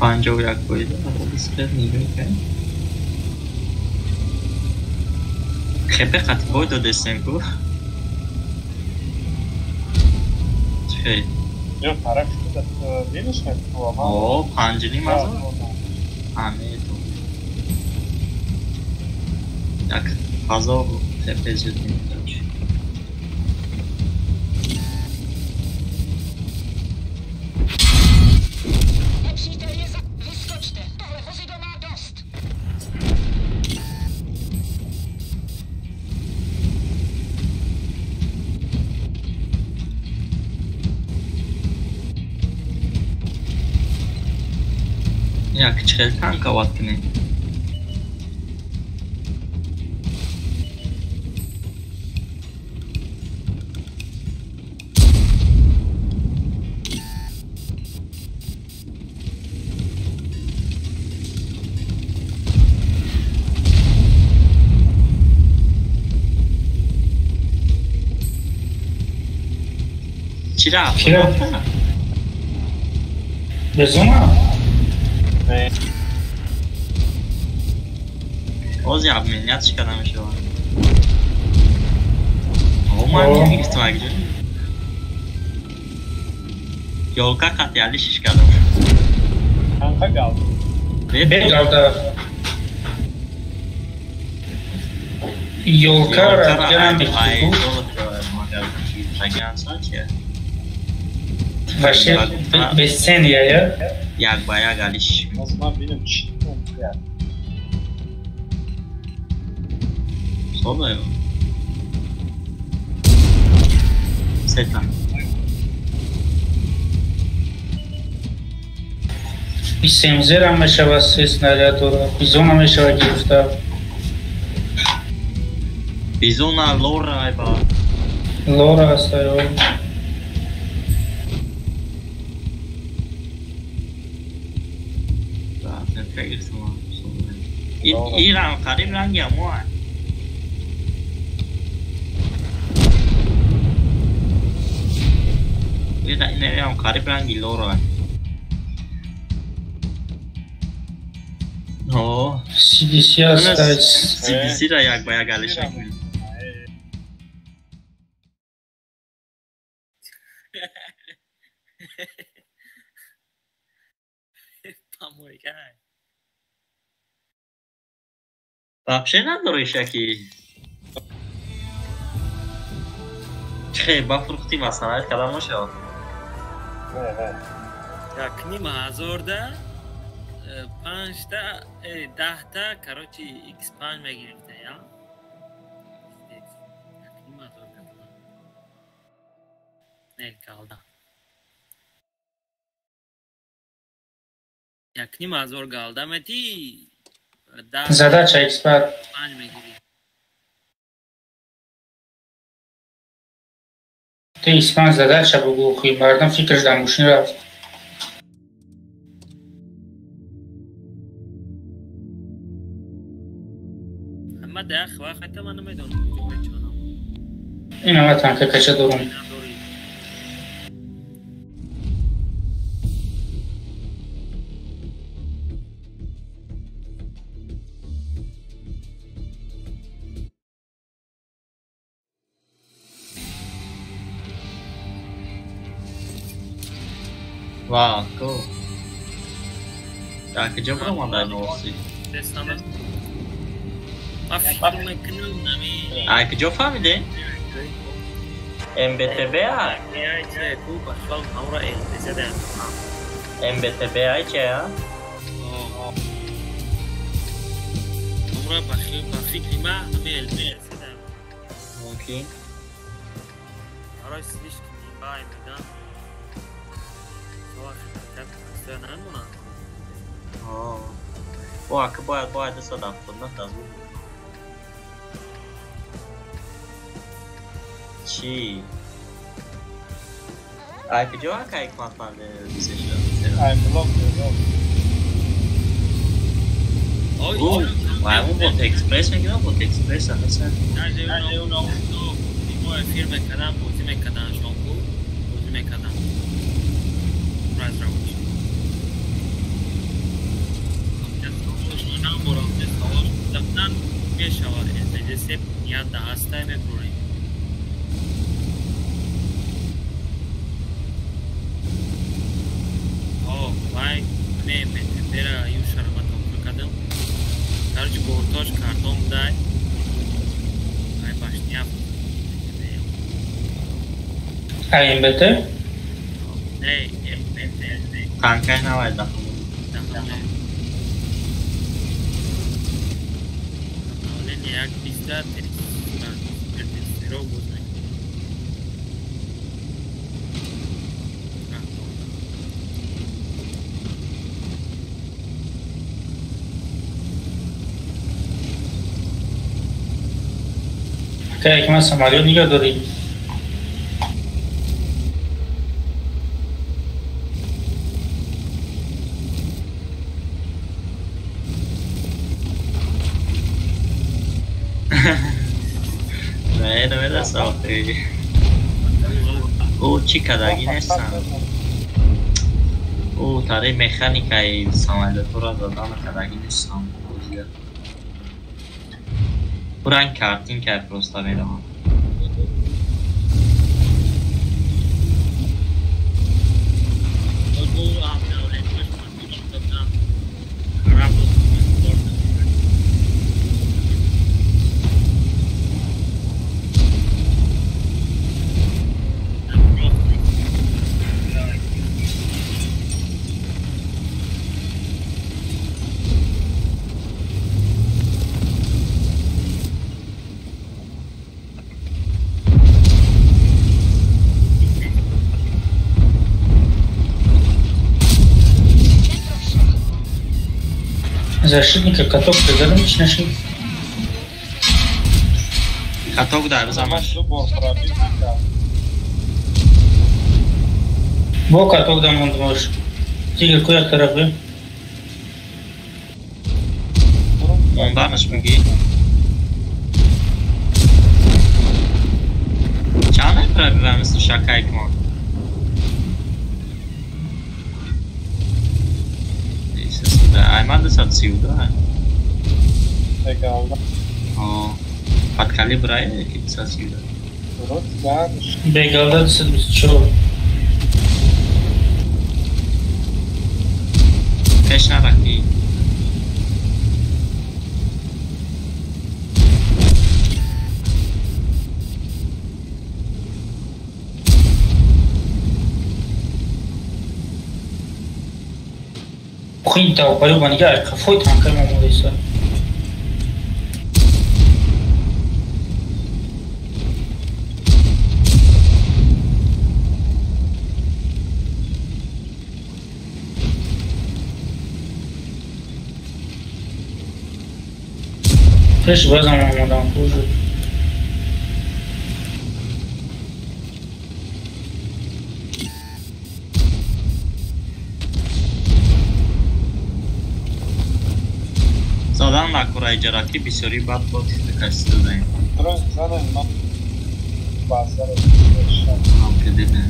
51 фоиза нигоҳ кард. Хепе қатибой додестем ку? Чӣ? Ё тараф шуда видишь? О, 5,5 ҳазор? Аме то. 1000 хепе зиёд мекунад. Як чхел танка ват кунем. Чира? Чира? Безума? Ози обменять карда мешавад. О, ман гирифтам акҷо. Ёлка қатъи шиш кардам. Танка гал. Бе галда. Ёлка ра Вообще бесценья, я? Як ба як алиш. Ман бинам чӣ Сода сета. Исемзера мешава се снаряд дора, бизона мешава гирифта. Бизона лора айба. Лора астаё. Ирам қариб ранги ҳамо. Инам қариб ранги лора. О, CDC аст. CDC-ра як ба як алиш мекунем. Вообще надорӣ шаки. Чӣ ба фурӯхтӣ масалан кадам мешавад? Як ним ҳазорда панҷта 10та короче X5 мегирифта, я? Як ним ҳазор не галда. 1,5 ҳазор галда мети. Задача эксперт. Ту испан задача бугу хи мардам фикраш дар мошин рафт. Ама да хва хата ман намедонам куҷо мечонам. Ин ама танка кача дорум. Ва, ко. Так, куҷо баромада норси? шидестана. Ман фикр мекунам нами. Ай куҷо фаҳмидем? МБТБ ай? Ай чи ку бахшал ҳамра ЛТЗ да. МБТБ ай чи а? Ҳамра ба фикри ман ҳами ЛТЗ да. Мумкин. Барои слишком нимбай меган. Намонанд. О, ака бояд 279 аз буд. Чӣ? Ай куҷо ака ҳикмат фанде бисешда? Ай блок блок. Ай бот экспресс мегирам, бот экспресс ҳаст. Даже уно мо эфир мекардам, бозӣ мекардам, шонку бозӣ мекардам. Разработчик. Мешавад ЛТЗ ният да ҳастай мебурем. О, вай ме МТП-ра юшара ма тамошо кардам. Короче, бортош картон будай. Ай башня. Ай МБТ? Не, МТ. Танкай навай да. Як биста терсеро боз мекунем. Ака ки ман самолёт нигоҳ дорӣ. Не, намедонистам. Ӯ чӣ кардагӣ нестам. Ӯ тари механикаи самолётҳоро задан кардагӣ нестам. Ӯ ранг картинка просто медоҳам. Защитника каток задам чи нашид? Каток дар замаш. Бо каток да мондамаш. Тигр куя тарафи? Монданаш мегӣ? Чанд пробиваем мисли шакайкмон? Аймад 232. Legal. О, под калибра ки 232. Бегалда 224. Пеш нараки. Хинта опаю банига қафои танкаи мо омодаиста. Пеш базам омадам кужи. Задан накора иҷараки бисёри бад бод кашида даем. Дуруст задаем ман базаро. Кедида.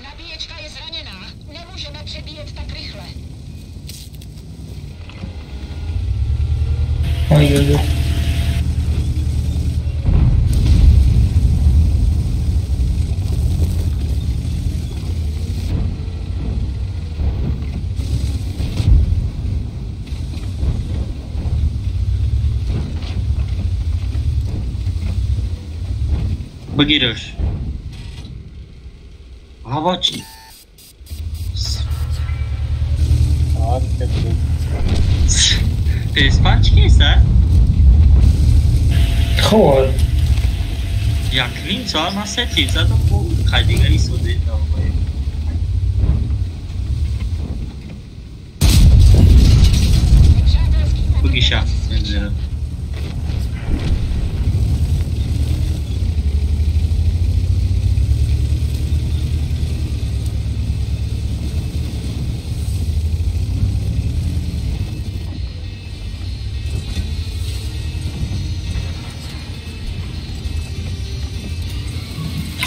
Nabíječka je zraněná. Nemůžeme přebíjet tak rychle. Ой-ой-ой. Бигираш. Ҳаво чӣ? PS5 кист, а? Хоб. Як ним соат ман се тир задам, қайдига истоде. Бигиша, мензера.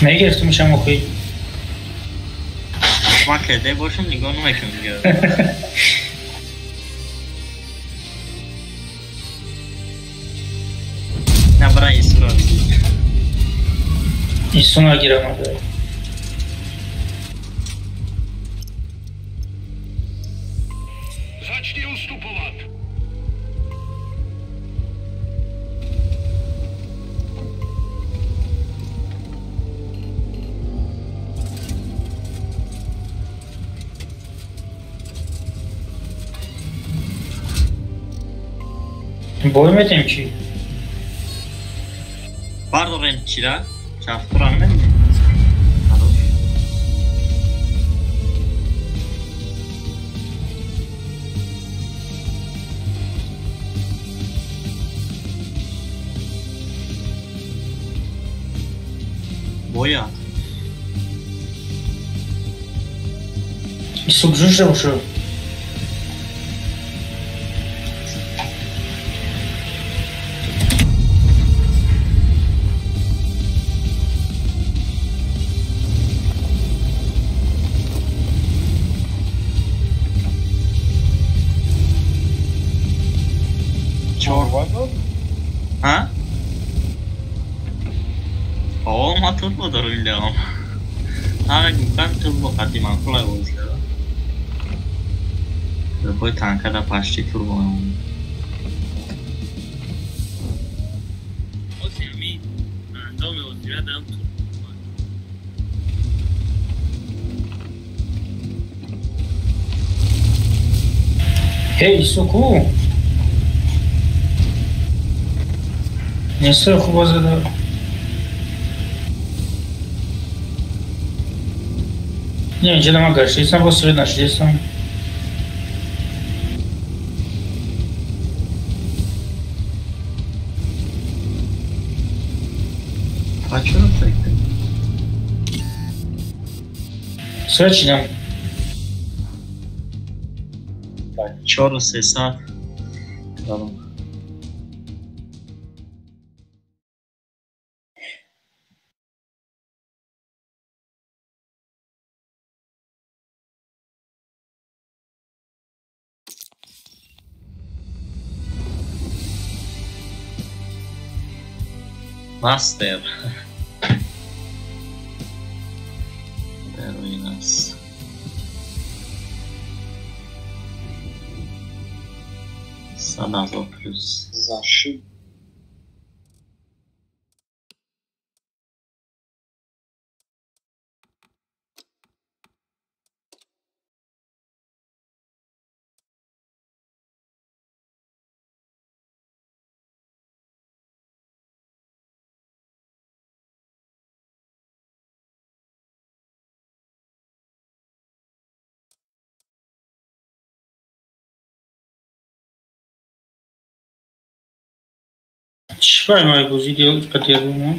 Мегирифтум шам охи. Ман кеде бошам нигоҳ намекунам дигар. На бара Исуро бигир. Ису нагирам ада. Začni ustupovat. Бой метем чӣ? Бардорем чира? Чафтура намедонем? Бояд. Исук жужа уже. А? О, ма турбо дорим. Ҳама гуфтан турбо қадди маъқул бозӣ кардам. Бой танка да пашти турбо мемонад. Оси андоми озирадам турбо. Эй, Исуку! Несу хуб зада. Не, инҷа ман гаштистам, боз свет нашидистам. А чаро так? Свет шидам. Чору сесад. Задам. Мастер. Ruinas. Садазо плюс. Зашиб. Чӣ май бозӣ қадирумо?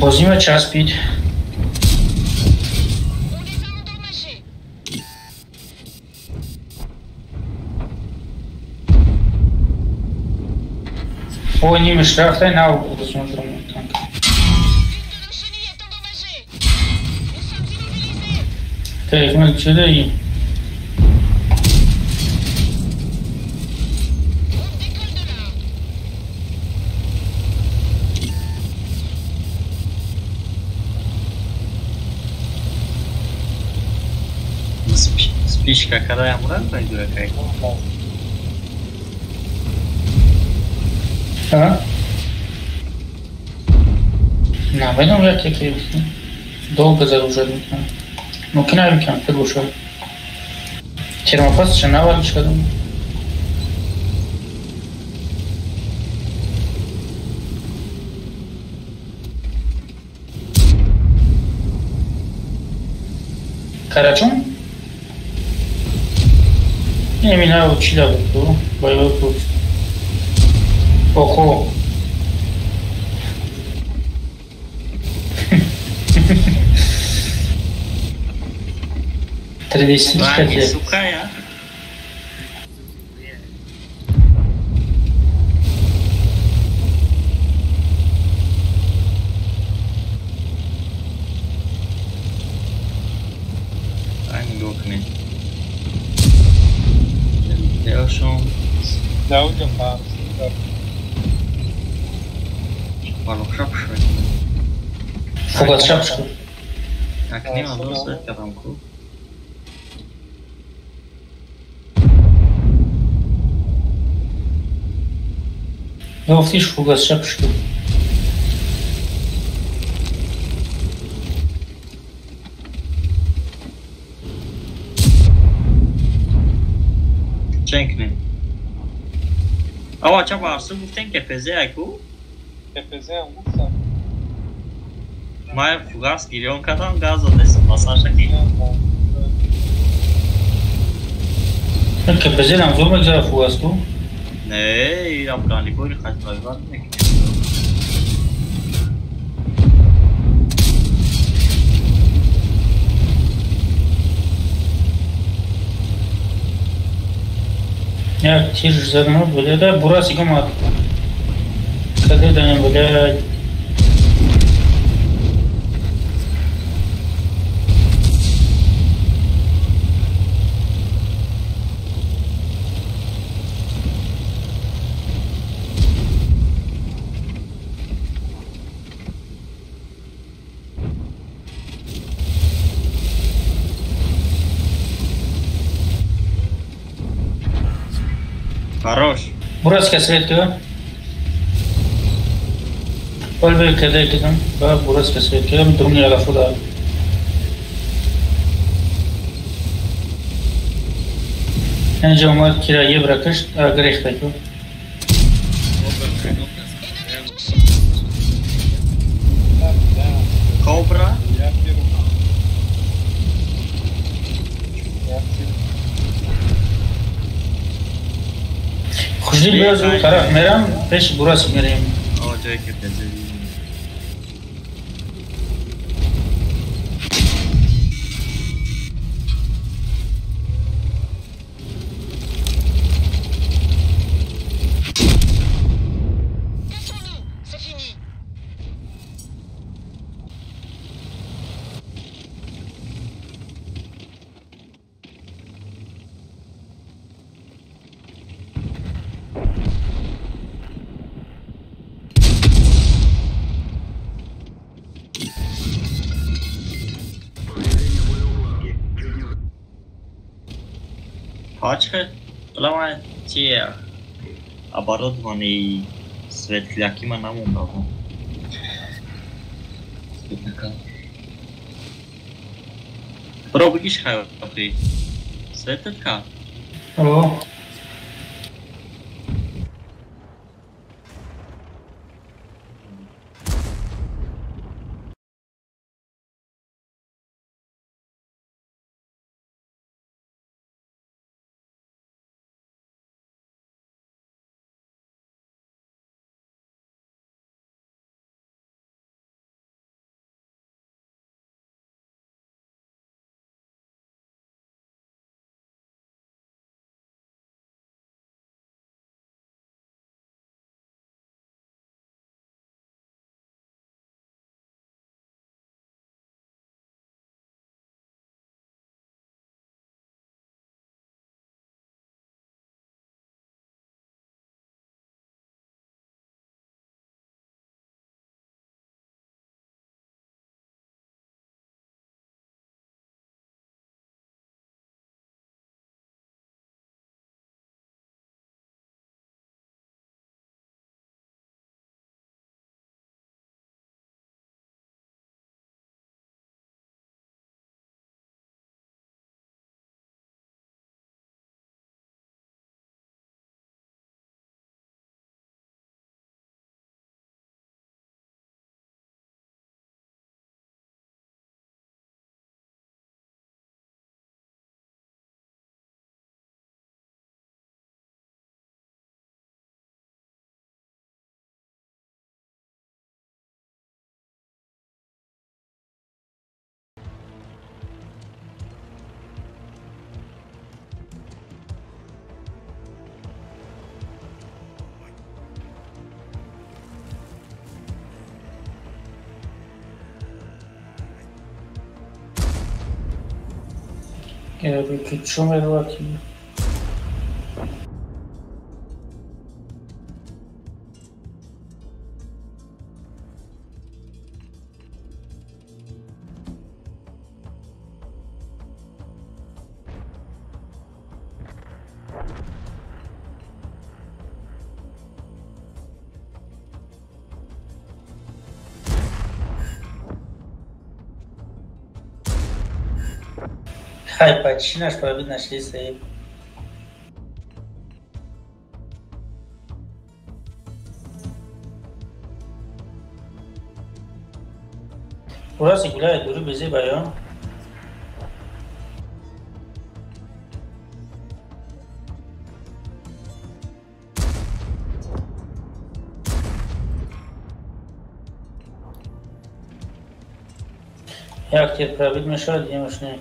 Бозима часпид. Ой, нимеш рафтай нав размонтирам танк. Так, мы сюда и Спичка, когда я мурат пойду, как? А? На, войну я такие долго загружать. Ну, кинавикам, ты глушил. Термопаст, жена валичка, думаю. Карачун? Я меня учили, боевой путь. Охо. Тридцать. Сухая. Так, не могу сказать, катамку. Ёфтиш фугас шапшку. Ченкни. Ава, чапа, арсу гуфтен КПЗ айку? КПЗ гуфтам. Май фугас гирён кардам, газ задесам, масаша ки. КПЗ нам зур мегзара фугас ту? Не, ирам бронебойни хатмайвар мекунем. Як тир задано бля, бурас игомад. Каде данем бля. Хорош. Бурацкая светка. Пальбе каде кадам, ба бурацкая светка, друмни алафуда. Инҷа омад кира евро кашт, грехта ку. Кобра? Хушдил биё зуд тараф мерам, пеш бурас мерем. О, ҷое ки пезӣ. Пачка, главное, те оборудованные светляки мы нам удобно. Пробуешь хай, светлка? О. Ки чо меравад? Хай, почти наш пробит нашли сейф. Курасы гуляет, дуры безе баян. Як тебе пробить мешает, девушка?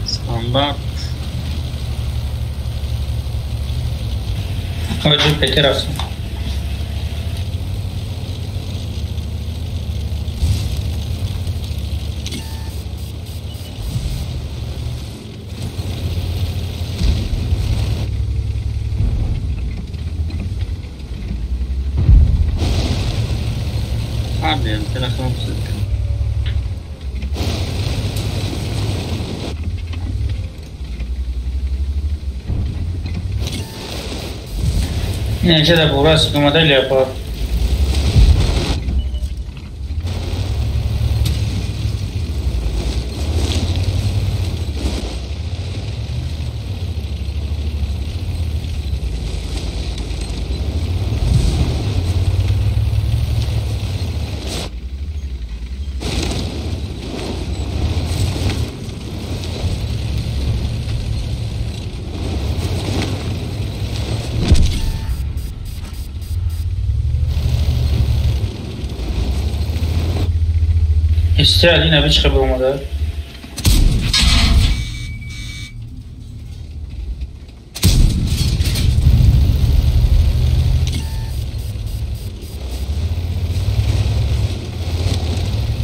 Стандарт. Ходжи пять раз. А, блин, ты нашел. Не, что-то бурас, модели по. Истеали на бичка был модель.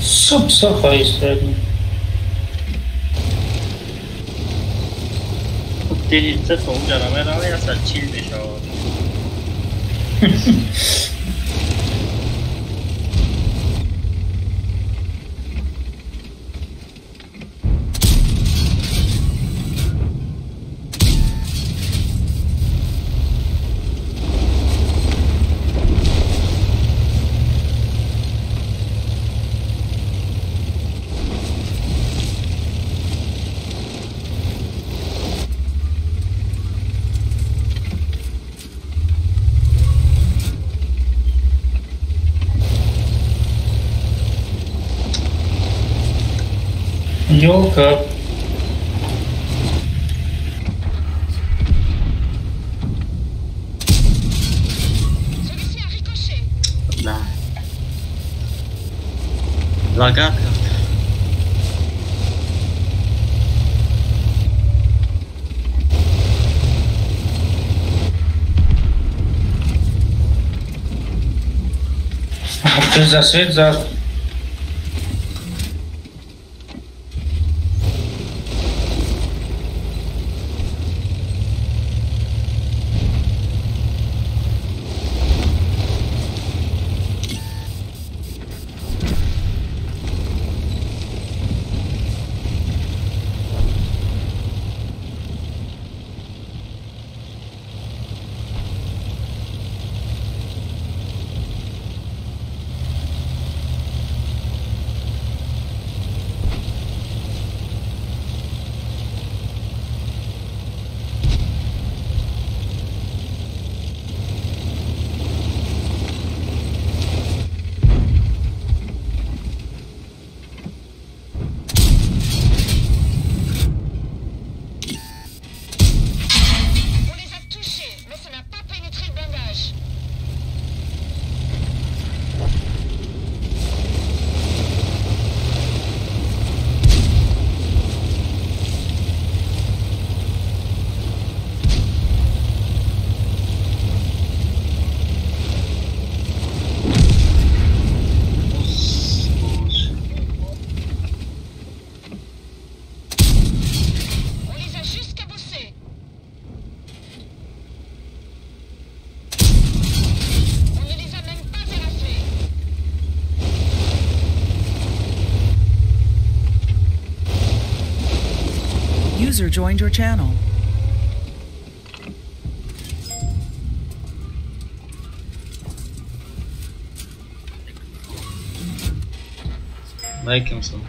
Суп сухой истеали. Делиться сонҷа намерава, я сар чил мешавад. Ёлка. Да. Лагатка. Засвет за. User joined your channel. Алейкум салам.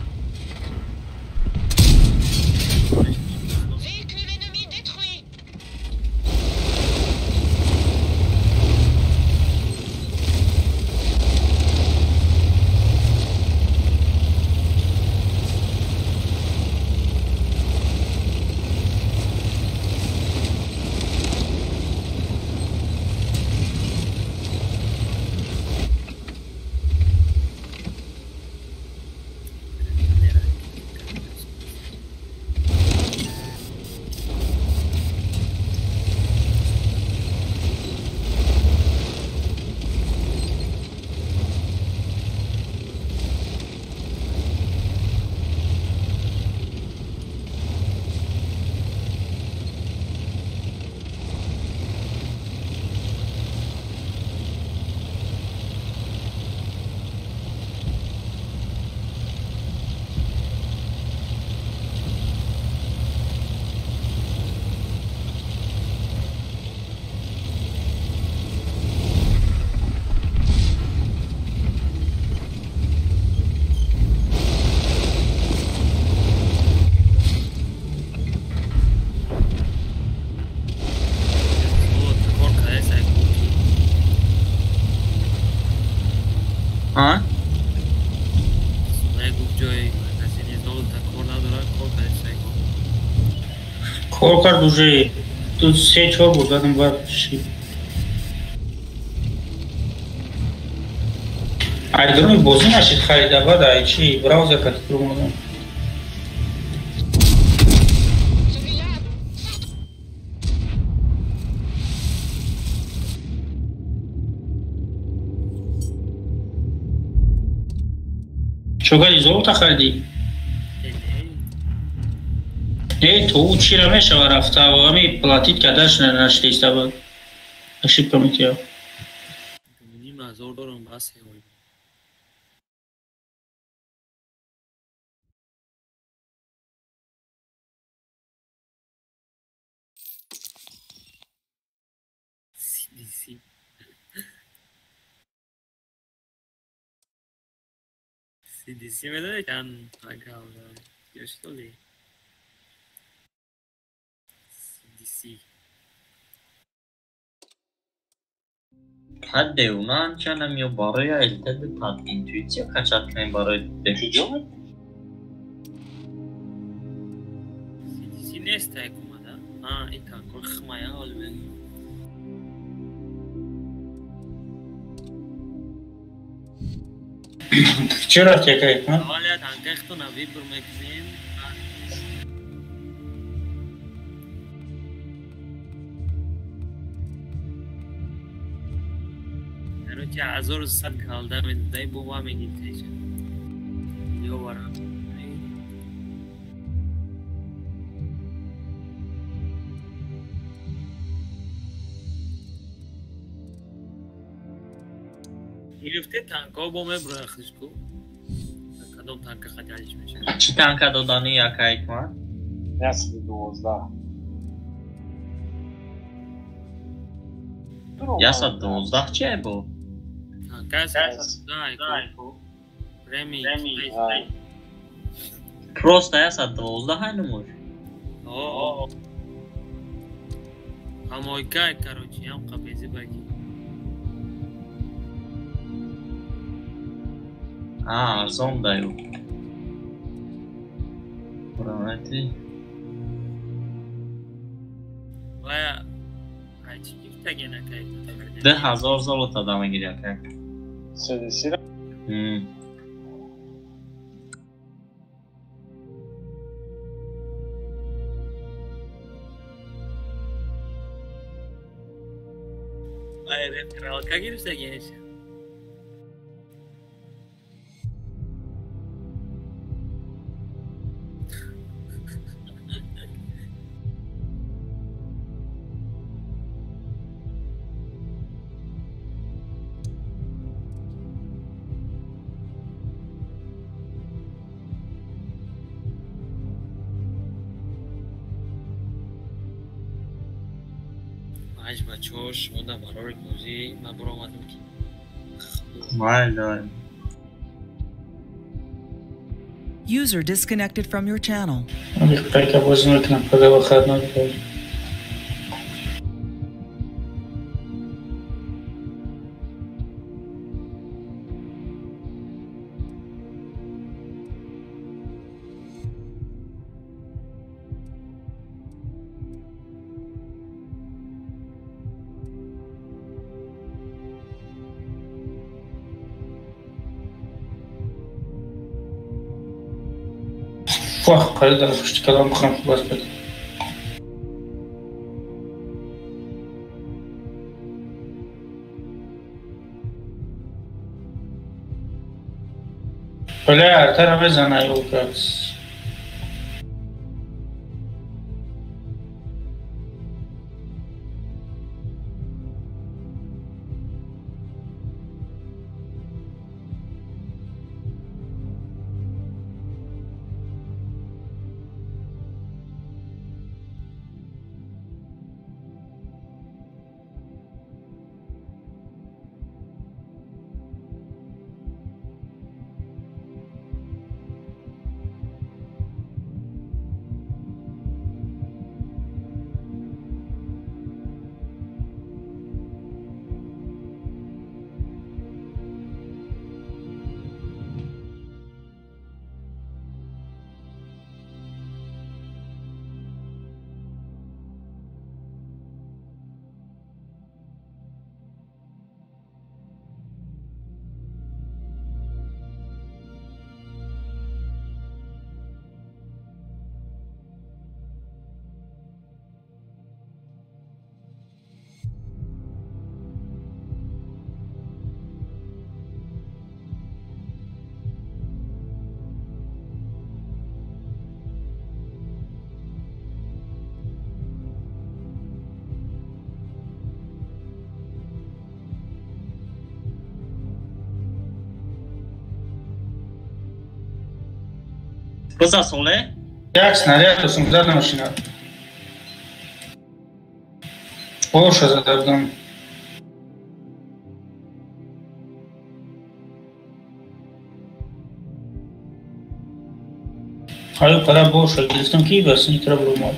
А? Кор кард уже тут се чор буд, баъдам баъд шид. Айдрони бозӣ нашид харида, баъд ай чи браузер кати турмодам. Чогари золото харидӣ? Не, то ӯ чира мешава рафта, ами платит кардаш нашидаиста буд. Ошибка метия. Ним ҳазор дорам бас. CDC. CDC медонед чанд ага ё что ли? CDC. Пад деунан чанам ё барои ЛТД пад интуитсия качат кунем барои Чиҷо? Нест ай кумада. А, ин танкор хмая ҳол мегӯ. Чӣ рафт якай? Аввал я танка хтона выбор мекунем. Короче, 1100 голда медодай, бо ва мегиртеша. Ёварам. Гирифте танкҳо бо меброя хишку. Кадом танка хаталиш мешавад? Чӣ танка додани якай куман? 112. 112 чие бо? Танка 112 ку. Реми. Просто 112 ҳай нумуш. О. Ҳамойкай, короче, ям қабези баки. А, арзон даю. Давайте. Вая, ай чӣ гифтагена кай? 2000 золото да мегири акай. Седесира? Вая, рефералка гирифтагенеш. Ҳаҷ бачаҳо, шумо дар барори бозӣ ман баромадам ки Майли, давай. User disconnected from your channel. Пайка бозӣ мекунам, пага выходной. Вах, қаридар хушти калам бихӯрам хуб аст бад. Бля, артара мезана ёлкакс. Биза соле? Як снаряд досум зад машина. Боша зада будам. Аю қадар боша гирифтам ки бас нитра бурумад.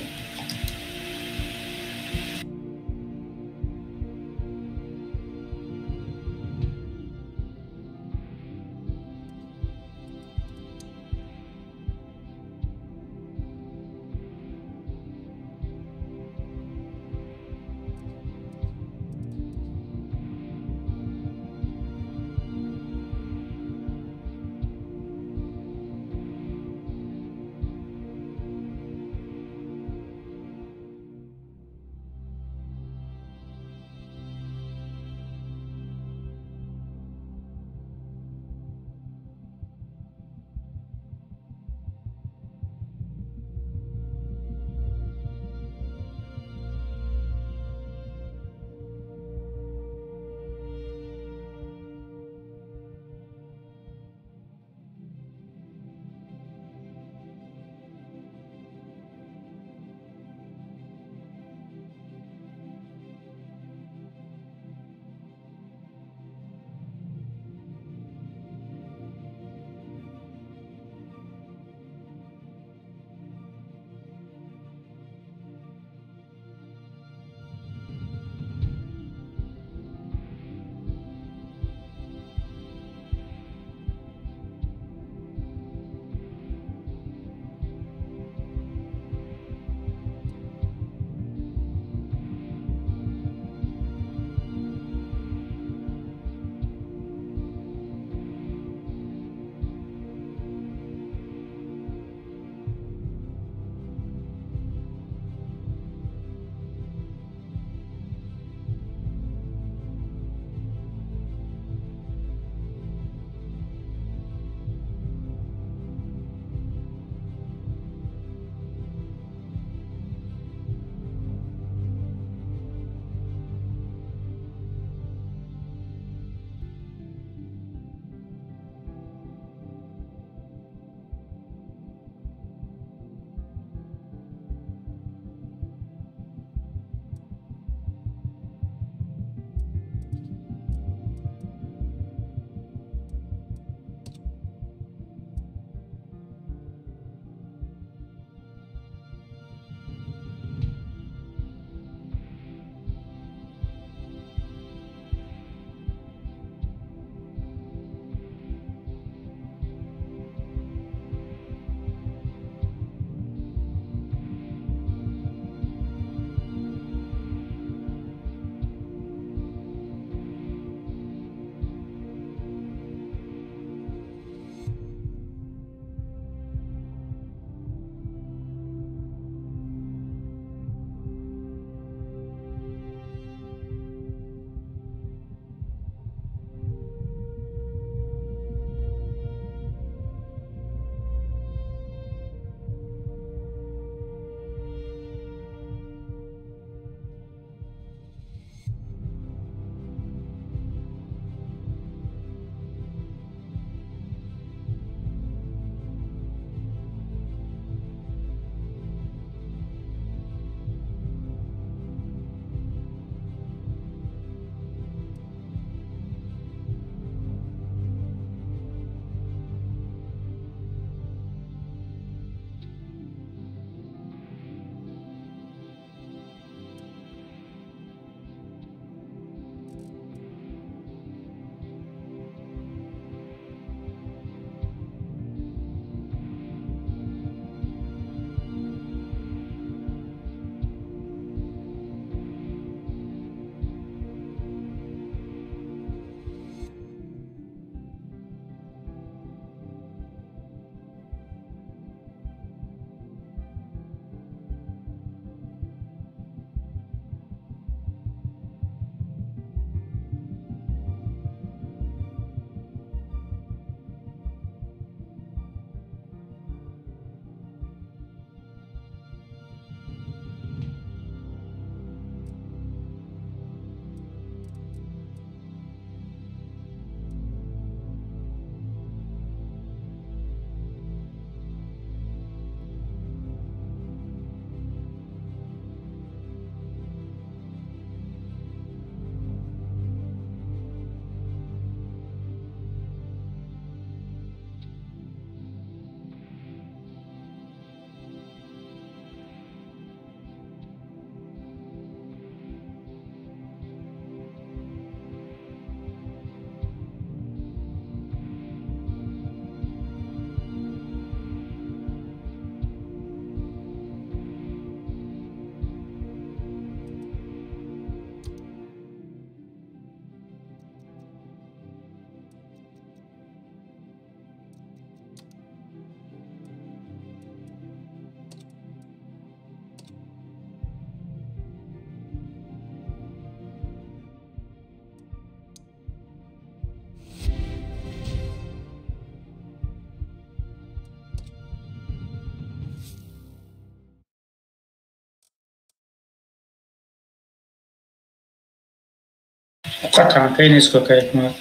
Уқа танкаи нест ку ака Ҳикмат.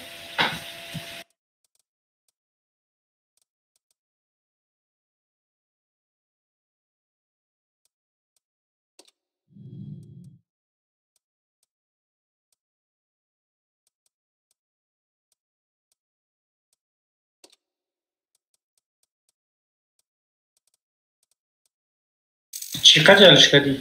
Чӣ қаҷалиш кардӣ?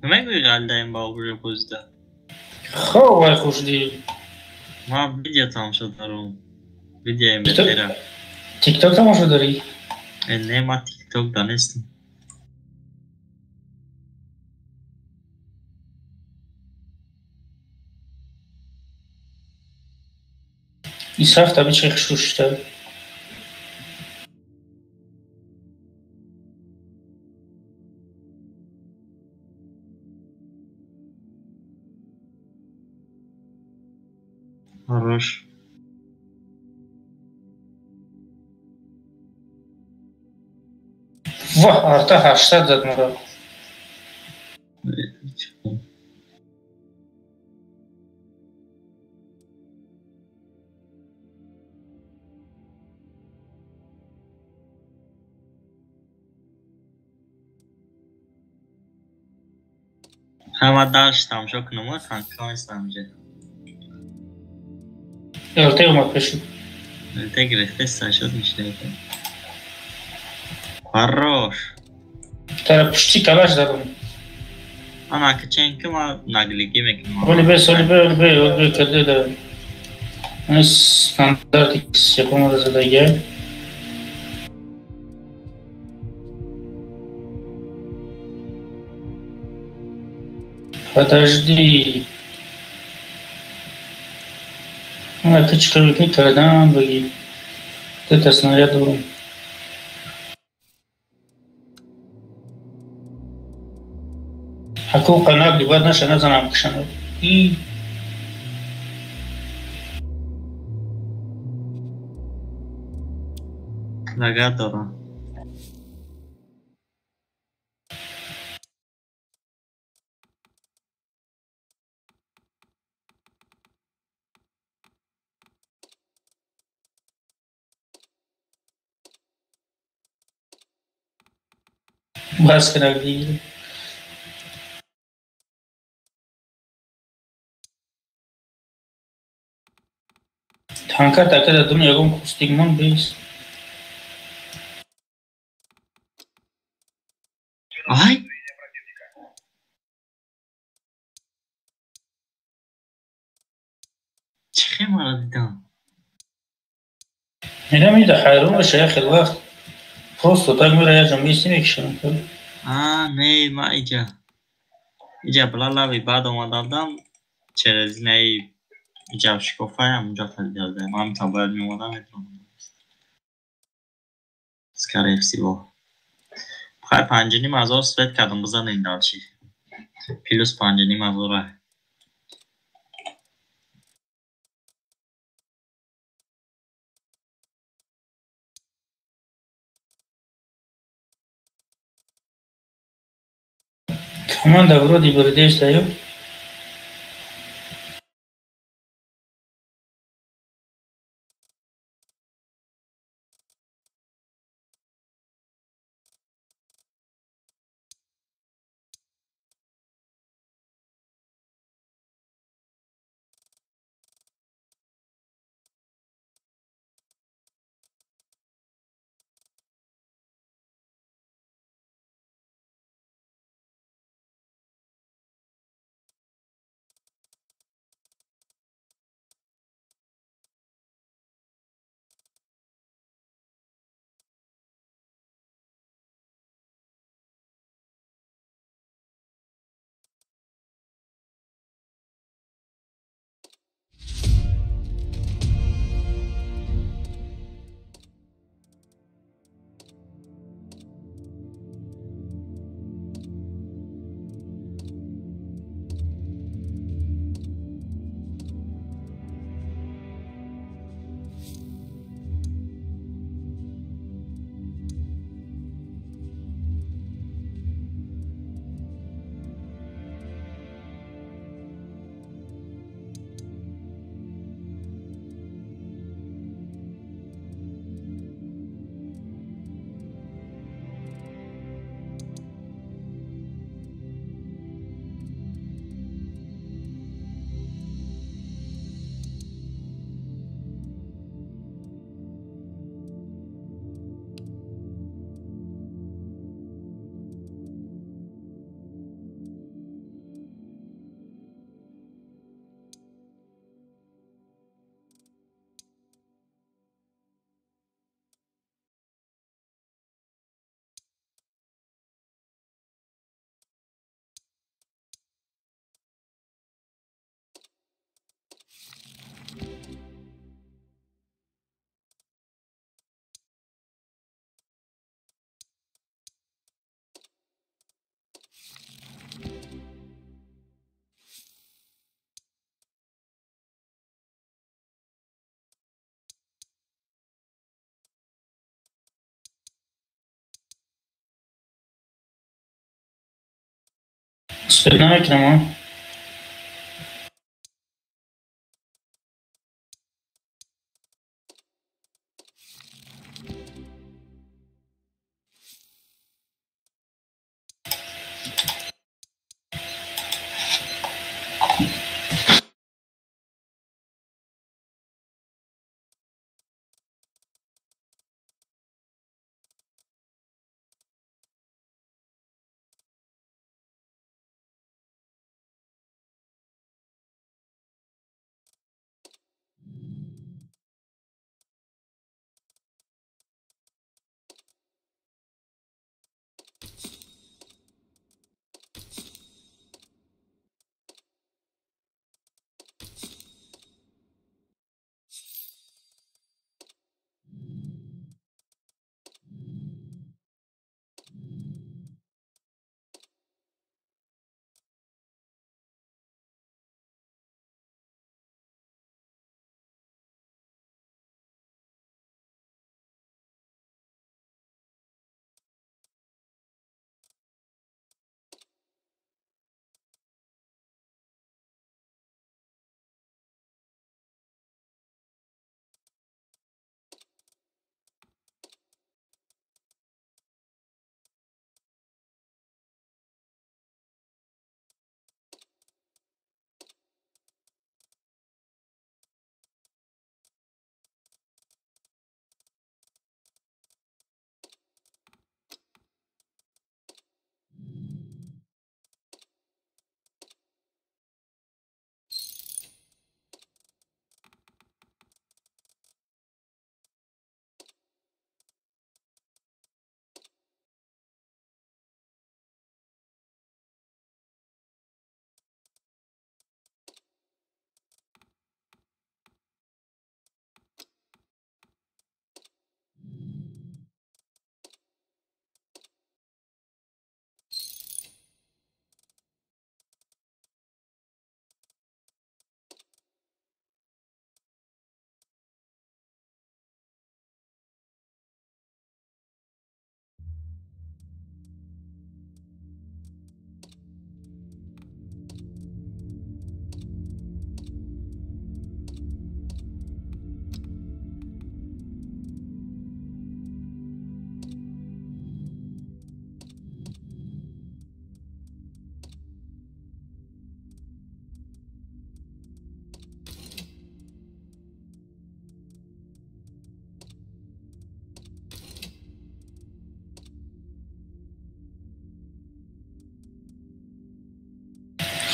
Намегӯи ғалдаем ба обрӯи бозида? Хоб, вай хушдил. Ман видео тамошо дорам. Видеои МБТ-ра. Тикток тамошо дорӣ? Не, ман тикток да нестам. Исраф таби чӣ хушрӯ шуда. Хорош. Воҳ, арта 800 зад маро. Ҳама дарш тамошо кунам, танка нестам инҷа. ЛТ омад пеши. ЛТ гирифтеста шуд мишнека. Хорош. Тара пушти калаш задам. Ана киченки ма наглигӣ мекунам. Оли бе, соли бе, оли бе, оли бе каде да. Ан стандарти секунда задагия. Подожди. Ну, это чикар кардам баги. Это снаряд дорум. Ҳаку қанак дибад наша назанам кишана. И Нага дорам. Бас кардӣ. Танка така дадум ягон кустигмон бис. Ай! Чӣ хел маро дидам? Мерам ида ҳайрон баша як хел вақт. Просто так мера як ҷо меистӣ мекишам. А, не, ма иҷа. Иҷа била лави баъд омадам через инаи иҷа шикофаям унҷа фалидаам. Ман та бояд меомадам метавонам. Скорее всего. Хай 5,5 ҳазор свет кардам, бизанем дальше. Плюс 5,5 ҳазора. Команда вроде бурдеста, ё? Успеть намекунам, а?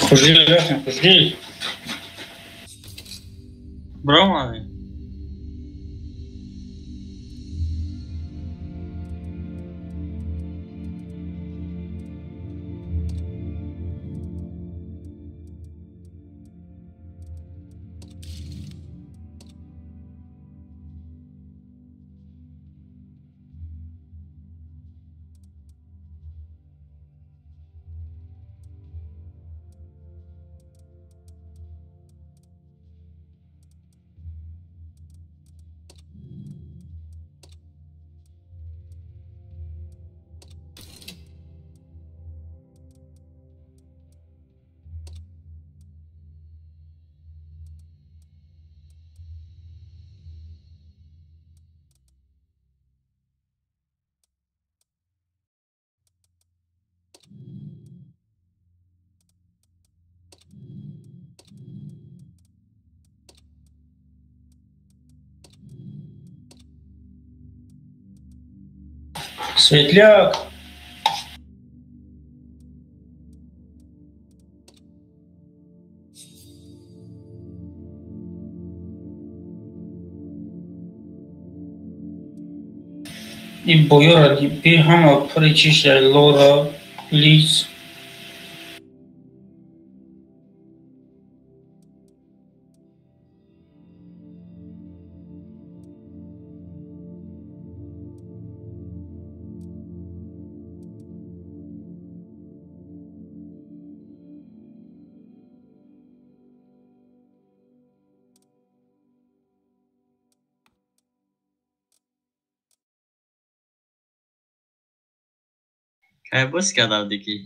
Хушдил рафтем, хушдил. Баромадем. Светляк. И боёра би ҳама пури чиша лора лиз. Кай боз кардам дигӣ.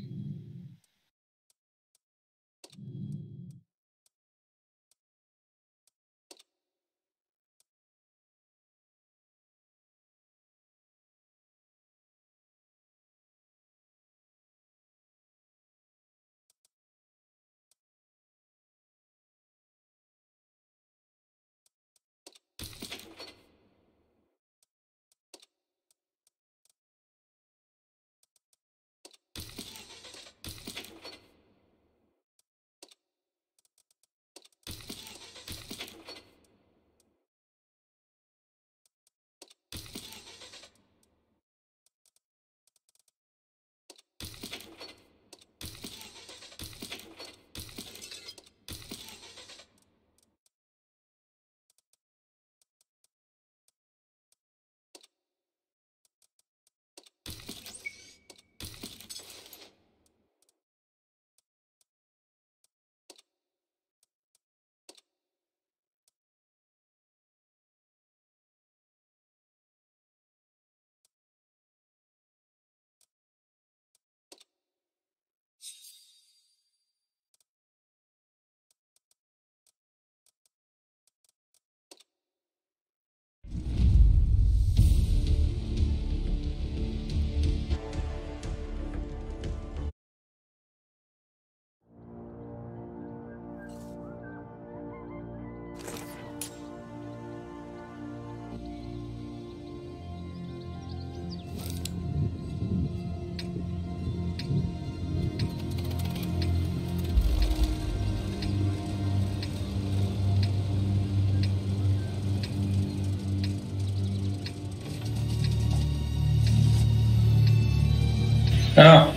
А.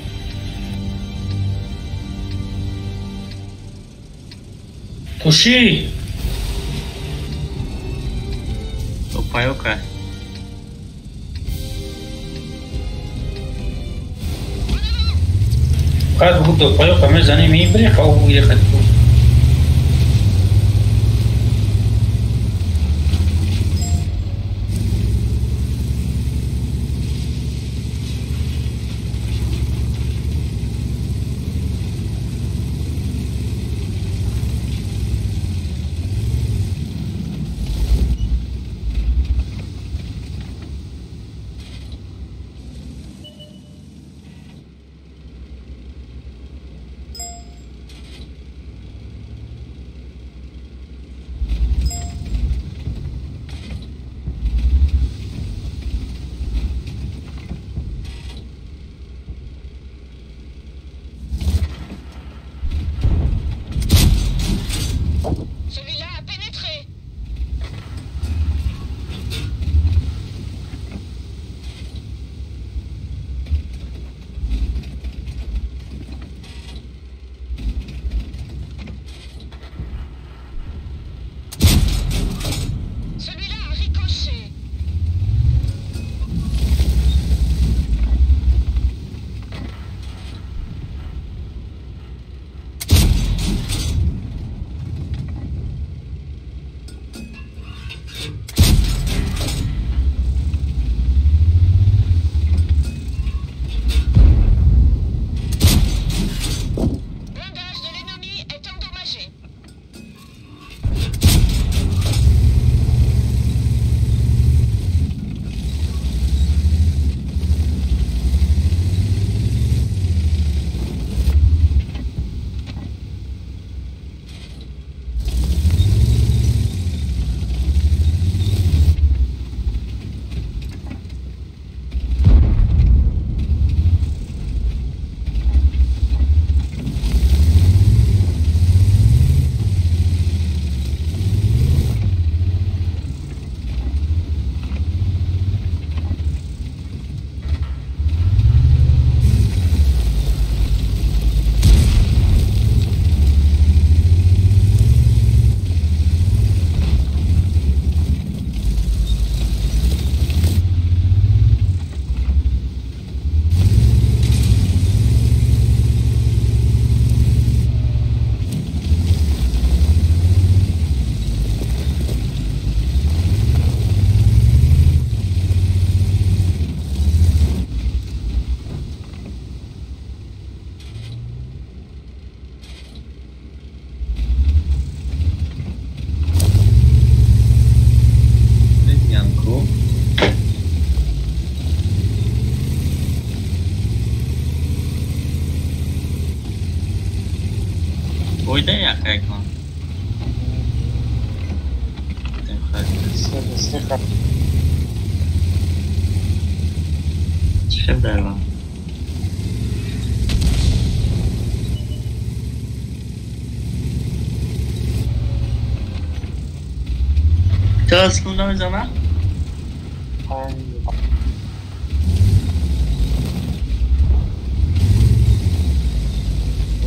Туши! Опа, Как будто паёка мы за ними и приехал уехать.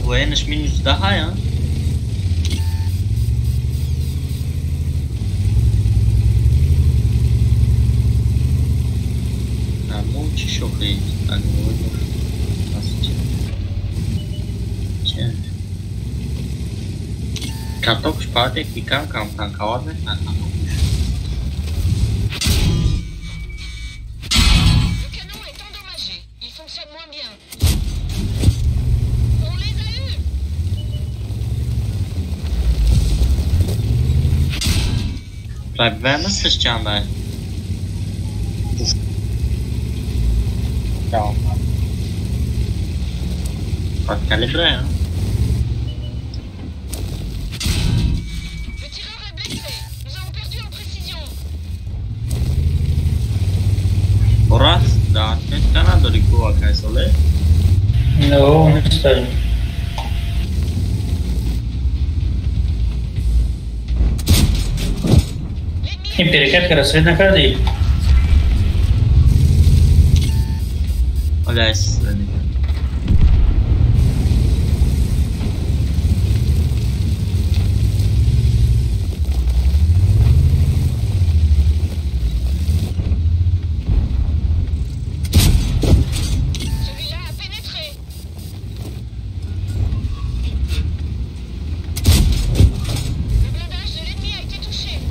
Военныш минус 10, а? Картоф шпатек и кам-кам танковать на Проблема с чама. Под калибре. Раз, да, это надо далеко, оказывается. No, не ставим. Ин перекат рассвет накарди? Оляс.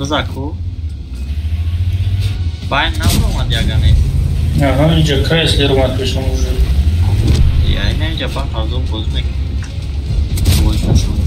Бизаку. Байн набромад ягане. Аҳа, инҷа Крайслер омад пешам уже. Я ина инҷа ба фарзо боз мекунем. Боз нашуд.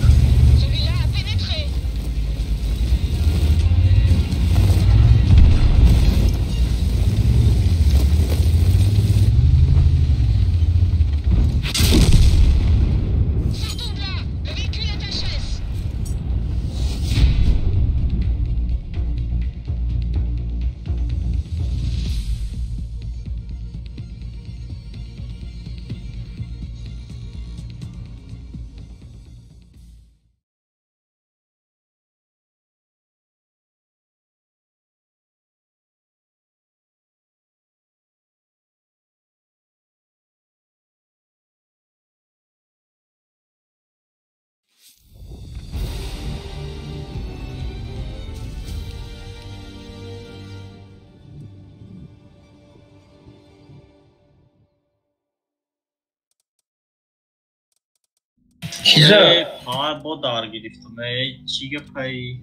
Ха, бо дар гирифтам. Эй, чӣ гапай?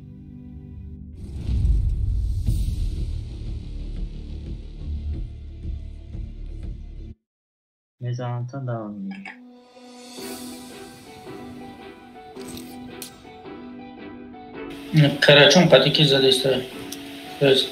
Мезанам та дар мегирам. Карачун патики задиста. Есть.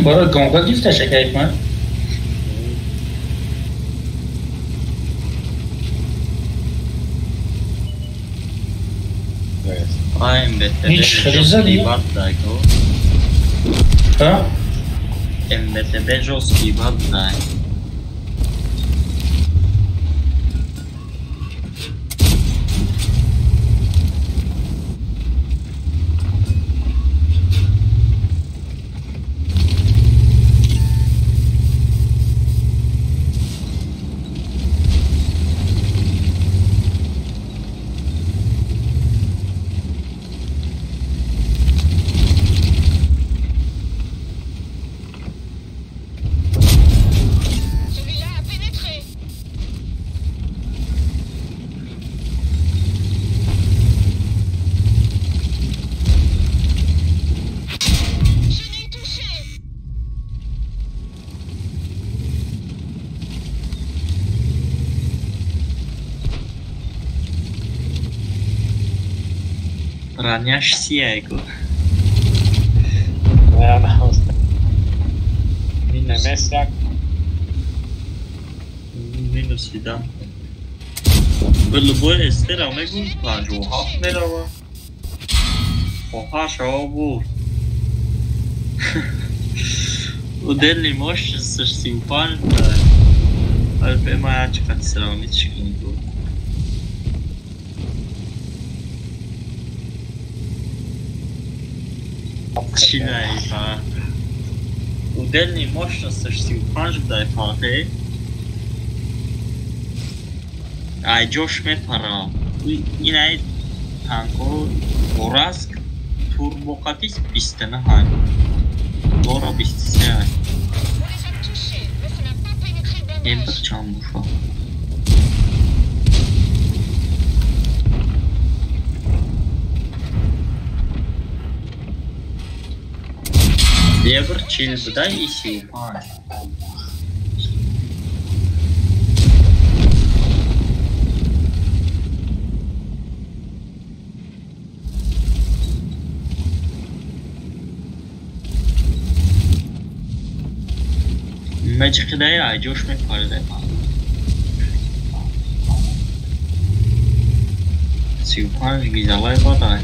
Бора гонка гифта шакайт ман. Ҳеч хеле Ха? МБТБ жёсткий бад дай. Броняш сияйку. Минус сида. Ба любой эстера мегум 57 мерава. Хоҳаршао буд. Удельный мощность 35. Албе ма чақадр сравнить шикун буд. Чӣ наифа? Удельный мощность 35 будай фатеҳ. Ай ҷош мепарам. Ин ай танко Бораск турбоқатис 29. Дора 23. Ебр чанд буфа. Ебр 40 будай и 35. Мечиқидаи айҷош мепаридай. 35 гизалай бадай.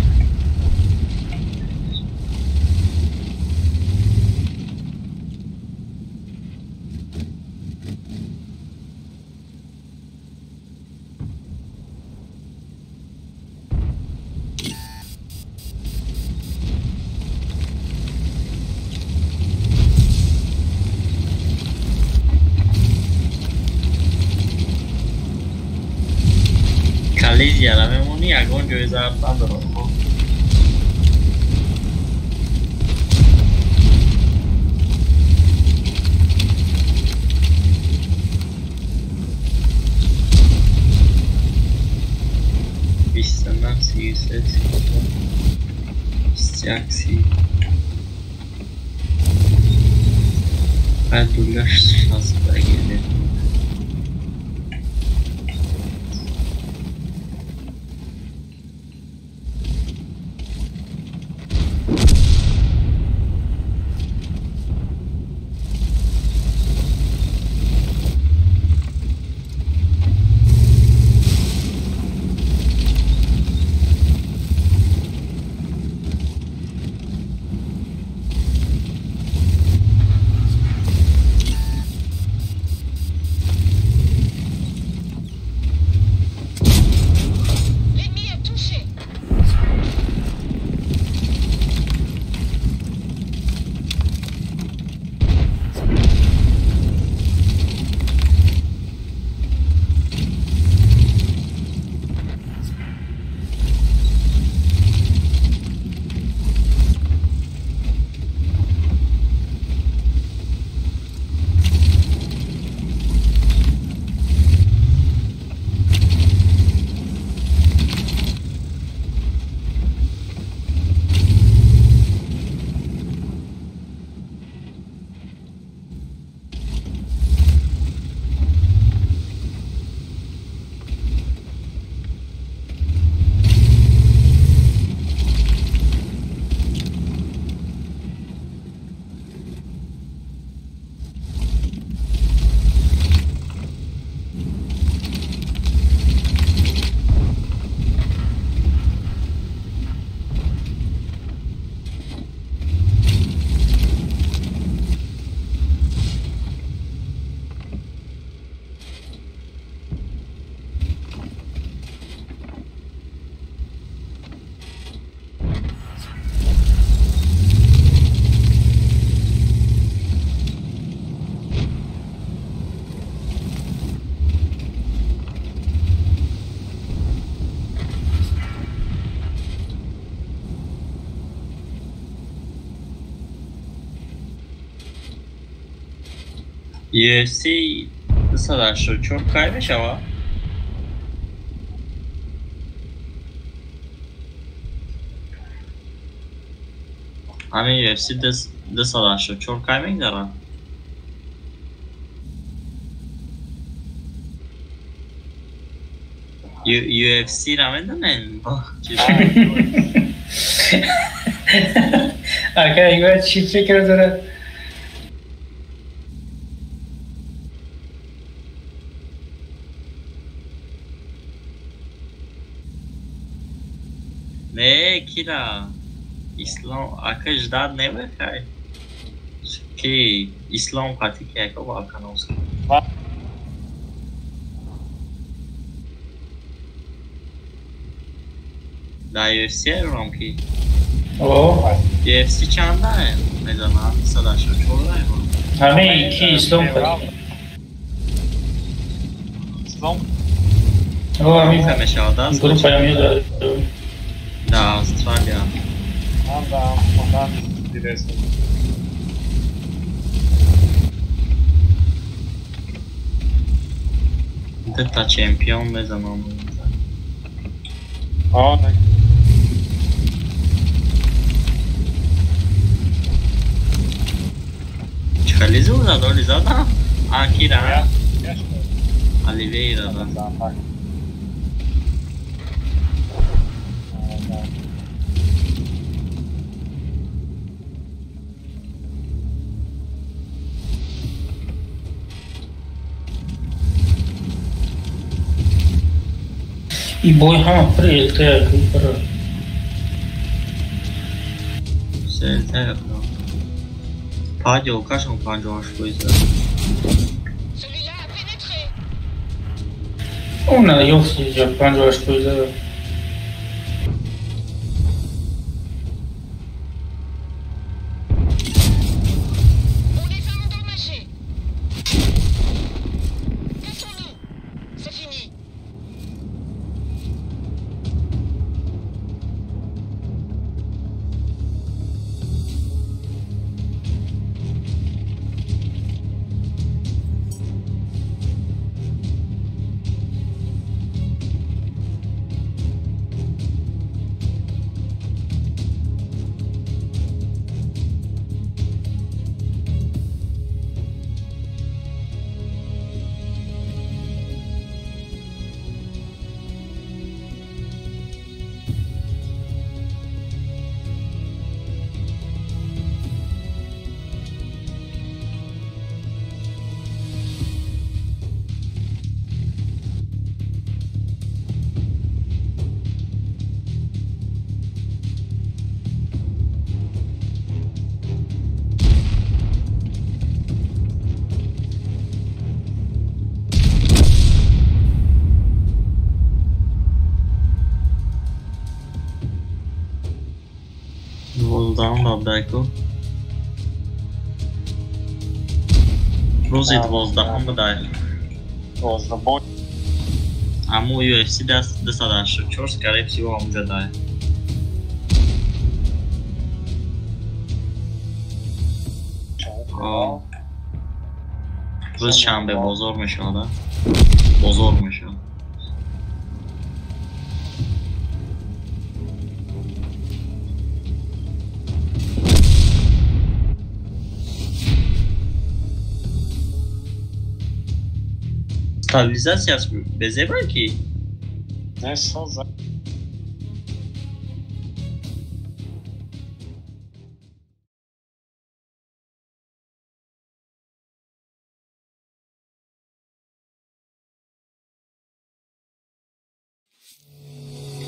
Коллизияра мемонӣ, ягон ҷои зарб надорад. Бисту нӯҳ, 33, 32, 21, 30. Баъд дулаш 60 багирде. UFC 284 кай мешавад? Ҳамин UFC 284 кай мегзарад? UFC-ра медонед? Ака, ингар чӣ фикр дорад? Не, кира Ислом ака ждать намекай. Ки Ислом қати ки ака Волкановский. Да UFC ром ки. О, UFC чанда мезанам 184 Ҳамин ки Ислом қати. Ислом? О, ҳамин мешавад. Группа ҳамин Да, Австралия. Да, да, интересно. Дета чемпион мезанам. А, не. Хеле зуд зад, оли зада? А, кира? Оливейра, да. И бой ҳама пур ЛТ пур. Се ЛТ. Падио кашон 58%. Она ёфт ҷа 58%. Дайку. Рӯзи 12-ум будай. 12 Аму UFC 284, скорее всего, ҳамуҷа дай. Рӯзи шанбе бозор мешавад, бозор мешавад. Стабилизация безебра ки? Не, соза.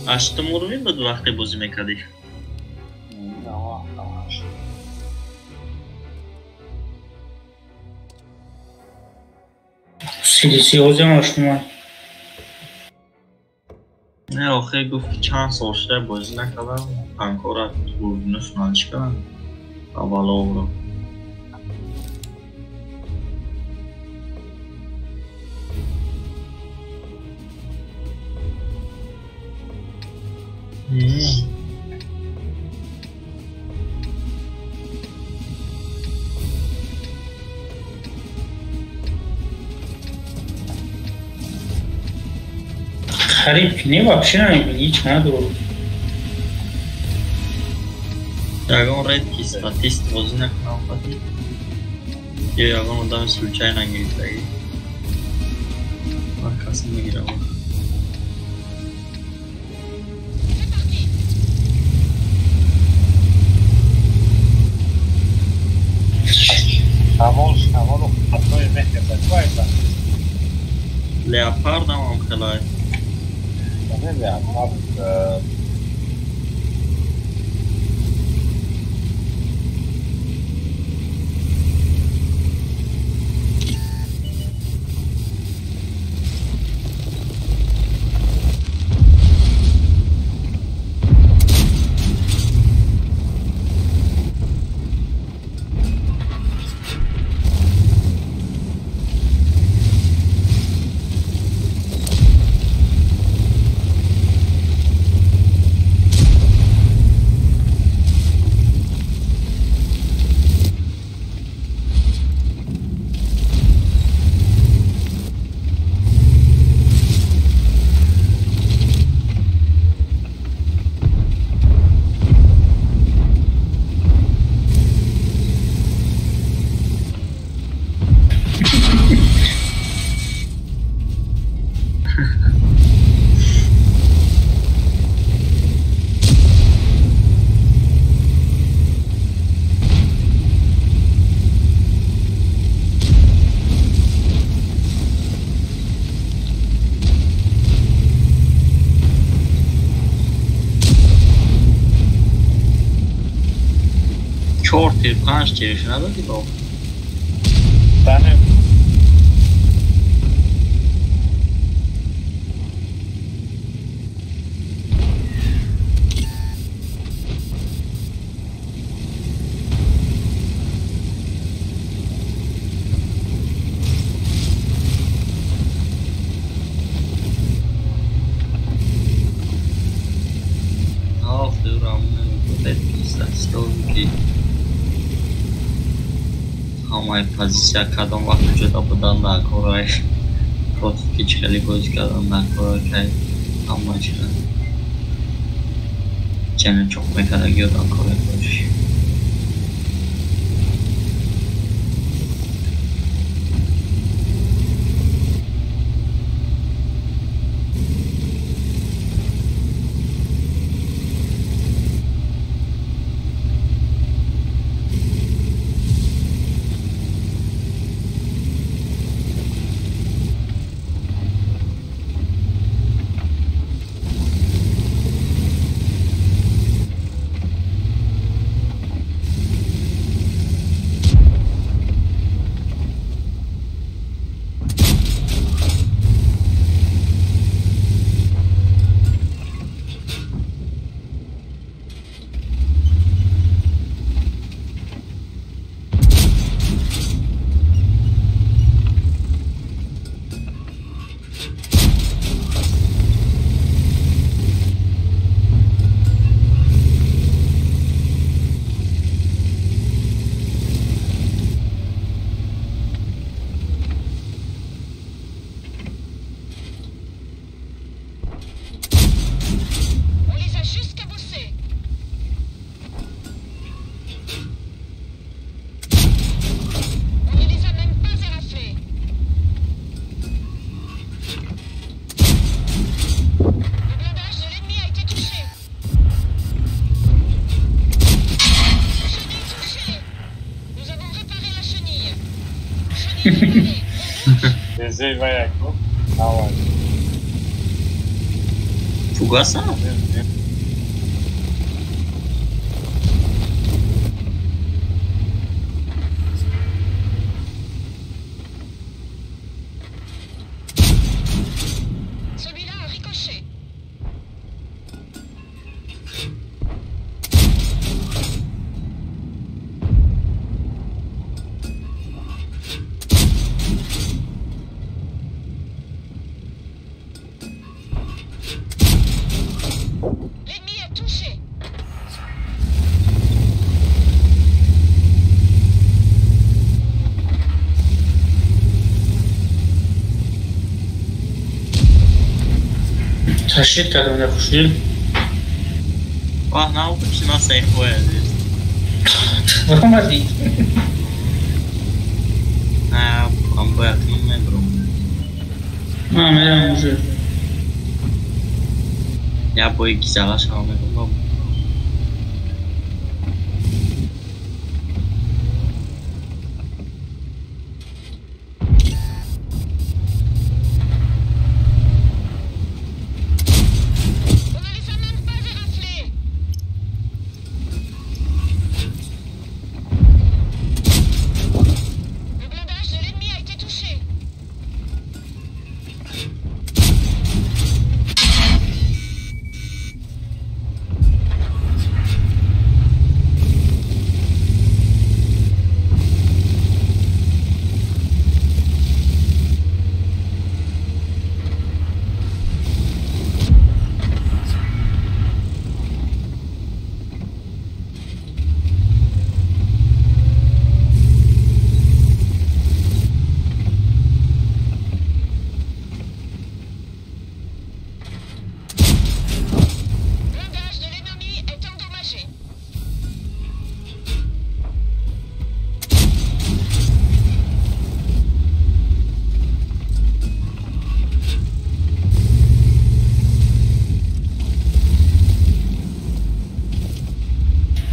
Ҳаштум уровень буд вақте бозӣ мекардӣ? Силиси озем ошнумай. Не, охир гуфт ки чанд сол шуда бозӣ накардам, танкора турбинашон чӣ кардам? Авваловро. Хариб не вообще намебини, ҳеч надорад. Ягон редки статист бозӣ накунам фақат. Ё ягон одами случайно гирифтагӣ. Ман касе мегирам. Шамол, шамолу хатои мехезад, вайса. Леопардам ҳам хелай. Не, леопард. Тир 5 тирш надодӣ бо? Дане. Ҳамаи позитсия кадом вақт ҷудо будан дар корай, против ки чӣ хеле бозӣ кардан дар корай, кай ҳама чира чана чоқ мекардаги дар корай боши. Фугаса? Ташид кардам дар хушдил. Вах, наука нас айхоя здесь. Омадӣ. Ам бояд кунам мебурам. Ман мерам уже. Я бои гизала шавам мебурам.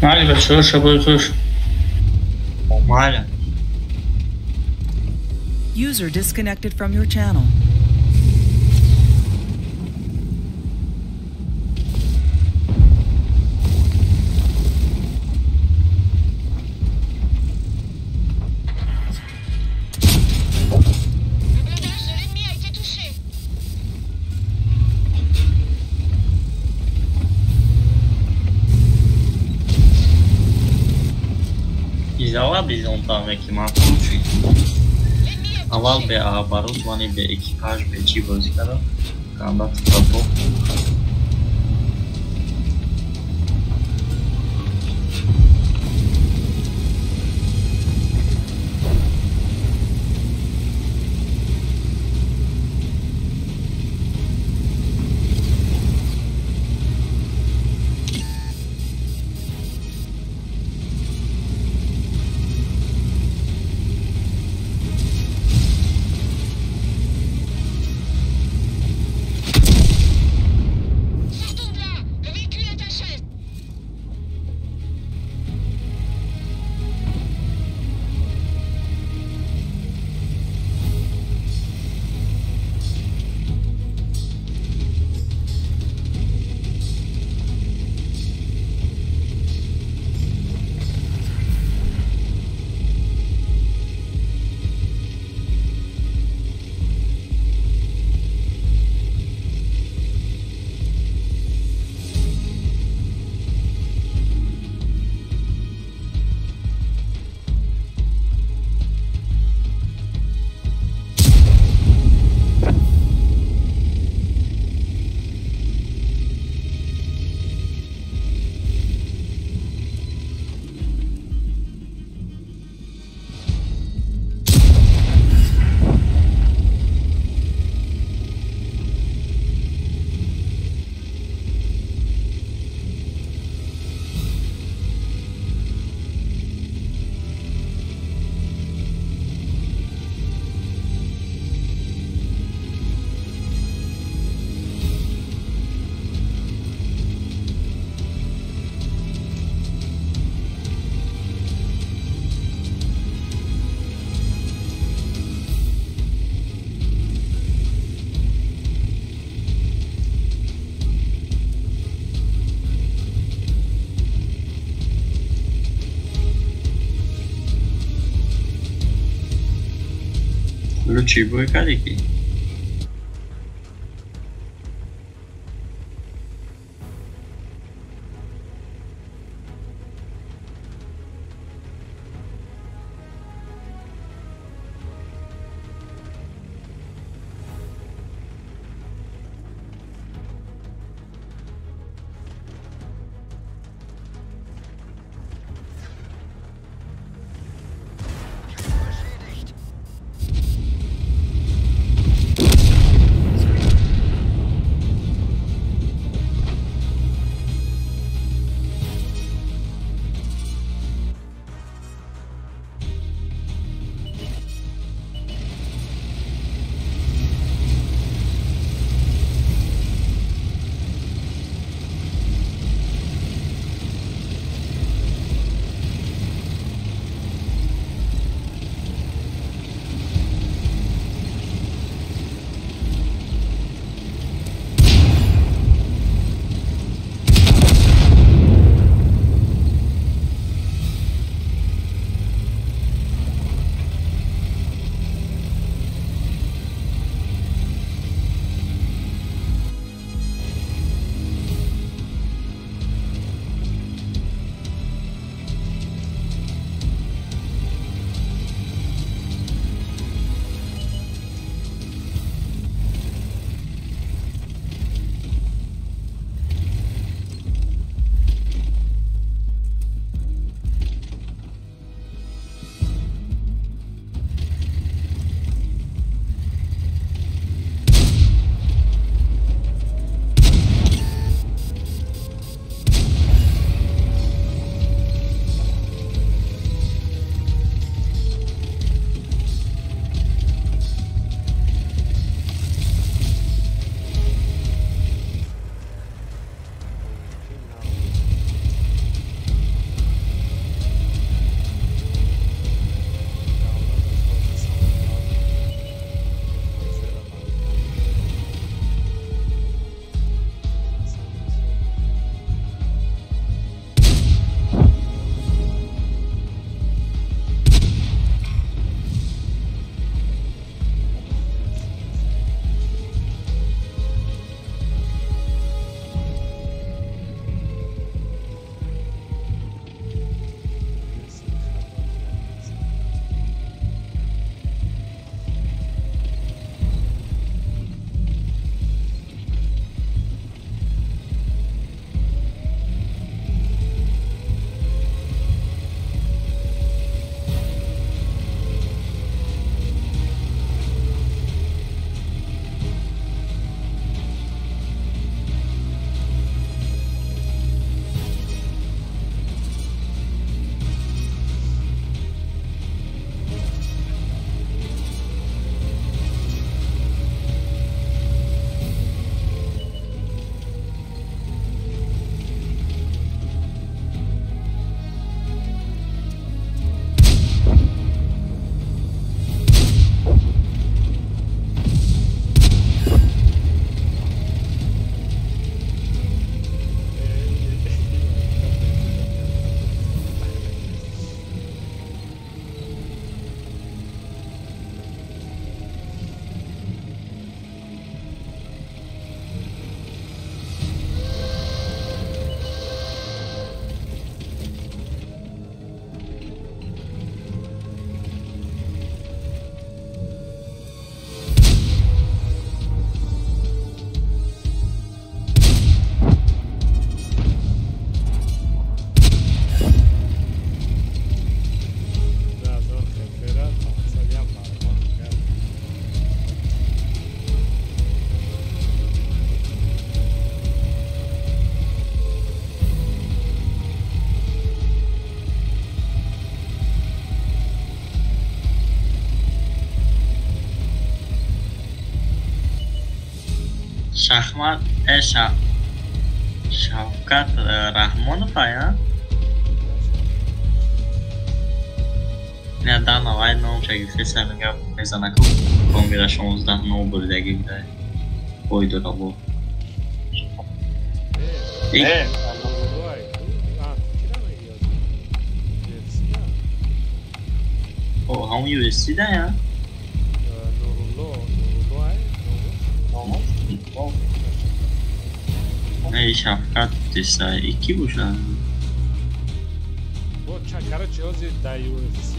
Майли, бачаҳо, шабои хуш. Майли. User disconnected from your channel. Мара бизонтам яки маъқул шуд. Аввал бе оборудование, бе экипаж, бе чӣ бозӣ кардам. Канда тупо. Чӣ бой кардӣ ки? Шахмат, Шавкат Раҳмонов ая? Не, да, навай номша гирифтеса мега мезанаку комира 16 нол бурдаги буда. Бой дора бо. О, ҳамон UFC да я? Нурулло, Нурулло ай? Номаш? Не, Шавкат теса, ики боша. Бо ча, короче, ҳозир дар UFC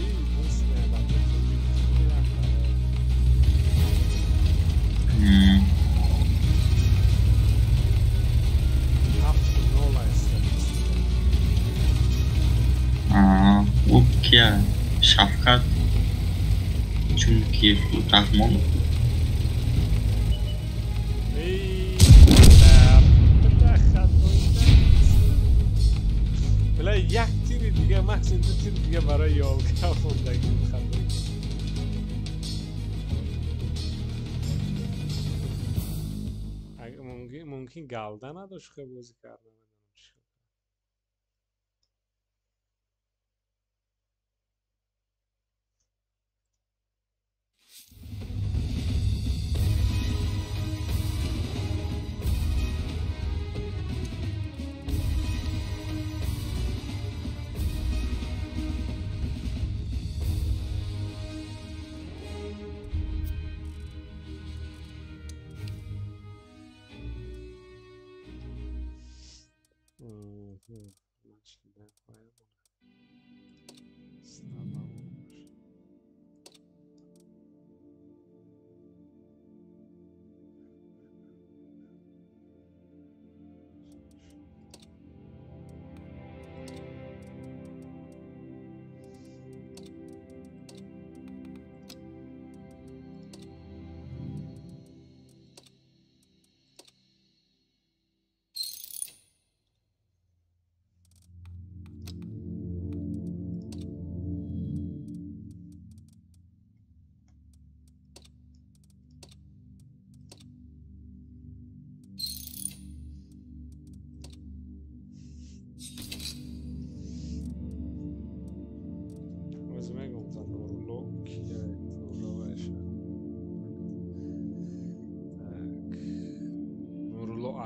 ӯ кия? Шавкат Чункиев Раҳмонов. Бля, як тири дига, максимум ду тири дига барои ёлка хондаги хатои. Мумкин галда надошт хе бозӣ карда.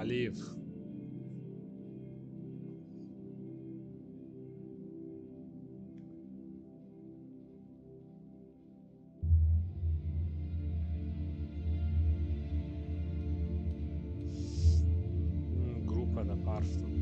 Алиев. Группа да парфтон.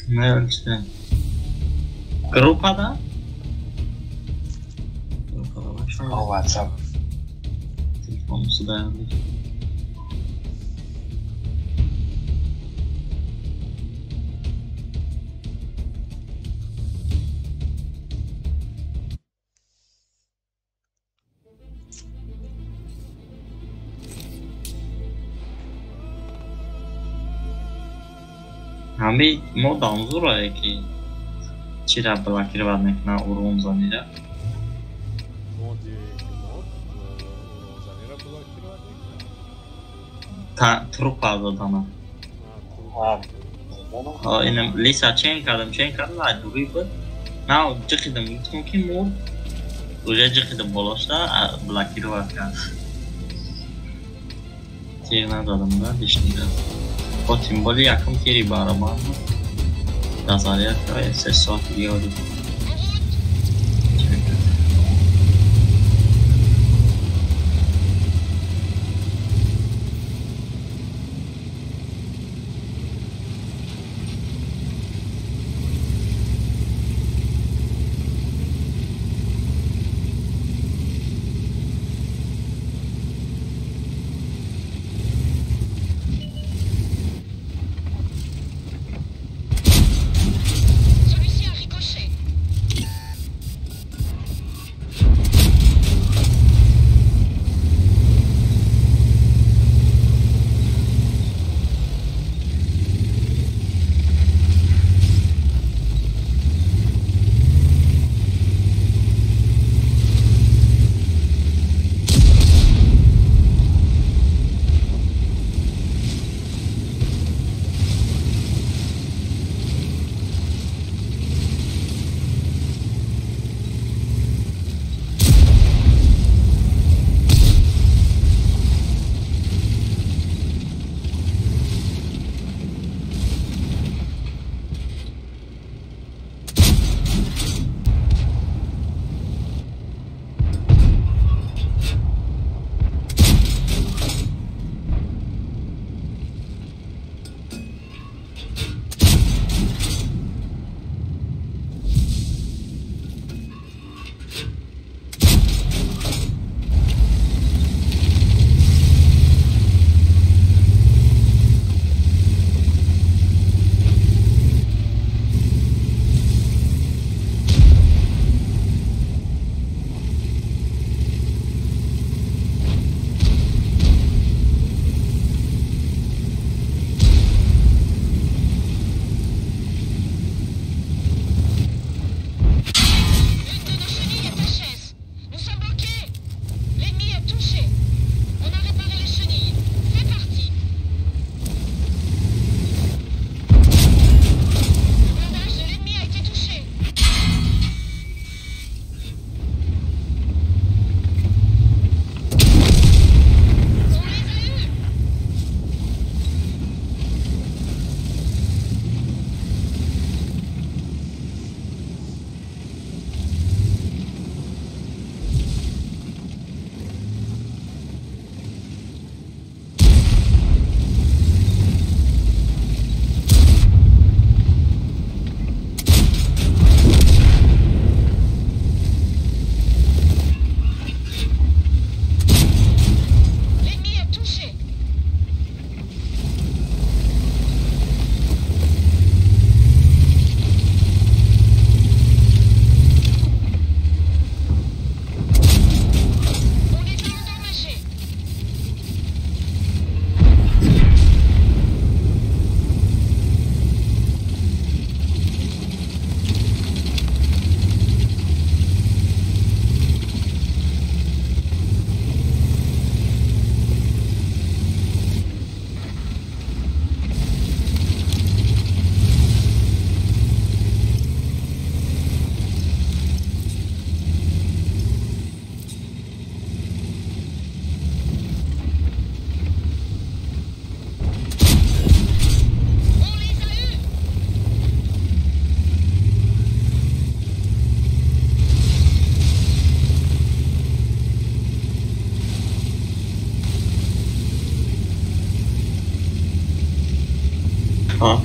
Не, чида. Группада? Группада вообще. WhatsApp. Телефон сюда. Ҳами мо дамзурае ки чира блокировать мекунад уронзанира. Моди мод уронзанира блокировать мекунад? Трупа додана. Инам лиса чен кардам, ай дури буд. На ҷиқидам, гуфтам ки мурд. Уже ҷиқидам болошта блокировать кард. Тир надодам да, лишний раз. Бо тем более якум тири баробар буд. Назария 3 соати дига буд.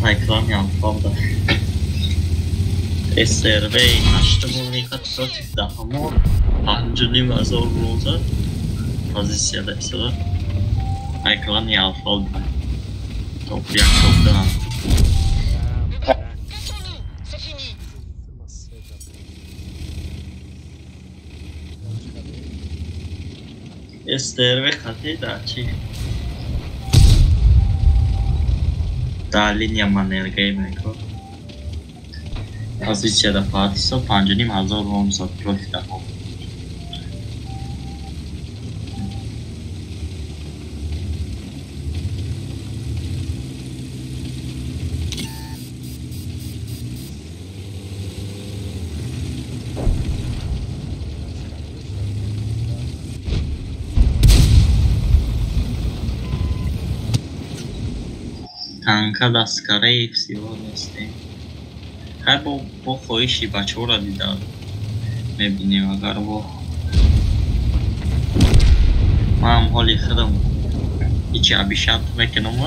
Taykıram yani, правда. СРВ 8 против даҳамо 5500 рӯза позитсияда истода. Айклани Алфа топ 1 топ 2. СРВ хати да чи? Да линия Маннергейм ко. Позитсияда фаъат истод 5500 ром зад против даҳо. Танка дасткараи всего нестем. Хай бо хоҳиши бачаҳоро дида мебинем, агар бо манам ҳоли худам ҳичи абишат мекунам.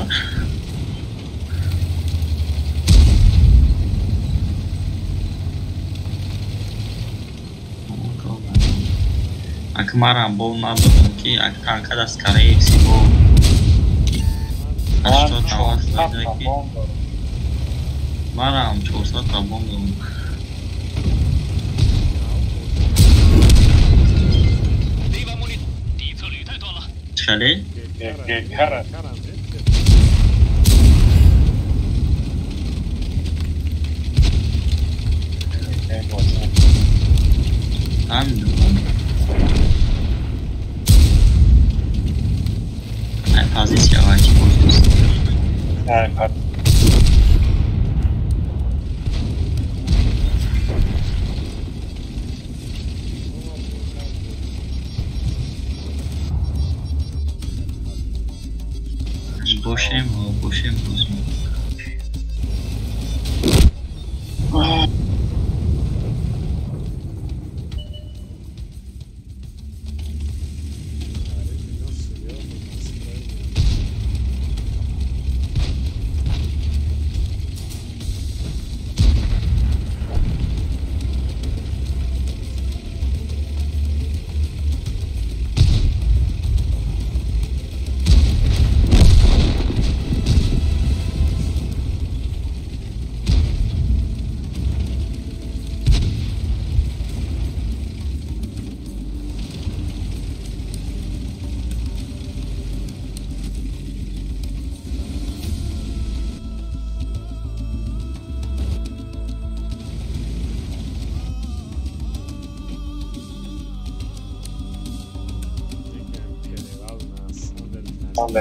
Ак марам бо надодам ки ак танка дасткараи всего 80 ки марам 400 та бомб дорам. Чале? Ай позиция вай чи боз. Бошем, бошем, бошем.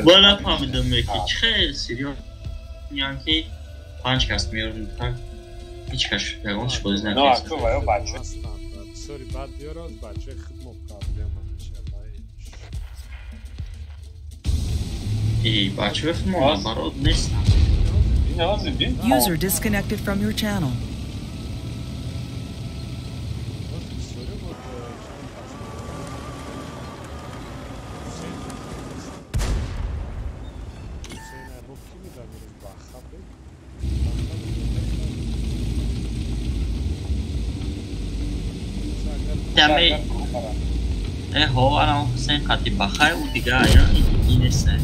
Бо нафаҳмидам, ки чӣ хел серьёз ки панҷ кас меёрем, так ҳеҷ кас ягонаш бозӣ накард. Бисёри бад биёрад, бачаи худ мо проблема мешавад. Бачаи худ мо наоборот нестанд. User disconnected from your channel. Ҳо, ана Ҳусейн қати бахай, ӯ дига ая инеса.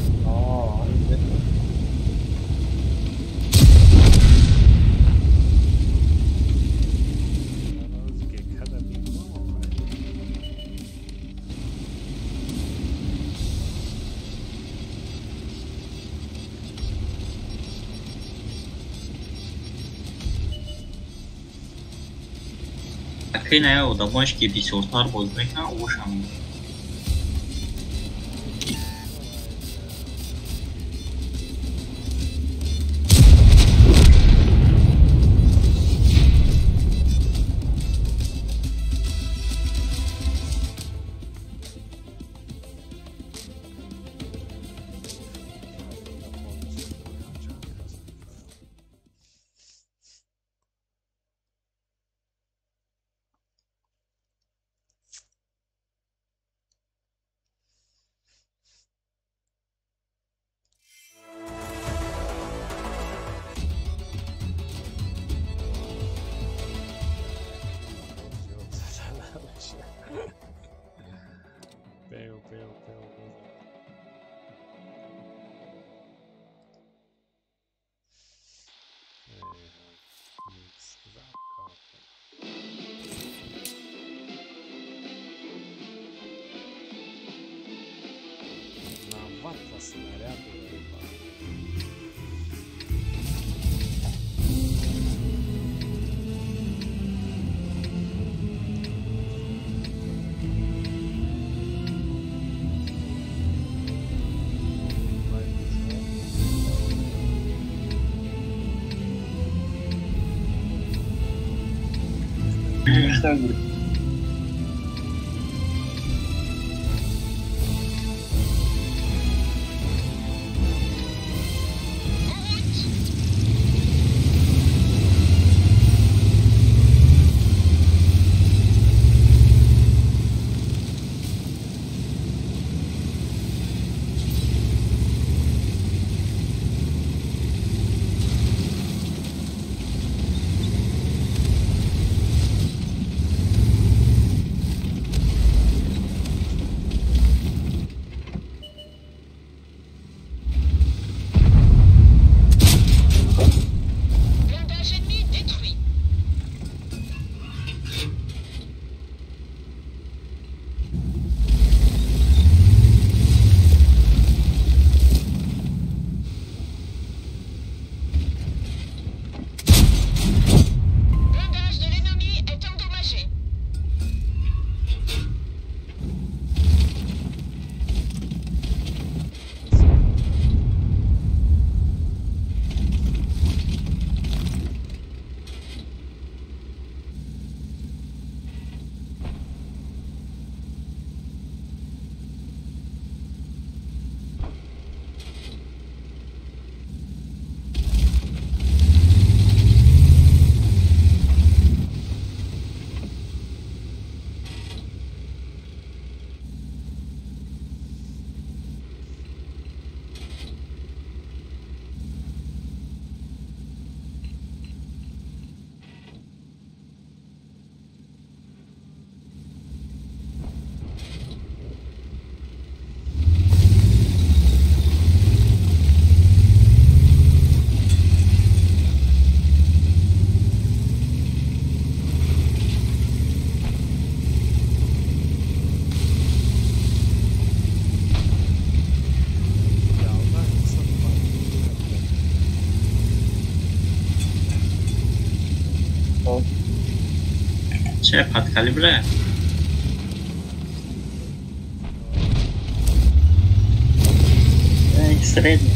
Акина одамош ки бисёртар бозӣ мекунанд, ӯшам Че, подкалибре? Средний.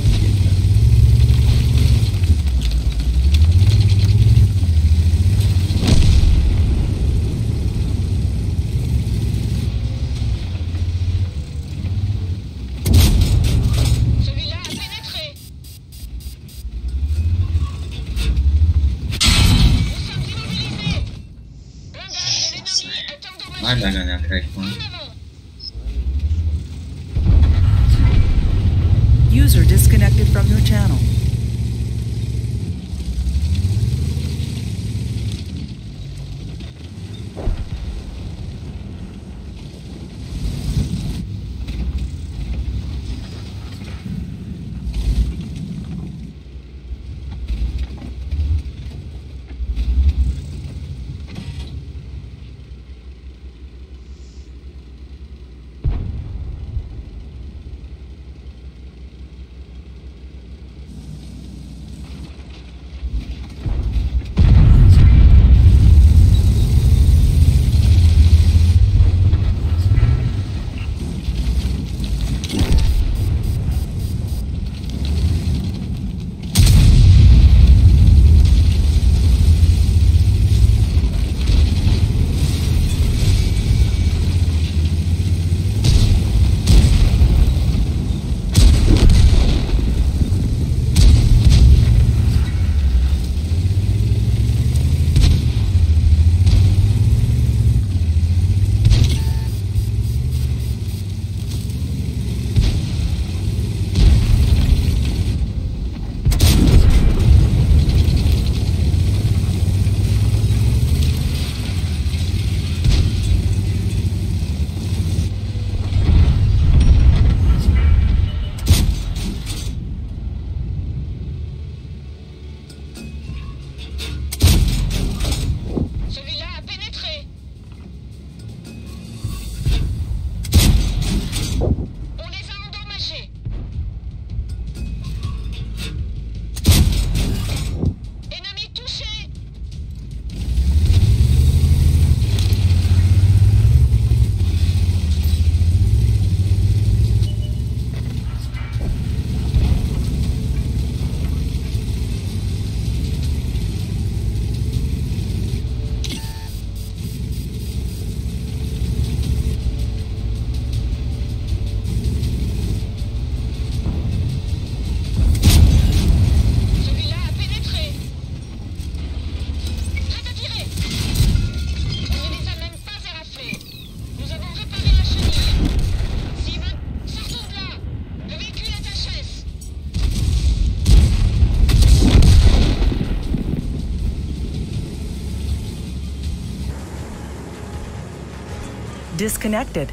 User disconnected from your channel. Disconnected.